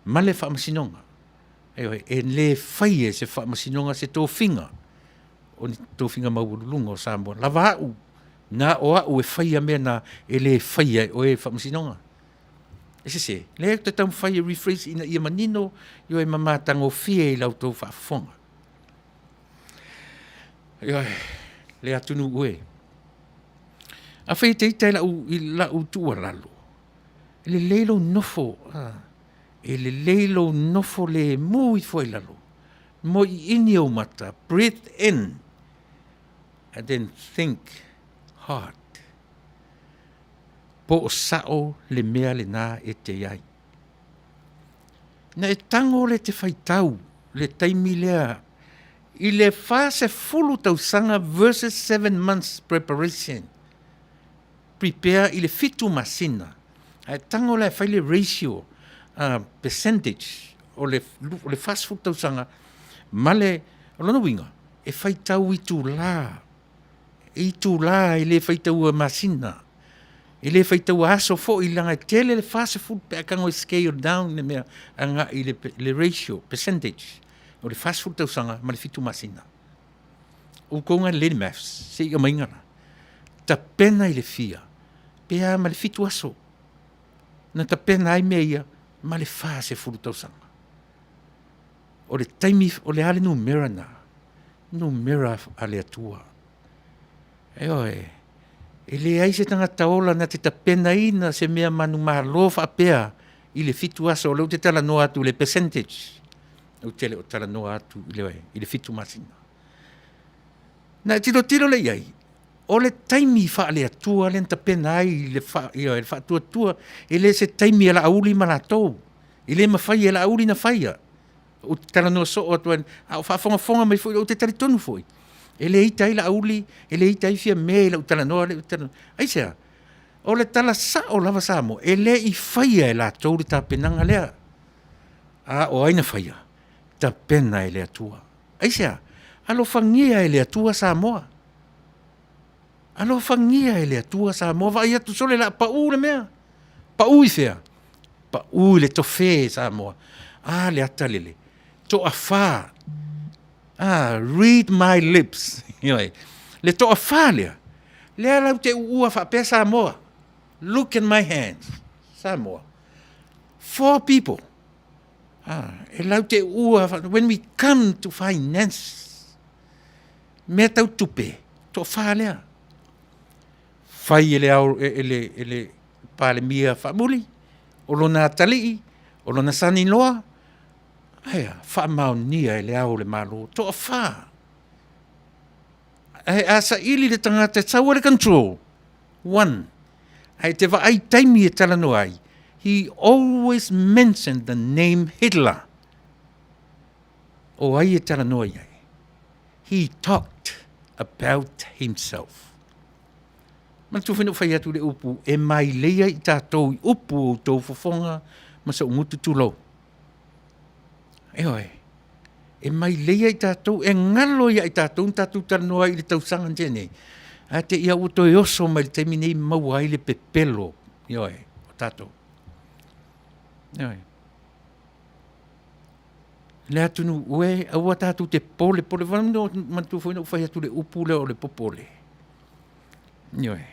ma le Faamasinoga. Ioe, e le faia e se Faamasinoga se tofiga, o ni tofiga maualuluga o Samoa, lava au, na o au e faia mea na, e le faia e oe le Faamasinoga. E sese? O lea ou te taumafai e rephrase ina ia manino, ioe ma matagofie i la outou faafofoga. Ioe, le atunuu e, afai e te ita i lau tuualalo, e lelei lou nofo, e lelei lou nofo lemu ifo ai i lalo, moiini ou mata, breathe in and then think hard, po o sao le mea lena e te i ai. Na e tago lea e te faitau le taimi lea i le 40 tausaga versus 7 months preparation, prepare i le 7 masina, ae tago la e fai le ratio percentage o le 40 tausaga ma le… O lona uiga, e faitau itula, itula e le faitaua masina, e le faitaua aso foi leaga e tele le 40 pe a e tago e scale down le mea agai i le ratio, percentage o le 40 tausaga ma le 7 masina. O outou na e lelei le maths, se i aumaiga la. Tapena i le fia? Pe a ma le 7 aso na tapena ai mea ia ma le 40 tausaga. O le taimi, o le a le numera lena? Numera a le Atua. Ioe. E leai se tagata ola na te tapenaina se mea manumalo faapea i le 7 aso. O lea ou te talanoa atu i le percentage, ou te le o talanoa atu i le 7 masina. Na e tilotilo lea i ai, o le taimi faale-Atua lea na tapena ai le faatuatua, e le o se taimi a Laauli ma latou, e le mafai e Laauli ona faia. Ou te talanoa soo atu ai, a o faafogafoga mai foi, ou te talitonu foi, e le ita ai Laauli, e le ita ai Fiame i lau talanoa lea ou te talanoa. Aisea? O le tala sao lava Samoa, e le i faia e latou le tapenaga lea. A o ai na faia? Tapena e le Atua. Aisea? Alofagia e le Atua Samoa, alofagia e le Atua Samoa, vaai atu, sole o le a pau le mea. Pau i fea? Pau i le tofe Samoa. A le ata lele, toafa, a, read my lips, ioe, le toafa lea, lea latou te uua faapea Samoa, look at my hands, Samoa, four people, a, e latou te uua, when we come to finance, mea tau tupe, toafa lea. Fai e le, ao, e le, e le Palemia faamuli, o lona atalii, o lona son-in-law, ae a? Faamaonia e Le Ao o le Malo, toafa. Ae a saili le tagata e sau ai le control, one. Ae e te vaai i taimi e talanoa ai, he always mention the name Hitler. O ai e talanoa i ai? He talked about himself. Manatua foi na ou fai atu i le upu, e mailei ai i tatou i upu o outou fofoga ma sou gutu tulou. Ioe, e mailei ai i tatou, e galo ia i tatou na tatou talanoa ai i le tausaga na tea nei, ae te i lava ua toe oso mai i le taimi lenei maua ai le pepelo, ioe, o tatou. Ioe. Le atunuu e, aua tatou te polepole. Manatua foi na ou fai atu i le upu lea o le popole, ioe.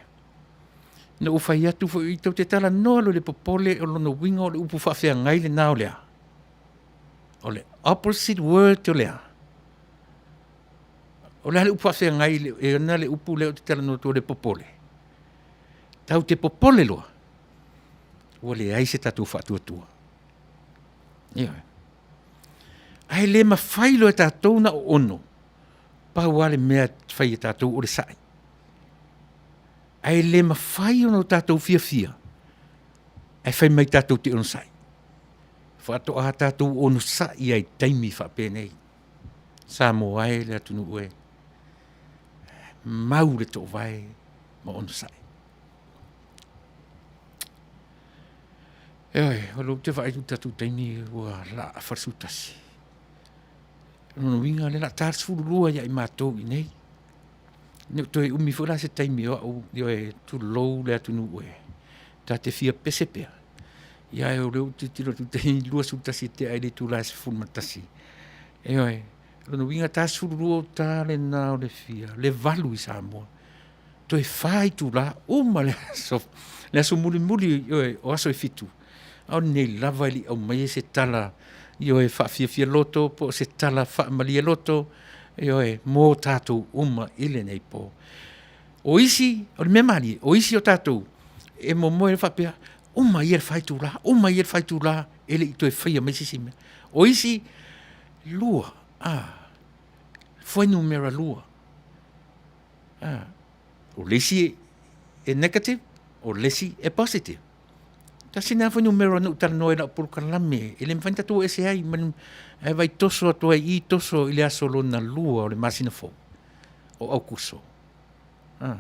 Na ou fai atu foi, tou te talanoa loa i le popole, o lona uiga o le upu faafeagai lena o le a? O le opposite word o le a? O le a le upu faafeagai e ona le upu lea ou te talanoa atu ai o le popole? Tatou te popole loa, ua leai se tatou faatuatua. Ioe. Ae le mafai loa e tatou ona oono, pau lava le mea e fai e tatou o le sai. Ae le mafai ona tatou fiafia ae fai mai tatou te onosai. Faatoa tatou onosai lava i taimi faapenei. Samoa e le atunuu e, mau le toovae ma onosai. Ioe, o lea ou te vaai atu i le tatou taimi ua laafa le 11. O lona uiga o lea o le a ta le 12 ia i matou i inei. E le o toe umi foi la se taimi o au, ioe tulou le atunuu e, ta te fia pese pea, ae o lea ou te tilotilo atu i le taimi, e 21 e tea i le itula e 11. Ioe, o lona uiga e ta le 12 o ta lena o le fia? Le 8 i Samoa. Toe 4 itula uma le aso, le aso mulimuli, ioe, o aso e 7, a o lenei lava e le i aumaia se tala, ioe, faafiafia loto po o se tala faamalie loto, ioe, mo tatou uma i lenei po. O isi, o le mea malie, o isi o tatou, e momoe faapea, uma ia le 4 itula, uma ia le 4 itula e le i toe faia mai se isi mea. O isi, 2, fuainumera 2. O le isi e negative, o le isi e positive. Tasi lena fuainumera na ou talanoa ai i lau polokalame, e le mafai ona tatou o ese ai, ae vaai toso atu ai i i toso i le aso lona lua o le masina fou o Aokuso. O le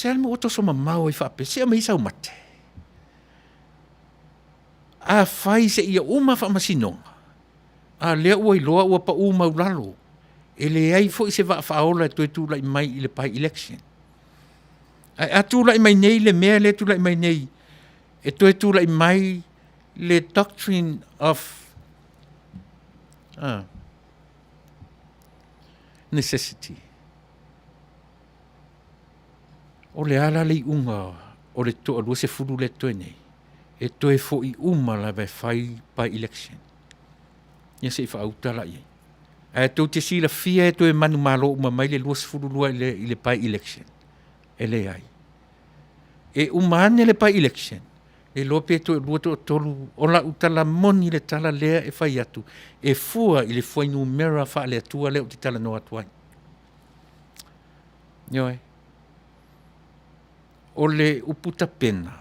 a le mea ua toso mamao ai faapea? Se aumai sau mate. Afai seia uma faamasinoga, a o lea ua iloa ua pau maualalo, e leai foi se vaa faaola e toe tulai mai i le bi-election. Ae a tulai mai nei le mea lea e tulai mai nei, e toe tulai mai le doctrine of necessity. O le a la le iuga o le toa-20 lea e totoe nei? E toe foi uma lava e fai bi-election. Ia se i faauta la i ai. Ae tou te silafia e toe manumalo uma mai le 22 i le bi-election? E leai. E uma ane le bi-election, le iloa pe toalua toatolu, o lau tala moni le tala lea e fai atu, e fua i le fuainumera faale-Atua lea ou te talanoa atu ai. Ioe. O le upu tapena,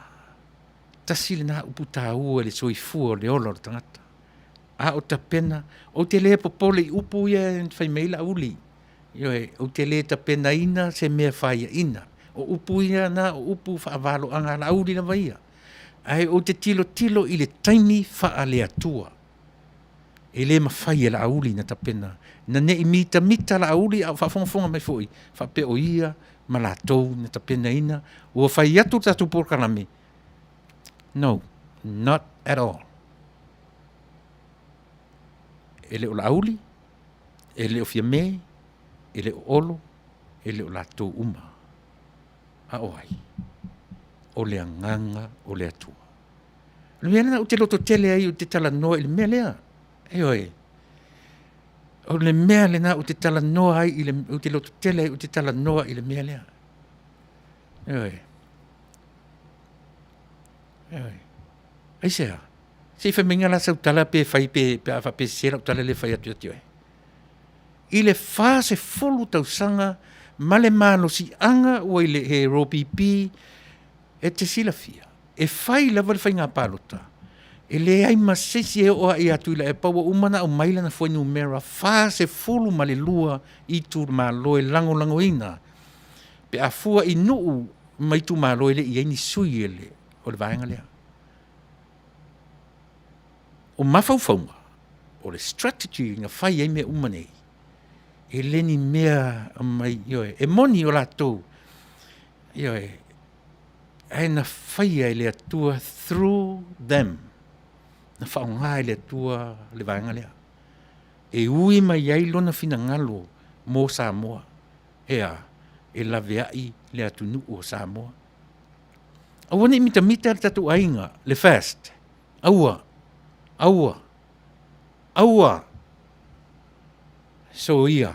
tasi lena upu taua i le soifua o le ola o le tagata. A o tapena, ou te le popole i upu ia e fai mai ai Laauli. Ioe, ou te le tapenaina se mea faiaina. O upu ia na o upu faavaloaga a Laauli lava ia. Ae ou te tilotilo i le taimi faale-Atua. E le mafai e Laauli ona tapena, ina ne i mitamita Laauli a o faafogafoga mai foi, faapea o ia ma latou na tapenaina, ua fai atu le tatou polokalame. No, not at all. E le o Laauli, e le o Fiame, e le o Olo, e le o latou uma. A o ai? O le Agaga o le Atua. O le mea lena ou te lototele ai ou te talanoa i le mea lea. Ioe. O le mea lena ou te talanoa ai i le, ou te lototele ai ou te talanoa i le mea lea. Ioe. Ioe. Aisea? Se i fai maiga la sau tala pe fai pe, pe a faapea e sese lau tala lea e fai atu ia te oe. I le 40 tausaga ma le malosiaga ua i le HRPP e te silafia, e fai lava le faiga palota, e leai ma se isi e oo lava ia Tuilaepa ua uma ona aumai lana fuainumera 42 itumalo e lagolagoina. Pe a fua i nuu ma itumalo e le i i ai ni sui o le vaega lea. O mafaufauga, o le strategy na fai ai mea uma nei, e le ni mea aumai, ioe, e moni o latou, ioe, ae na faia e le Atua through them. Na faaaoga e le Atua le vaega lea e ui mai ai Lona finagalo mo Samoa. E a? E laveai le atunuu o Samoa. Aua ne i mitamita le tatou aiga, le FAST, aua, aua, aua. Soia,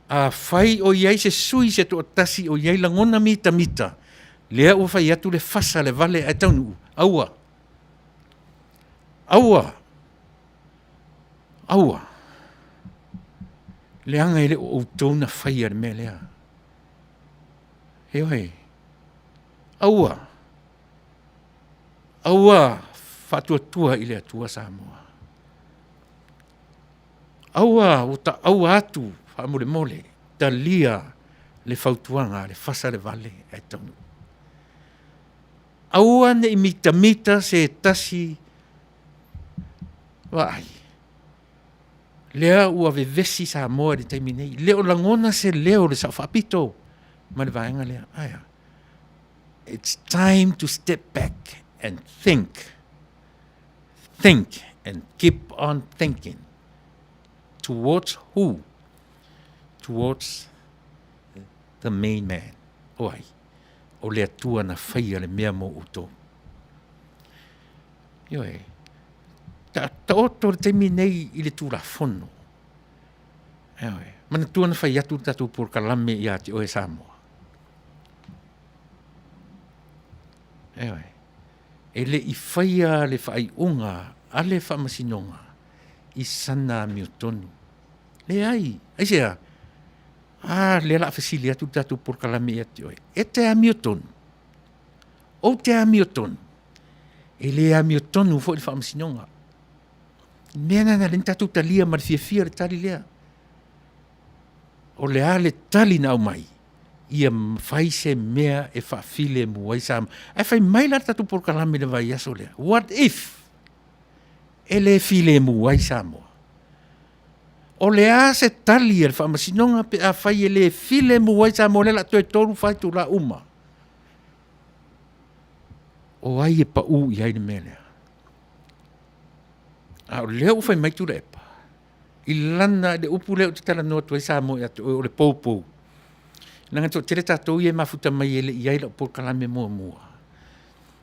afai o i ai se sui usufono se toatasi o i ai lagona mitamita, lea ua fai atu le fasa a le vale ae taunuu, aua, aua, aua, leaga e le o outou na faia le mea lea. Ioe. Aua, aua, faatuatua i le Atua Samoa. Aua ua ta aua atu faamolemole, talia le fautuaga a le fasa le vale ae taunuu. Aua ne i mitamita se tasi, vaai, lea ua vevesi Samoa i le taimi nei, e le o lagona se leo o le Sao Faapito ma le vaega lea. Ae a? It's time to step back and think, think and keep on thinking. Towards who? Towards the main man. O ai? O le Atua na faia le mea mo outou. Ioe, taoto le taimi nei i le Tulafono. Ioe, manatua na fai atu le tatou polokalame ia te oe Samoa. Ioe, e le i faia le faaiuga a le Faamasinoga i sana amiotonu. Leai. Aisea? A lea o le a fesili atu le tatou polokalame ia te oe, e te amiotonu? Ou te amiotonu? E le amiotonu foi le Faamasinoga. O le mea lena na ala ai ona tatou talia ma le fiafia le tali lea. O le a le tali na aumai? Ia fai se mea e faafilemu ai Samoa. Ae fai mai la le tatou polokalame i le vaiaso lea, what if e le filemu ai Samoa? O le a se tali a le Faamasinoga pe afai e le filemu ai Samoa lea o le a toe 3, 4 itula uma? O ai e pau i ai le mea lea? A o lea ua fai mai Tuilaepa i lana, le upu lea ou te talanoa atu ai Samoa ia te oe o le poupou. Leaga e toatele tatou ia e mafuta mai e le i i ai lau polokalame muamua,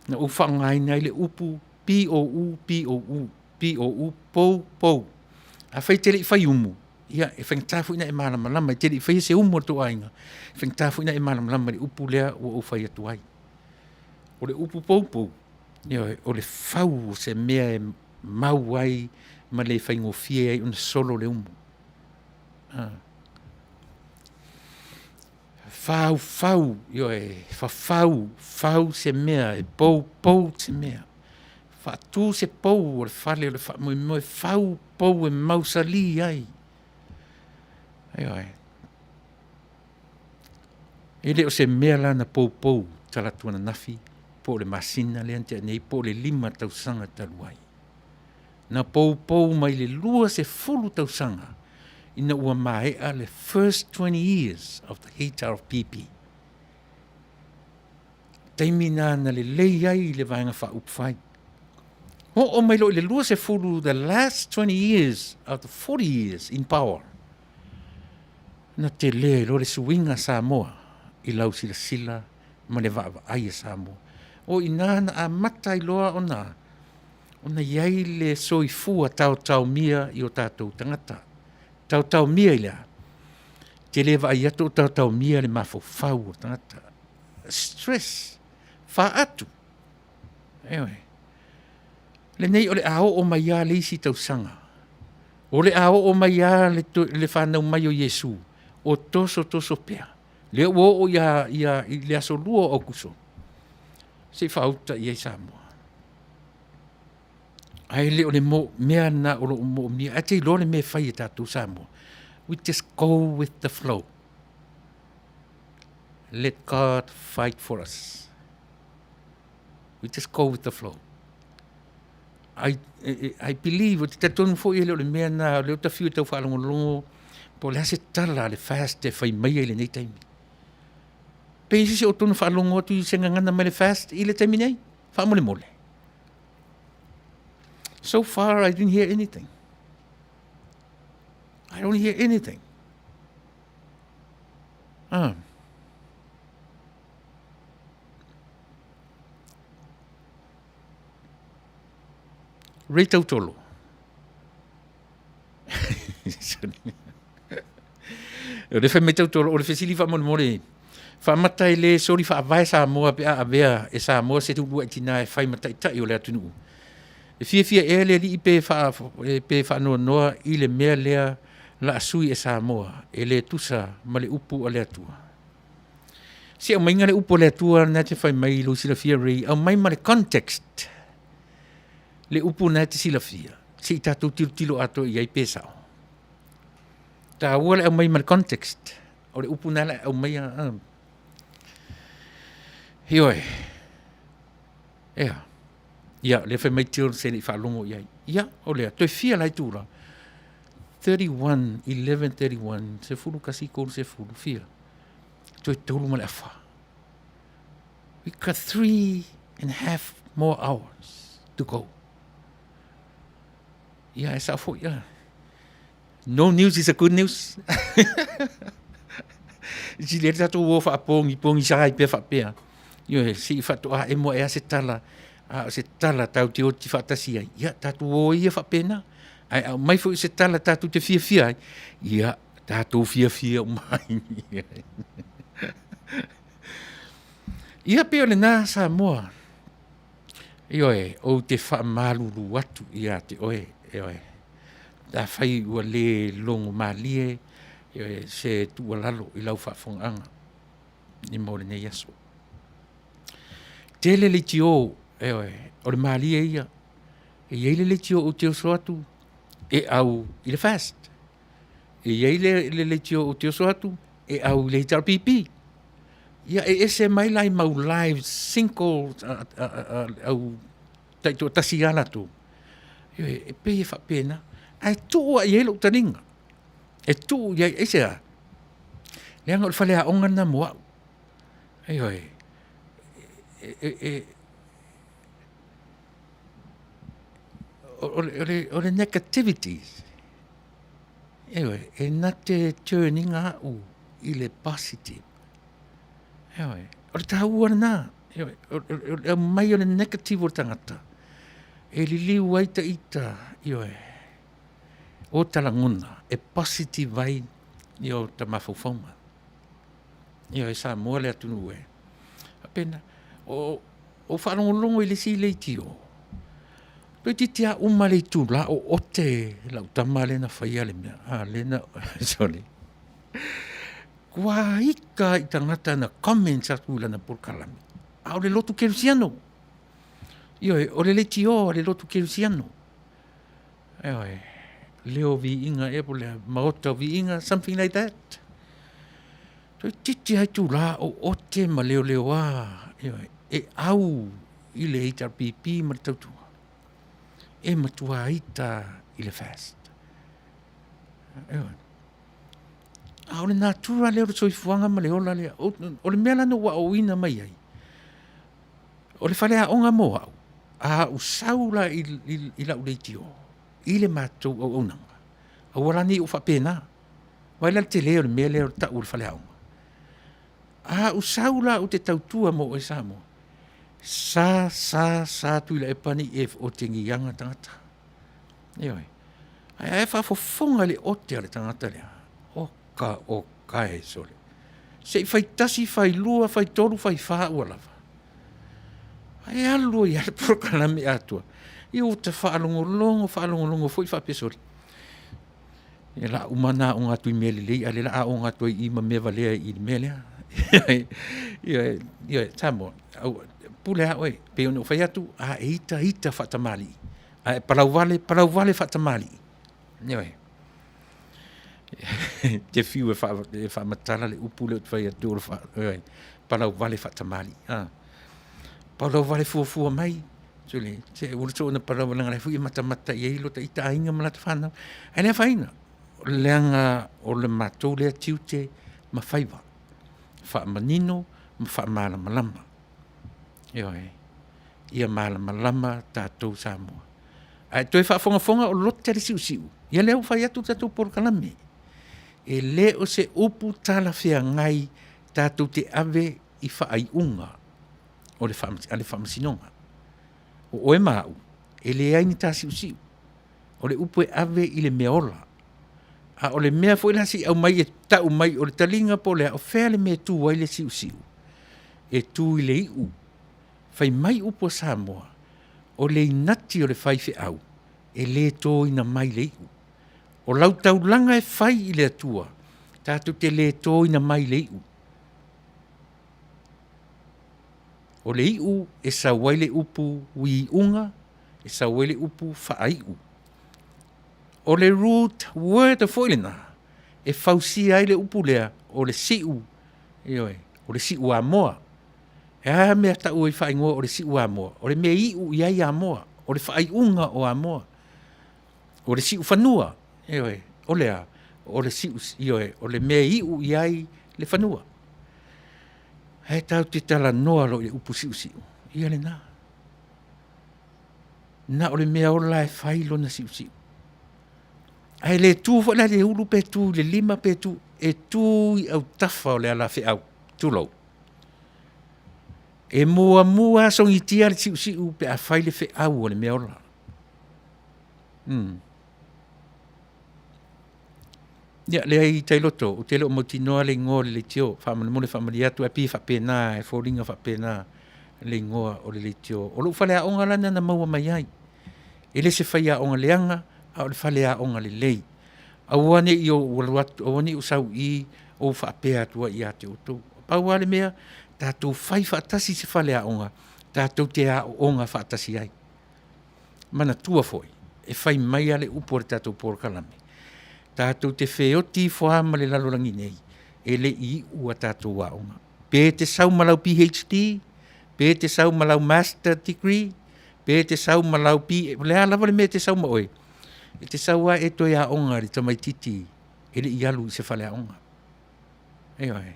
na ou faaaogaina ai le upu p o u p o u, p o u, poupou. Afai e te le i fai umu, ia e faigata foi ona e malamalama e te le i faia se umu a le tou aiga, e faigata foi ona e malamalama i le upu lea ua ou fai atu ai. O le upu poupou, ioe, o le fau o se mea e mau ai ma le faigofie ai ona solo le umu. Faufau, ioe, fafau, fau se mea e poupou se mea. Faatu se pou o le fale o le faamoemoe, fau pou e mausali ai. Ioe. E le o se mea la na poupou talaatu ananafi po o le masina lea na tea nei po o le 5 tausaga talu ai. Na poupou mai le 20 tausaga ina ua maea le first 20 years of the HRPP. Taimi lena na lelei ai le Vaega Faaupufai. Oo mai loa i le 20, the last 20 years out of 40 years in power, na tele ai loa le suiga Samoa i lau silasila ma le vaavaai a Samoa. O i ina na amata ai loa ona i ai le soifua taotaomia i o tatou tagata. Taotaomia i le a? E te le vaai atu o taotaomia le mafaufau o le tagata. Stress, faatu, ioe. Lenei o le a oo mai lava le isi tausaga, o le a oo mai lava le fanau mai o Iesu o tosotoso pea. Lea ua oo i le aso 2 o Aokuso, se i faauta i ai Samoa. Ae le o le mea lena o lo o moomia. Ae te iloa le mea e fai e tatou Samoa? We just go with the flow. Let God fight for us. We just go with the flow. I, I believe, o te talitonu foi e le o le mea na, o le o tawhiu e tau whaalongolongo, po le ase tala le fast e whai mai i lenei taimi. Pe i sisi o tonu whaalongo atu i se ngangana mai le fast i le taimi nei, whaamolemole. So far, I didn't hear anything. I don't hear anything. Ah. Ray Tautolo. O le fai mai Tautolo, o le fesili faamolemole, faamata e le soli faavae Samoa pe a avea e Samoa se uluai tinā e fai ma taitai o le atunuu. E fiafia ea le alii pe faa, pe faanoanoa i le mea lea la a sui e Samoa e le tusa ma le upu a le Atua. Se aumaiga le upu a le Atua na te fai mai i lou silafia Ray, aumai ma le context le upu na te silafia, se i tatou tilotilo atoa i ai pe sao. Taua le aumai ma le context o le upu na le aumaia. Ioe. Ea. Ia, lea fai mai Till se le i faalogo i ai. Ia, o lea, toe fia la itula. 31, 11, 31, sefulu kasi tolu sefulu, fia. Toe tolu ma le afa. We got 3.5 more hours to go. Ia, e sao foi, ia. No news is a good news. I le tatou o faapogi pogi sa ai pea faapea. Ioe, se i faatoa emo ea se tala, a o se tala tatou te oti faatasi ai. Ia, tatou o ia faapena. Ae aumai foi se tala tatou te fiafia ai. Ia, tatou fiafia uma ai. Ia, pei o lena Samoa. Ioe, ou te faamalulu atu ia te oe, ioe. Afai ua le logo malie, ioe, se tuualalo i lau faafofogaaga i mo lenei aso. Tele leitio, ioe, o le malie ia. E i ai le leitio ou te oso atu e au i le FAST. E i ai le leitio ou te oso atu e au i le HRPP. Ia e ese mai la i mau live single au taitoatasi lava latou. Ioe, e pei e faapena, ae tuu lava i ai lou taliga. E tuu i ai, aisea? Leaga o le faleaoga lena mo au. Ioe, o le negativities, ioe, e na te turn ina au i le positive. Ioe, o le taua lena, ioe, o le aumai o le negative o le tagata, e liliu ai ta ita, ioe, o ta lagona e positive ai o ta mafaufauga. Ioe, Samoa le atunuu e. Faapena, o ou faalogologo i le isi leitio, toeitiiti lava uma le itula o ote lau tama lea na faia le mea, a lea na, sole. Ua ita lava i tagata na comments atu i lana polokalame, a o le lotu kerisiano. Ioe, o le leitioa a le lotu kerisiano. Ioe, leo viiga ea po o le a, maota o viiga, something like that. Toeitiiti lava itula o ote ma leoleoa, ioe, e au i le HRPP ma le tautua, e matua ita i le FAST. Ioe. A o le natura lea o le soifuaga ma le ola lea, o le mea la na ou aoaoina mai ai, o le faleaoga mo au, a ou sau la i lau leitio, i le matou auaunaga, aua la ne i ou faapena. Vaai la i le tele o le mea lea o le tau o le faleaoga. A ou sau la ou te tautua mo oe Samoa, sa sa sa Tuilaepa ne i e otegiaga tagata. Ioe. Ae a e faafofoga i le ote a le tagata lea, oka oka e sole. Se i fai tasi, fai lua, fai tolu, fai fa ua lava. Ae alu ai lava le polokalame atoa. Ia ua ta faalogologo faalogologo foi faapea, sole, ia o le a uma ona aoga atu i mea lelei a o lea o le a aoga atu ai i i ma mea valea i le mea lea. Ioe, ioe, Samoa, pule lava oe. E pei ona ou fai atu, a e ita, ita faatamalii, a e palauvale, palauvale faatamalii. Ioe. Te fiu e, faa, e faamatala le upu lea ou te fai atu o le faa, ioe, palauvale faatamalii. A. Palauvale fuafua mai, sole, se ua soona palau leaga la foi e matamata i ai lo ta ita aiga ma lata fanau. Ae le afaina, leaga o le matou lea tiute ma faiva, faamanino ma faamalamalama. Ioe, ia malamalama tatou Samoa. Ae toe faafogafoga o lote le siusiu, ia lea ua fai atu le tatou polokalame. E le o se upu talafeagai tatou te ave i faaiuga o le a le Faamasinoga. O oe ma au, e leai ni ta siusiu, o le upu e ave i le meaola. A o le mea foi la se i aumai e tau mai o le taliga po o le a, o fea le mea e tu ai le siusiu? E tu i le iu. Fai mai upu a Samoa, o le inati o le faifeau, e le toina mai le iu. O lau taulaga e fai i le Atua, tatou te le toina mai le iu. O le iu e sau ai le upu iuga, e sau ai le upu faaiu. O le root word foi lena e fausia ai le upu lea o le siu, ioe, o le Siuamoa. E a mea e tau ai faaigoa o le Siuamoa? O le mea e iu i ai Amoa, o le faaiuga o Amoa. O le siufanua, ioe, o le a? O le siu, ioe, o le mea e iu i ai le fanua. Ae tatou te talanoa loa i le upu siusiu, ia lena. Na o le meaola lava e fai lona siusiu. Ae le tu foi la i le ulu pe tu i le lima pe tu, e tu i autafa o le alafeau, tulou. E muamua asogitia le siusiu pe a fai le feau a le meaola. Ia leai Tailoto, ou te le o mautinoa le igoa o le leitio, faamolemole faamalie atu ae pei e faapena e foliga faapena le igoa o le leitio. O lou faleaoga la lena na maua mai ai. E le o se faiaoga leaga, a o le faleaoga lelei. Aua ne i ou alu atu, aua ne i ou sau i i ou faapea atu ai ia te outou. Pau lava le mea, tatou fai faatasi se faleaoga tatou te aooga faatasi ai. Manatua foi, e fai mai lava le upu a le tatou polokalame, tatou te feoti ifo lava ma le lalolagi nei, e le i iu a tatou aoga. Pe e te sau ma lau PhD, pe e te sau ma lau Master Degree, pe e te sau ma lau o le a lava le mea e te sau ma oe, e te sau lava e toe aoga i le tamaitiiti e le i alu i se faleaoga. Ioe.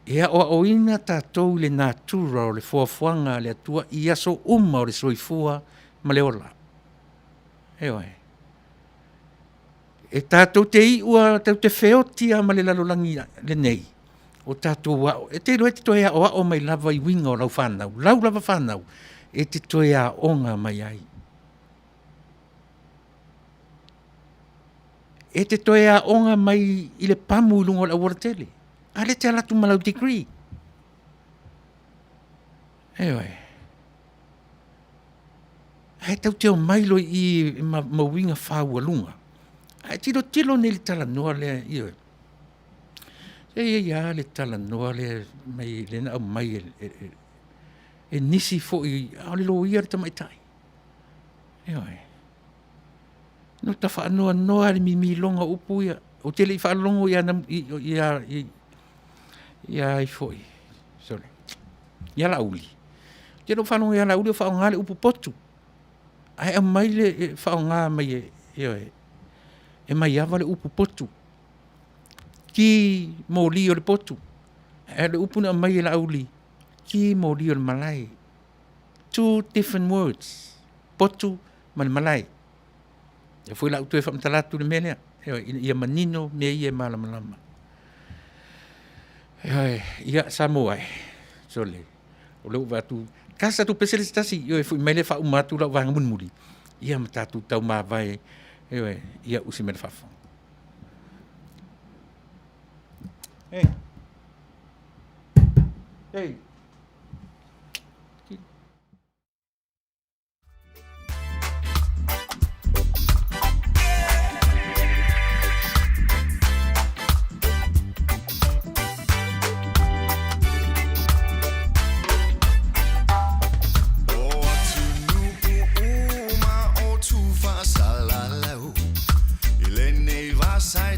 E aoaoina tatou i le natura o le foafoaga a le Atua i aso uma o le soifua ma le ola. Ioe. E tatou te iu lava, tatou te feoti lava ma le lalolagi lenei, o tatou e te iloa e te toe aoao mai lava i uiga o lau fanau, lau lava fanau, e te toe aoga mai ai. E te toe aoga mai i le pamu i luga o le aualatele, a lea e te alu atu ma lau degree. Ioe. Ae tatou te omai loa i i ma uiga faualuga, ae tilotilo nei i le talanoa lea, ioe. Se e i ai lava le talanoa lea fai mai lea na aumai e nisi foi a o le loia le tamaitai, ioe. Na ota faanoanoa lava i le mimiloga o upu ia. Ou te le i faalogo ia ai foi, sole, ia Laauli, ou te le o faalogo ia Laauli o faaaoga le upu potu, ae aumai le faaaoga mai e, ioe, e maiava le upu potu, ki moli o le potu. Ae o le upu na aumai e Laauli, ki moli o le malae. Two different words, potu ma le malae. O lea foi o le a ou toe faamatala atu le mea lea, ioe, ina ia manino mea ia e malamalama. Ioe, ia Samoa e, sole, o lea ua ou vaai atu, tasi le tatou pese le isi tasi, ioe foi mai lea faauma atu lau vaega mulimuli, ia ma tatou taumavae, ioe, ia usi mai le faafofoga. Hey. O atunuu uma o Tufaasalalau I lenei vasa e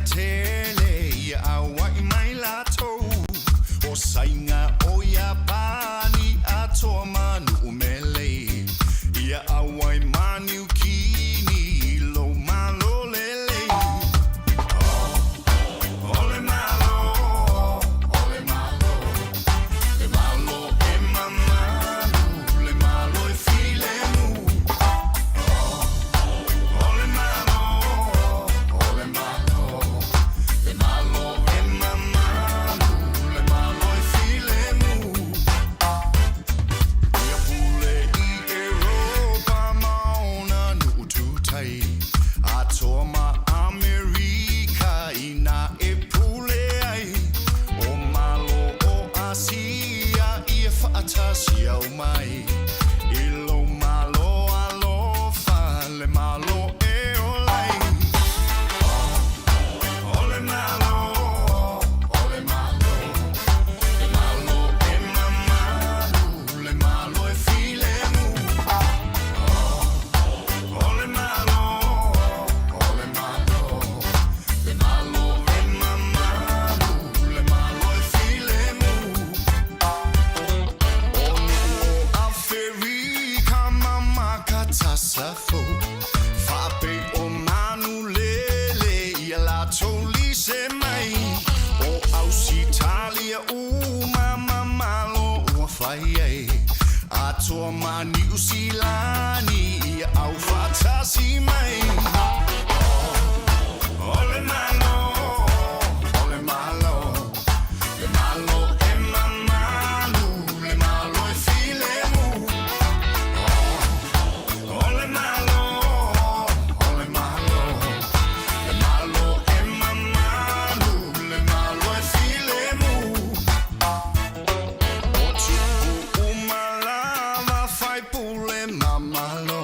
ai Atoa ma Amerika inā e pule ai O Malo o Asia ia faatasi au mai I lou Malo alofa le Malo e ola ai O le Malo, o le Malo Le Malo e mamalu, le Malo e filemu O le Malo, o le Malo Le Malo e mamalu, le Malo e filemu O nu'u o Aferika ma Makatasafo Faapei o manu lele ia latou lise mai O Ausitalia uma ma Malo ua fai ai Atoa ma Niu Silani ia aufaatasi mai O le Malo, o le Malo Le Malo e mamalu, le Malo e filemu O le Malo, o le Malo Le Malo e mamalu, le Malo e filemu O tupu uma lava faipule ma Malo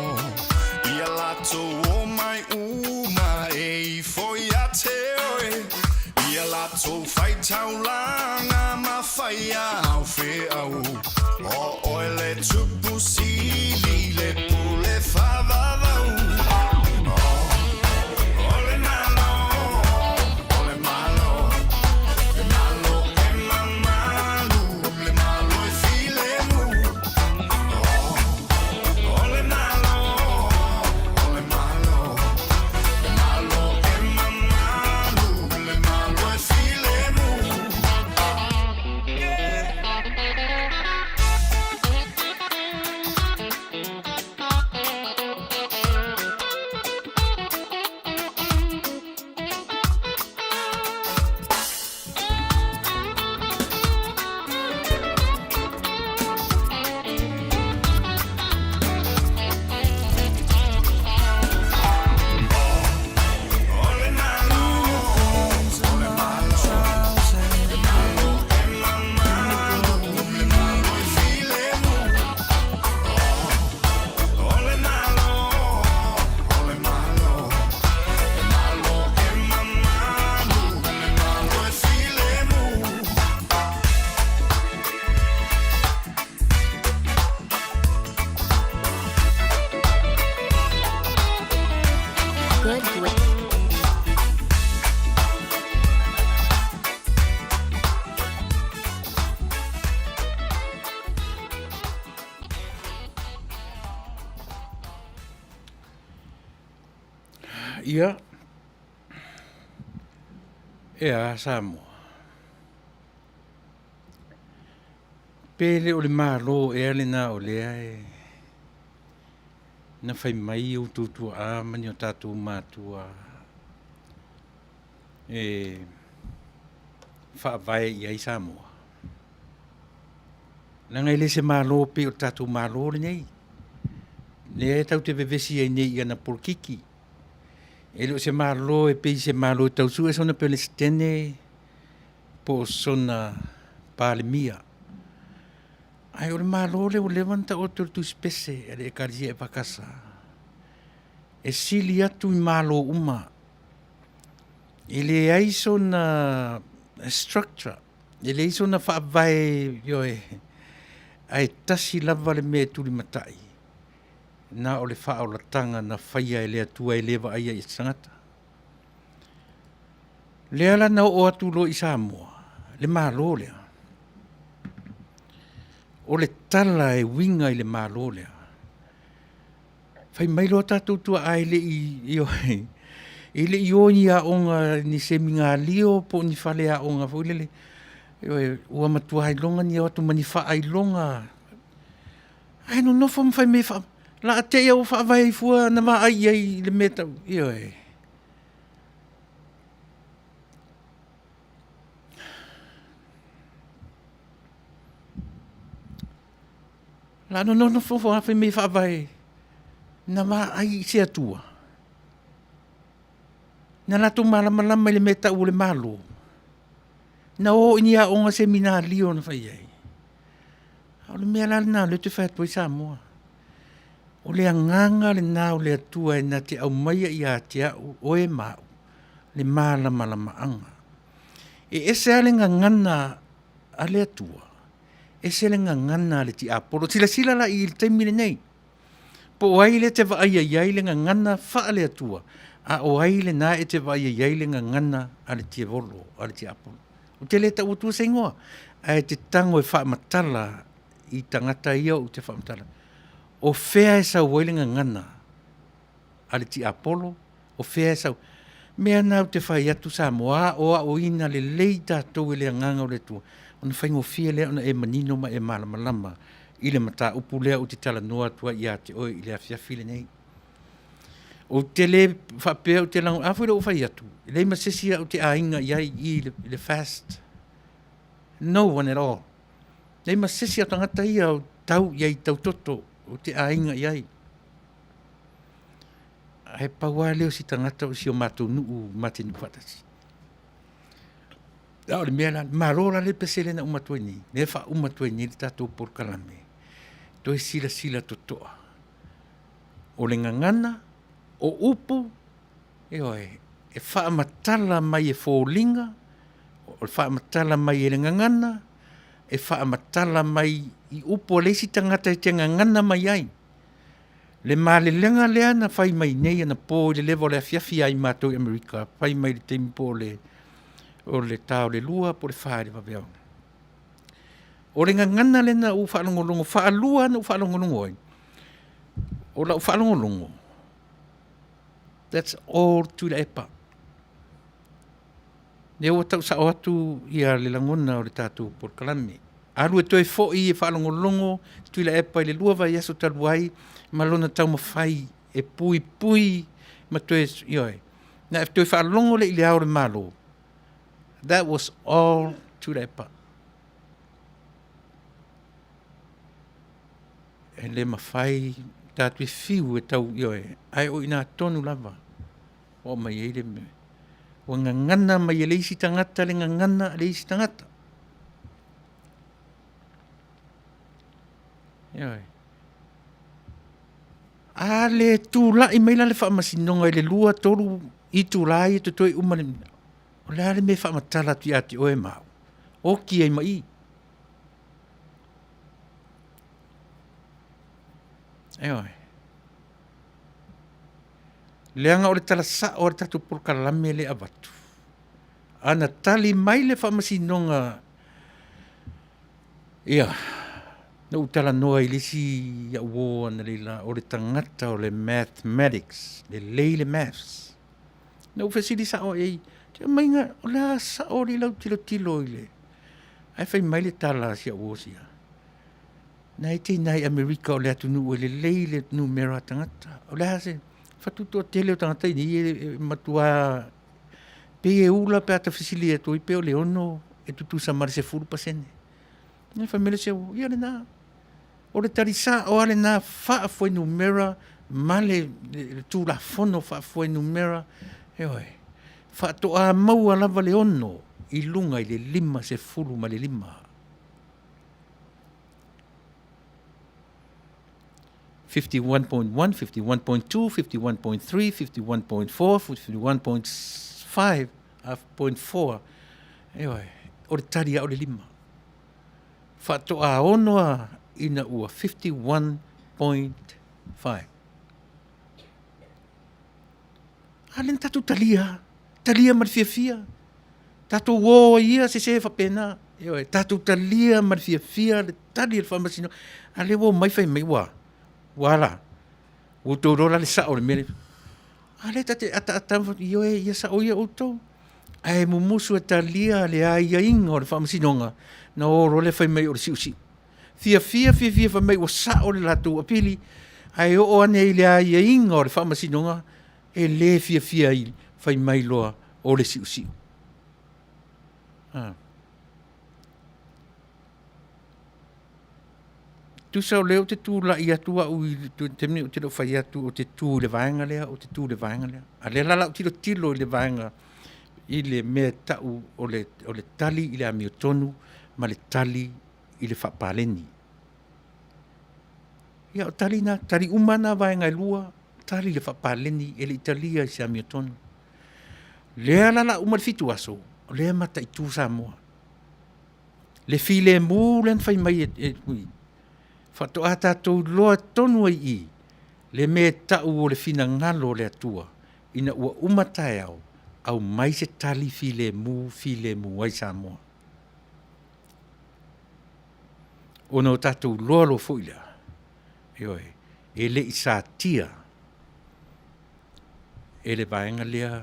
Ia latou omai uma e ifo ia te oe Ia latou faitaulaga ma faia au feau O oe le Tupu Sili le pule faavavau O le Malo, o le Malo Le Malo e mamalu, le Malo e filemu O le Malo, o le Malo Le Malo e mamalu, le Malo e filemu O le Malo, o le Malo Le Malo e mamalu, le Malo e filemu O le Malo, o le Malo Le Malo e mamalu, le Malo e filemu Good grip. Ia, e a Samoa? Pe le o le Malo ea lena o lea e na fai mai outou tuaa ma ni o tatou matua e faavae i ai Samoa? Leaga e le se Malo pei o le tatou Malo lenei, lea tatou te vevesi ai nei i ana polokiki. E le o se Malo e pei se Malo e tau sue sona Peresetene po o sona Palemia. Ae o le Malo lea ua leva ona taoto i le Tusi Pese a le Ekalesia EFKS, e sili atu i Malo uma. E leai sona structure, e leai sona faavae, ioe, ae tasi lava le mea e tulimatai, na o le faaolataga na faia e le Atua e le vaaia i se tagata. Lea la na oo atu loa i Samoa le Malo lea, o le tala e uiga i le Malo lea, fai mai loa tatou tuaa e le i, ioe, e le i o i ni aoga ni semigalio po o ni faleaoga foi lele, ioe, ua matua iloga ni o atu ma ni faailoga, ae nonofo ma fai mai o le a te i lava ua faavae ai fua ana vaai i ai i le mea e tau, ioe. O le a nonofo lava fai mai e faavae na vaai i se Atua? Na latou malamalama i le mea e tau o le Malo. Na o i ni aoga seminalio na fai ai. A o le mea la lena o lea ou te fai atu ai Samoa, o le Agaga lena o le Atua e na te aumaia ia te au, oe ma au le malamalamaaga. E ese lava le gagana a le Atua, ese le gagana a le tiapolo. Silasila la i i le taimi lenei, po o ai lea e te vaaia i ai le gagana faale-Atua, a o ai lena e te vaaia i ai le gagana a le tiavolo a le tiapolo. Ou te le tau atua se igoa, ae e te tago e faamatala i tagata ia ou te faamatala atu ai. O fea e sau ai le gagana a le tiapolo? O fea e sau ai? O mea na ou te fai atu Samoa, aoaoina lelei tatou e le Agaga o le Atua, ona faigofie lea ona e manino ma e malamalama i le mataupu lea ou te talanoa atu ai ia te oe i le afiafi lenei. Ou te le faapea ou te lagolagoina, a foi la ua ou fai atu, e leai ma se isi au ou te aiga i ai i i le FAST. No one at all. Leai ma se isi o tagata ia ou te tau i ai tau toto, ou te aiga i ai. Ae pau lava lea o si tagata o si o matou nuu ma te nuu faatasi. A o le mea la, malo la le pese lea na uma atu ai nei, lea e faauma atu ai nei le tatou polokalame, toe silasila totoa. O le gagana, o upu, ioe, e faamatala mai e foliga, o le faamatala mai e le gagana, e faamatala mai i upu a le isi tagata e te gagana mai ai. Le malelega lea na fai mai nei anapo i le leva o le afiafi ia i matou i Amerika, fai mai i le taimi po o le ta o le 2 po o le 4 i le vaveao. O le gagana lea na ou faalogologo, faalua ona ou faalogologo ai, o lau faalogologo, that's all Tuilaepa. Lea ua tau sao atu le lagona o le tatou polokalame. Alu e toe foi e faalogologo Tuilaepa i le 2 vaiaso talu ai ma lona taumafai e puipui ma toe, ioe. Na e toe faalogo lea i Le Ao o le Malo, that was all Tuilaepa. E le mafai, ta te fiu e tau, ioe, ae o i ina tonu lava ua aumai ai le mea. Ua gagana mai e le isi tagata le gagana a le isi tagata. Ioe. A le tulai mai la le Faamasinoga i le 2, 3 itula ia totoe uma le mea, o le a le mea e faamatala atu ia te oe ma au? Oti ai ma i. Ioe. Leaga o le tala sao lava o le tatou polokalame lea e avatu, ana tali mai le Faamasinoga, ia, na ou talanoa i le isi au uo analeila o le tagata o le Mathematics, lelei le Maths. Na ou fesili sao lava i ai, aumaiga, o le a sao alii lau tilotilo i le… Ae fai mai le tala a si au uo sia, na e te i ina i Amerika o le atunuu e lelei le numera o tagata. O le a se… fai atu o le toatele o tagata i inei e matua pei e ula pe a ta fesili atu ai pe o le 6 e tutusa ma le 10%. Ae fai mai le isi au uo, ia o lena. O le tali sao lava lena faafuainumera ma le Tulafono faafuainumera, ioe, faatoa maua lava le 6 i luga i le 55. 51.1, 51.2, 51.3, 51.4, 51.5, 0.4, ioe, o le tali lava o le 5. Faatoa 6 lava ina ua 51.5. A lea na tatou talia lava, talia ma le fiafia, tatou o ai ia sese faapena. Ioe, tatou talia ma le fiafia le tali a le Faamasinoga, a lea ua omai fai mai ua a? Ua a la? Ua outou iloa la le sao o le mea lea e fai? A lea ta te ataata lava ma fai atu, ioe ia sao ia outou. Ae mumusu e talia le aiaiga o le Faamasinoga ona o loa lea fai mai o le siusiu. Fiafia, fiafia fai mai ua sao le latou apili, ae oo ane i le aiaiga o le Faamasinoga, e le fiafia ai fai mai loa o le siusiu. Tusa o lea ou te tulai atu au i le taimi lenei ou te le o fai atu ou te tu i le vaega lea, ou te tu i le vaega lea. A o lea la o le a ou tilotilo i le vaega i le mea e tau o le, o le tali i le amiotonu ma le tali i le faapaleni. Ia o tali na, tali uma na vaega e lua, tali i le faapaleni e le i talia i se amiotonu. Lea la o le a uma le 7 aso, o lea e mataitu Samoa. Le filemu lea na fai mai e faatoa tatou iloa tonu ai i i le mea e tau o le finagalo o le Atua ina ua uma taeao, aumai se tali filemu, filemu ai Samoa. Ona o tatou iloa loa foi lea, ioe, e le i satia e le vaega lea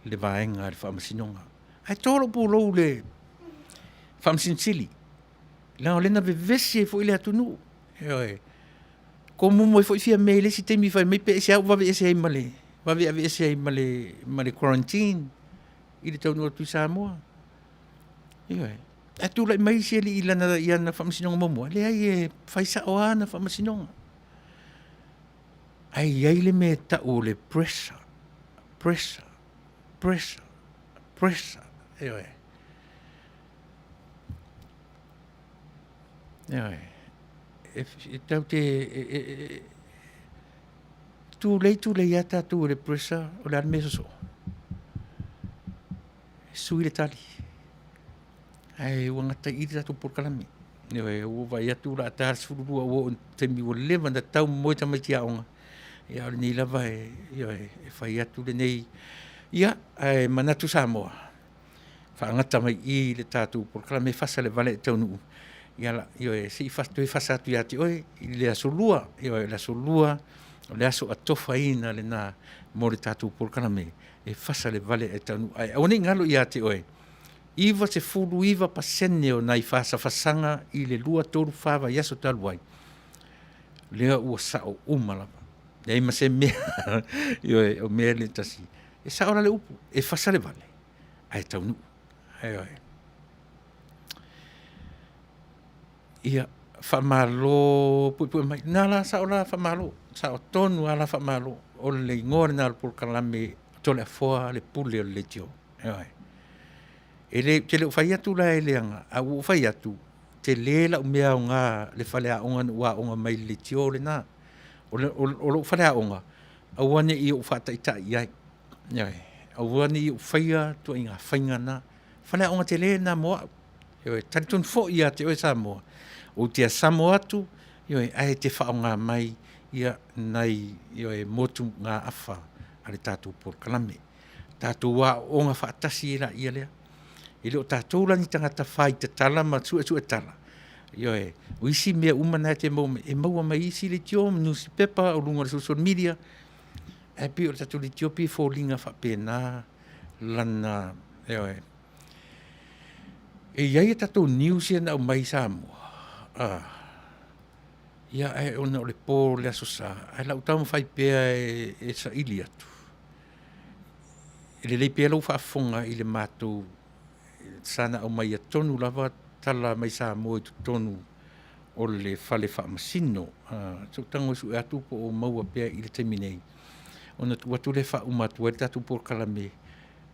le vaega a le Faamasinoga. Ae to lou pulou i le Faamasino Sili, leaga o lea na vevesi ai foi le atunuu, ioe. Tomumu ai foi Fiame i le isi taimi fai mai pe aisea ua vave ese ai ma le vave aveese ai ma le quarantine i le taunuu atu i Samoa. Ioe. Ae tulai mai isi alii i ana faamasinoga muamua, e leai e fai sao lava ana faamasinoga. Ae i ai le mea e tau o le pressure, pressure, pressure, pressure, ioe. Ioe. E tatou te tulei tulei lava tatou e le pressure, o le a le mea e sosoo? E sui le tali. Ae ua gata i i le tatou polokalame. Ioe, ua ou vaai atu o le a ta le 12 ua oo i le taimi ua leva ona tatau ona moe tamaiti aoga, a o lenei lava e, ioe, e fai atu lenei. Ia, ae manatu Samoa, faagata mai i i le tatou polokalame e fasa i le vale ae taunuu. Ia, ioe, se i toe fasa atu ia te oe i le aso Lua. Ioe, o le aso Lua, o le aso atofaina lena mo le tatou polokalame e fasa i le vale ae taunuu. Ae aua ne i galo ia te oe, 99% o nai fasafasaga i le 2, 3, 4 vaiaso talu ai, lea ua sao uma lava. Leai ma se mea, ioe, o mea le tasi. E sao la le upu, e fasa le vale ae taunuu. Ioe. Ia, faamalo puepue mai. Na la sao la faamalo, sao tonu lava la faamalo. O le igoa lena o le polokalame Toleafoa le pule o le leitio. Ioe. E le, ou te le o fai atu la e leaga, a ua ou fai atu, tele lau mea aoga le faleaoga na ou aoga mai i le leitio lena. O lou faleaoga, aua ne i ou faataitai i ai, ioe, aua ne i ou faia ituaiga faiga na. Faleaoga tele lena mo au. Ioe, e talitonu foi ia te oe Samoa, ou te asamo atu, ioe, ae e te faaaoga mai ia nai, ioe, motugaafa a le tatou polokalame. Tatou aooga faatasi ai laia lea. E le o tatou la ni tagata fai tatala ma suesue tala, ioe, o isi mea uma na e te maua mai, e maua mai isi leitio ma nusipepa o luga o le social media, ae pei o le tatou leitio pei e foliga faapena lana, ioe. E i ai a tatou news ia na aumai i Samoa, ia ae ona o le po o le Aso Sa, ae o le a ou taumafai pea e saili atu. E lelei pea lou faafofoga i le matou sa na aumaia tonu lava tala mai Samoa i totonu o le fale faamasino. Se i ou tago e sue atu po o maua pea i le taimi nei, ona tuu atu lea e faauma atu ai le tatou polokalame,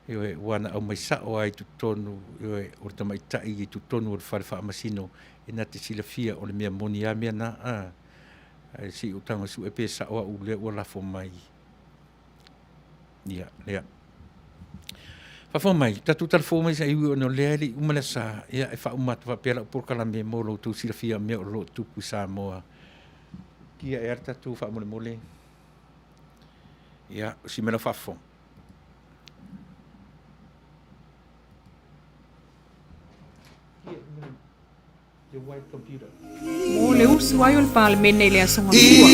ioe, aua na aumai sao lava i totonu, ioe, o le tamaitai i totonu o le fale faamasino e na te silafia o le mea moni lava mea na. Ae se i ou tago e sue pe sao au lea ua lafo mai. Ia, lea. Faafofoga mai, tatou talafou mai saiui ona o lea e le i uma le aso Sa, ia e faauma atu faapea lau polokalame mo lo outou silafia o mea o lo o tupu i Samoa. Kia ea le tatou faamolemole. Ia, o si mea la faafofoga. Mo le usu ai o le Palemene i le Aso Gafua,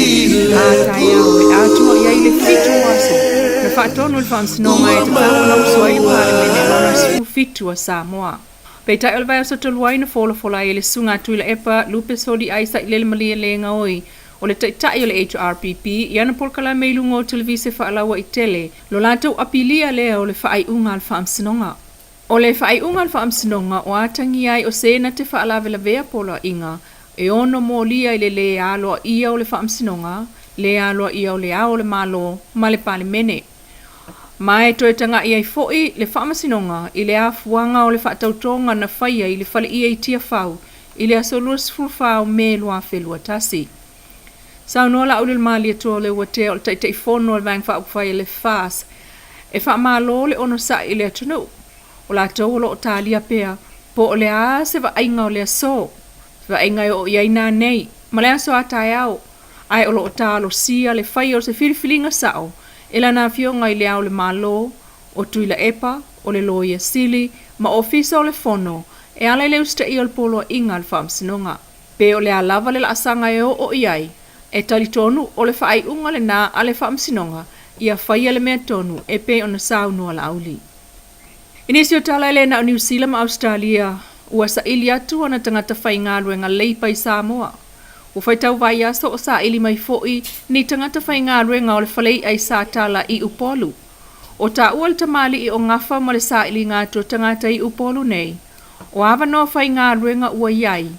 a taeao e atoa i ai le 7 o aso, na faatonu e le Faamasinoga e tatau ona usu ai le Palemene lona 17 a Samoa. Peitai o le vaiaso talu ai na folafola ai e le Susuga a Tuilaepa Lupe Soli Ai Sailele Malielegaoi, o le Taitai o le HRPP, i ana polokalame i luga o televise faalauaitele, lo latou apilia lea o le faaiuga a le Faamasinoga. O le faaiuga a le Faamasinoga o atagia ai o se na te faalavelavea poloaiga E ono molia i le lē aloaia o le Faamasinoga, lē aloaia o Le Ao o le Malo ma le Palemene. Ma e toe taga'i ai fo'i le Faamasinoga i le afuaga o le faatautoga na faia i le faleie i Tiafau i le aso 24 o Me 2021. Saunoa Laaulialemalietoa Leuatea o le Taitaifono a le Vaega Faaupufai a le FAST e faamalo le onosa'i i le atunuu. O latou o lo o talia pea po o le a se vaaiga o le aso, se vaaiga e oo i ai nanei ma le aso a taeao, ae o lo o talosia le faia o se filifiliga sa'o e Lana Afioga i Le Ao o le Malo, o Tuilaepa, o le Loia Sili ma Ofisa o le Fono e ala i le usitaia o le poloaiga a le Faamasinoga. Pe o le a lava le laasaga e oo i ai, e talitonu o le faaiuga lena a le Faamasinoga ia faia le mea tonu e pei ona saunoa Laauli. I nisi o tala e le na o Niu Sila ma Ausetalia, ua saili atu ana tagata faigaluega leipa i Samoa. Ua faitau vaiaso o saili mai foʻi ni tagata faigaluega o le faleiʻa i Satala i Upolu. O taua le tamalii o gafa ma le sailiga atu o tagata i Upolu nei, o avanoa faigaluega ua i ai,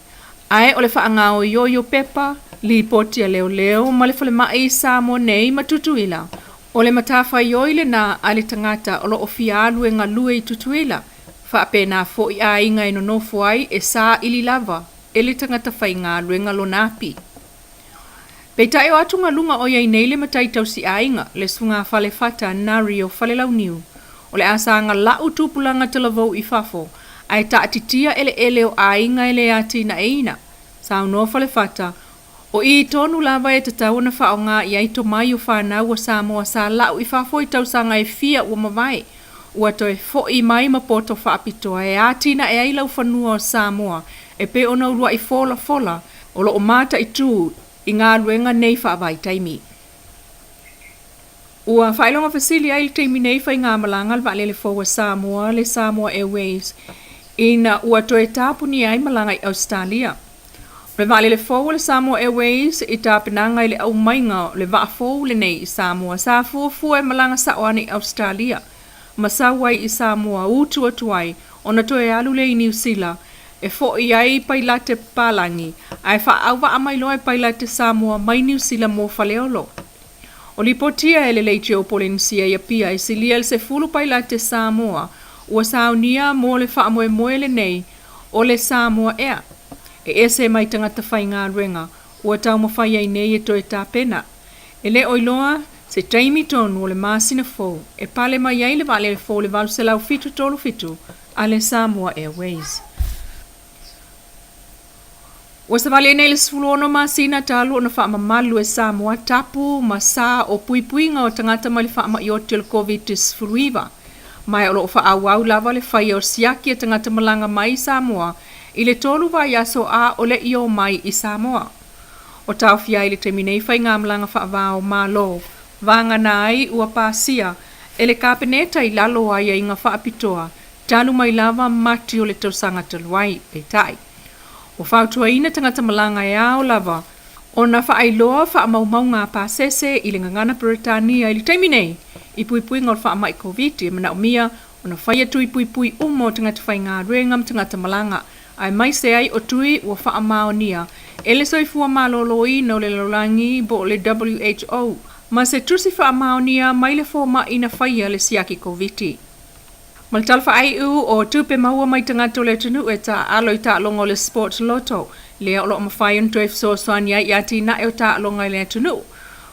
ae o le faagaoioi o pepa, lipoti a leoleo ma le falemai i Samoa nei ma Tutuila, o le matafaioi lena a le tagata o lo o fia alu e galue i Tutuila, faapena foʻi aiga e nonofo ai e saili lava e le tagata faigaluega lona api. Peitai o atugaluga o i ai nei le matai tausiaiga, le susuga Falefata Nario Falelauniu, o le a saga la'u tupulaga talavou i fafo, ae taatitia eleele o aiga e le atinaeina. Saunoa Falefata, o i tonu lava e tatau ona faaaoga i ai tomai o fanau a Samoa sa la'u i fafo i tausaga e fia ua mavae, ua toe foʻi mai ma poto faapitoa e atinae ai laufanua o Samoa e pei ona uluaʻi folafola o lo o mataitū i galuega nei faavaitaimi. Ua faailoga fesili ai i le taimi nei faigamalaga a le vaalele fou a Samoa, le Samoa Airways, ina ua toe tapunia ai malaga i Ausetalia. O le vaalele fou a le Samoa Airways i tapenaga i le aumaiga o le vaa fou lenei i Samoa sa fuafua e malaga sa'o ana i Ausetalia ma sau ai i Samoa utu atu ai ona toe alu lea i Niu Sila e foʻi ai pailate papalagi ae faaʻauvaa mai loa e pailate Samoa mai Niu Sila mo Faleolo. O lipotia e le Leitio o Polenisia i Apia e silia i le 10 pailate Samoa ua saunia mo le faamoemoe lenei o le Samoa Air e ese mai tagata faigaluega ua taumafai ai nei e toe tapena. E le o iloa se taimi tonu o le masina fou e pale mai ai le vaalele fou le 877 a le Samoa Airways. Ua savali ai nei le 16 masina talu ona faamamalu e Samoa tapu ma sa o puipuiga o tagata mai le faamaʻi oti o le Koviti-19. Ma o lo o faaauau lava le faia o siaki a tagata malaga mai i Samoa i le tolu vaiaso a o le i o mai i Samoa. O taofia ai i le taimi nei faigamalaga faava o Malo, vagana ai ua pasia e le Kapeneta i lalo o aiaiga faapitoa talu mai lava Mati o le tausaga talu ai. Peitai, ua fautuaina tagata malaga e ao lava ona faailoa faamaumauga a pasese i le gagana Peretania i le taimi nei i puipuiga o le faamai Koviti e manaomia ona faia tui puipui uma o tagata faigaluega ma tagata malaga, aemaise ai o tui ua faamaonia e le Soifua Maloloina o le Lalolagi po o le WHO ma se tusi faamaonia mai le fomaʻi na faia le siaki Koviti. Ma le tala faaiu o tupe maua mai tagata o le atunuu e taaalo i taaloga o le Sports Lotto, lea o lo o mafai ona toe fesoasoani ai i atinae o taaloga i le atunuu,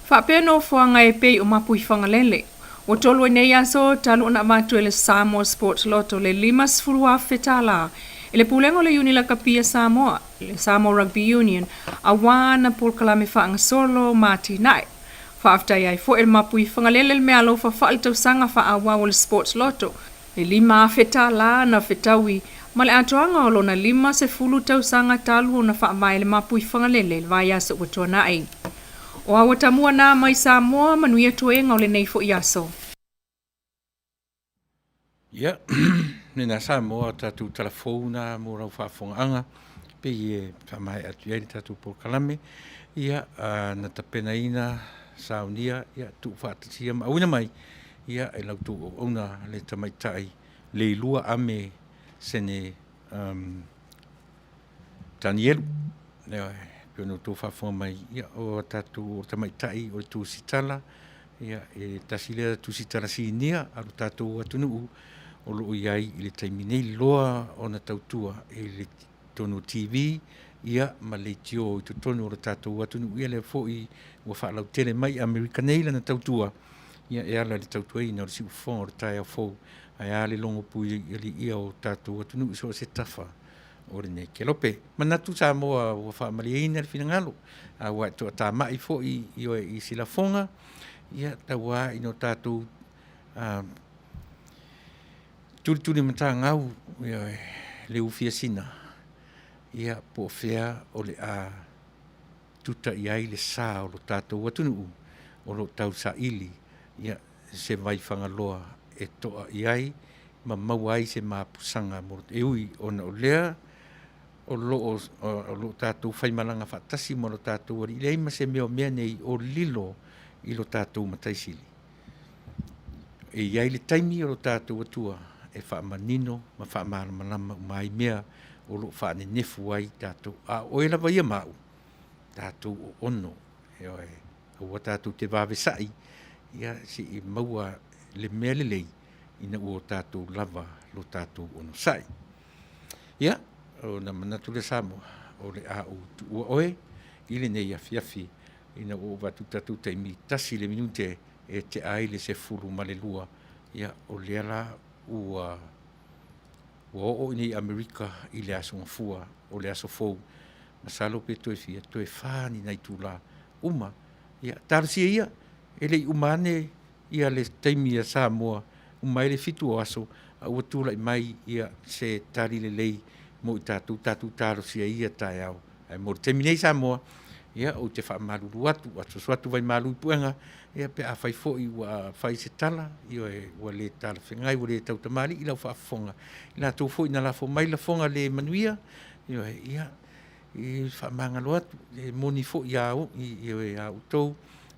faapea nofoaga e pei o Mapuifagalele. Ua tolu ai nei aso talu ona avatu e le Samoa Sports Lotto le $50,000 i le Pulega o le Iuni Lakapi a Samoa, le Samoa Rugby Union, auā ana polokalame faagasolo ma atinae. Faafetai ai foi e le Mapuifagalele le meaalofa faaletausaga faaauau o le Sports Lotto, le $5,000 na fetaui ma le atoaga o lona 50 tausaga talu ona faavae le Mapuifagalele i le vaiaso ua tuanai. O aua tamua na mai Samoa, manuia toega o lenei foi aso. Ia, lena Samoa tatou tala fou na mo lau faafofogaaga, pei e faamaea atu i ai le tatou polokalame, ia, na tapenaina, saunia, ia, tuufaatasia ma auina mai, ia, e la outou auauna le tamaitai Leilua Ame Sene Tanielu. Ioe, pei ona outou faafofoga mai, ia, o a tatou o tamaitai o le tusitala, ia, e tasi lea tusitala sinia a lo tatou atunuu o lo o i ai i le taimi nei loa ona tautua i le totonu o TV ia ma leitio i totonu o le tatou atunuu. Ia lea foi ua faalautele mai i Amerika nei lana tautua, ia e ala i le tautuaina o le siufofoga o le taeao fou, ae a le logo puialiia o tatou atunuu i so o se tafa o lenei kelope. Manatu Samoa ua faamalieina le finagalo, a ua e toatamai foi ioe i se lafoga, ia tau lava ina o tatou tulitulimatagau ioe, le ufiasina, ia po o fea o le a tuta i ai le sa o lo tatou atunuu o lo o tausaili se vaifagaloa e toa i ai ma maua ai se mapusaga e ui ona o lea o lo o tatou faimalaga faatasi ma lo tatou Alii, e leai ma se mea o mea nei o lilo i lo tatou Matai Sili. E i ai le taimi o lo tatou Atua e faamanino ma faamalamalama uma ai mea o lo o faanenefu ai tatou, a o oe lava ia ma au, tatou oono, ioe, aua tatou te vavesai, ia se i maua le mea lelei ina ua tatou lava lo tatou onosai. Ia, ona manatu lea Samoa, o le a ou tuua oe i lenei afiafi ina ua ou vaai atu i le tatou taimi, 1 le minute e tea ai le 12, ia o lea la ua oo i inei i Amerika i le Aso Gafua, o le aso fou, masalo pe toe fia, toe fa ni nai itula uma. Ia talosia ia, e le i uma ane ia le taimi a Samoa, uma ai le 7 o aso, a ua tulai mai ia se tali lelei mo i tatou, tatou talosia ia taeao. Ae mo le taimi nei Samoa, ia ou te faamalulu atu, asuasu atu vaimalu i puega, ia pe afai foi ua fai se tala, ioe, ua le talafeagai, ua le tautamalii i lau faafofoga, i latou foi na lafo mai lafoga le manuia, ioe, ia, e faamagalo atu. E moni foi a outou,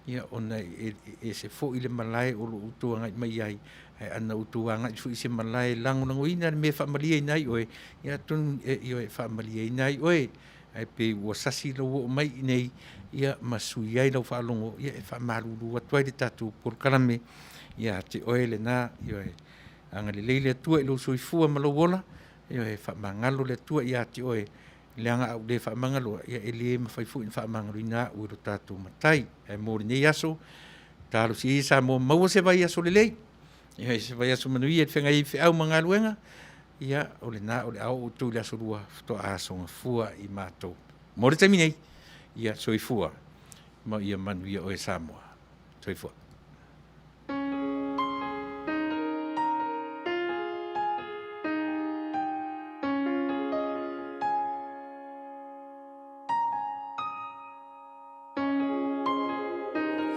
ia ona e ese foi le malae o lo o outou agai mai ai, ae ana outou agai foi i se malae e lagolagoina le mea e faamalieina ai oe, ia atonu e faamalieina ai oe. Ae pei ua sasi lou oo mai i inei ia ma sui ai lau faalogo, ia e faamalulu atu ai le tatou polokalame ia te oe lena. Ioe, agalelei le Atua i lou soifua ma lou ola, ioe, faamagalo le Atua ia te oe, leaga a ou le faamagaloa, ia e le mafai foi ona faamagaloina au e lo tatou Matai. Ae mo lenei aso, talosia ia Samoa maua se vaiaso lelei, se vaiaso manuia i le feagai ai ma feau ma galuega, ia o lena o le a oo outou i le aso Lua faatoa Aso Gafua i matou. Mo le taimi nei, ia soifua ma ia manuia oe Samoa. Soifua.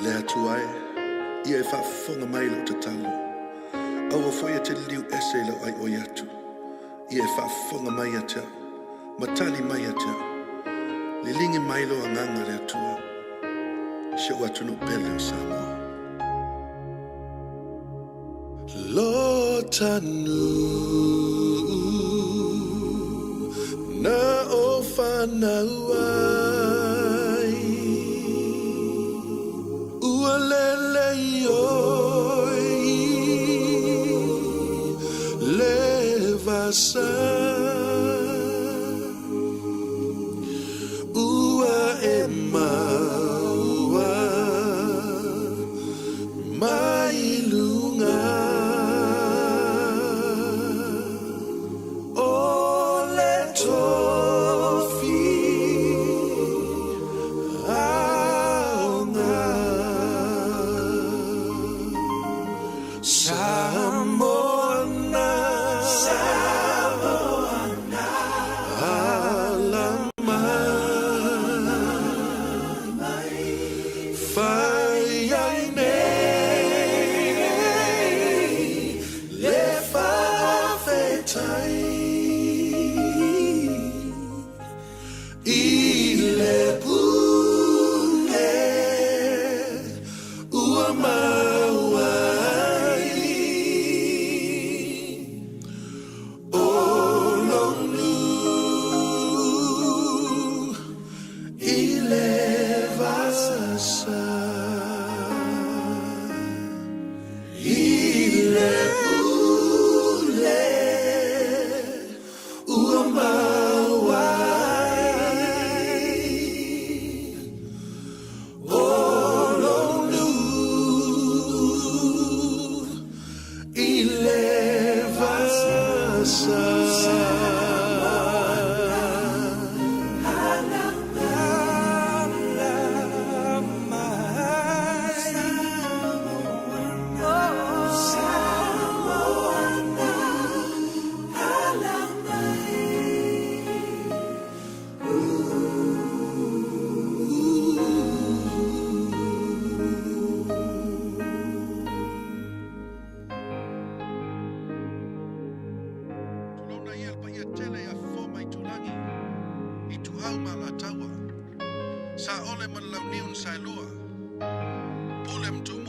Le Atua e, ia e faafofoga mai i lau tatalo. Aua foi e te liliu ese i lau aioi atu. Ia e faafofoga mai ia te au, ma tali mai ia te au. Liligi mai lou agaga le Atua i si ou atunuu pele o Samoa. Lo tanu na o whanau ai Ua lele i oi le vasa Ua e maua mai luga o le tofi aoga. Samoa na ala mai. Fai ai nei le faafetai i le pule ua maua ai. Tulouna ia le paia tele i Afofoa ma Itulagi, Ituau ma Alataua, Saole ma le Launiu na Saelua, Pule ma.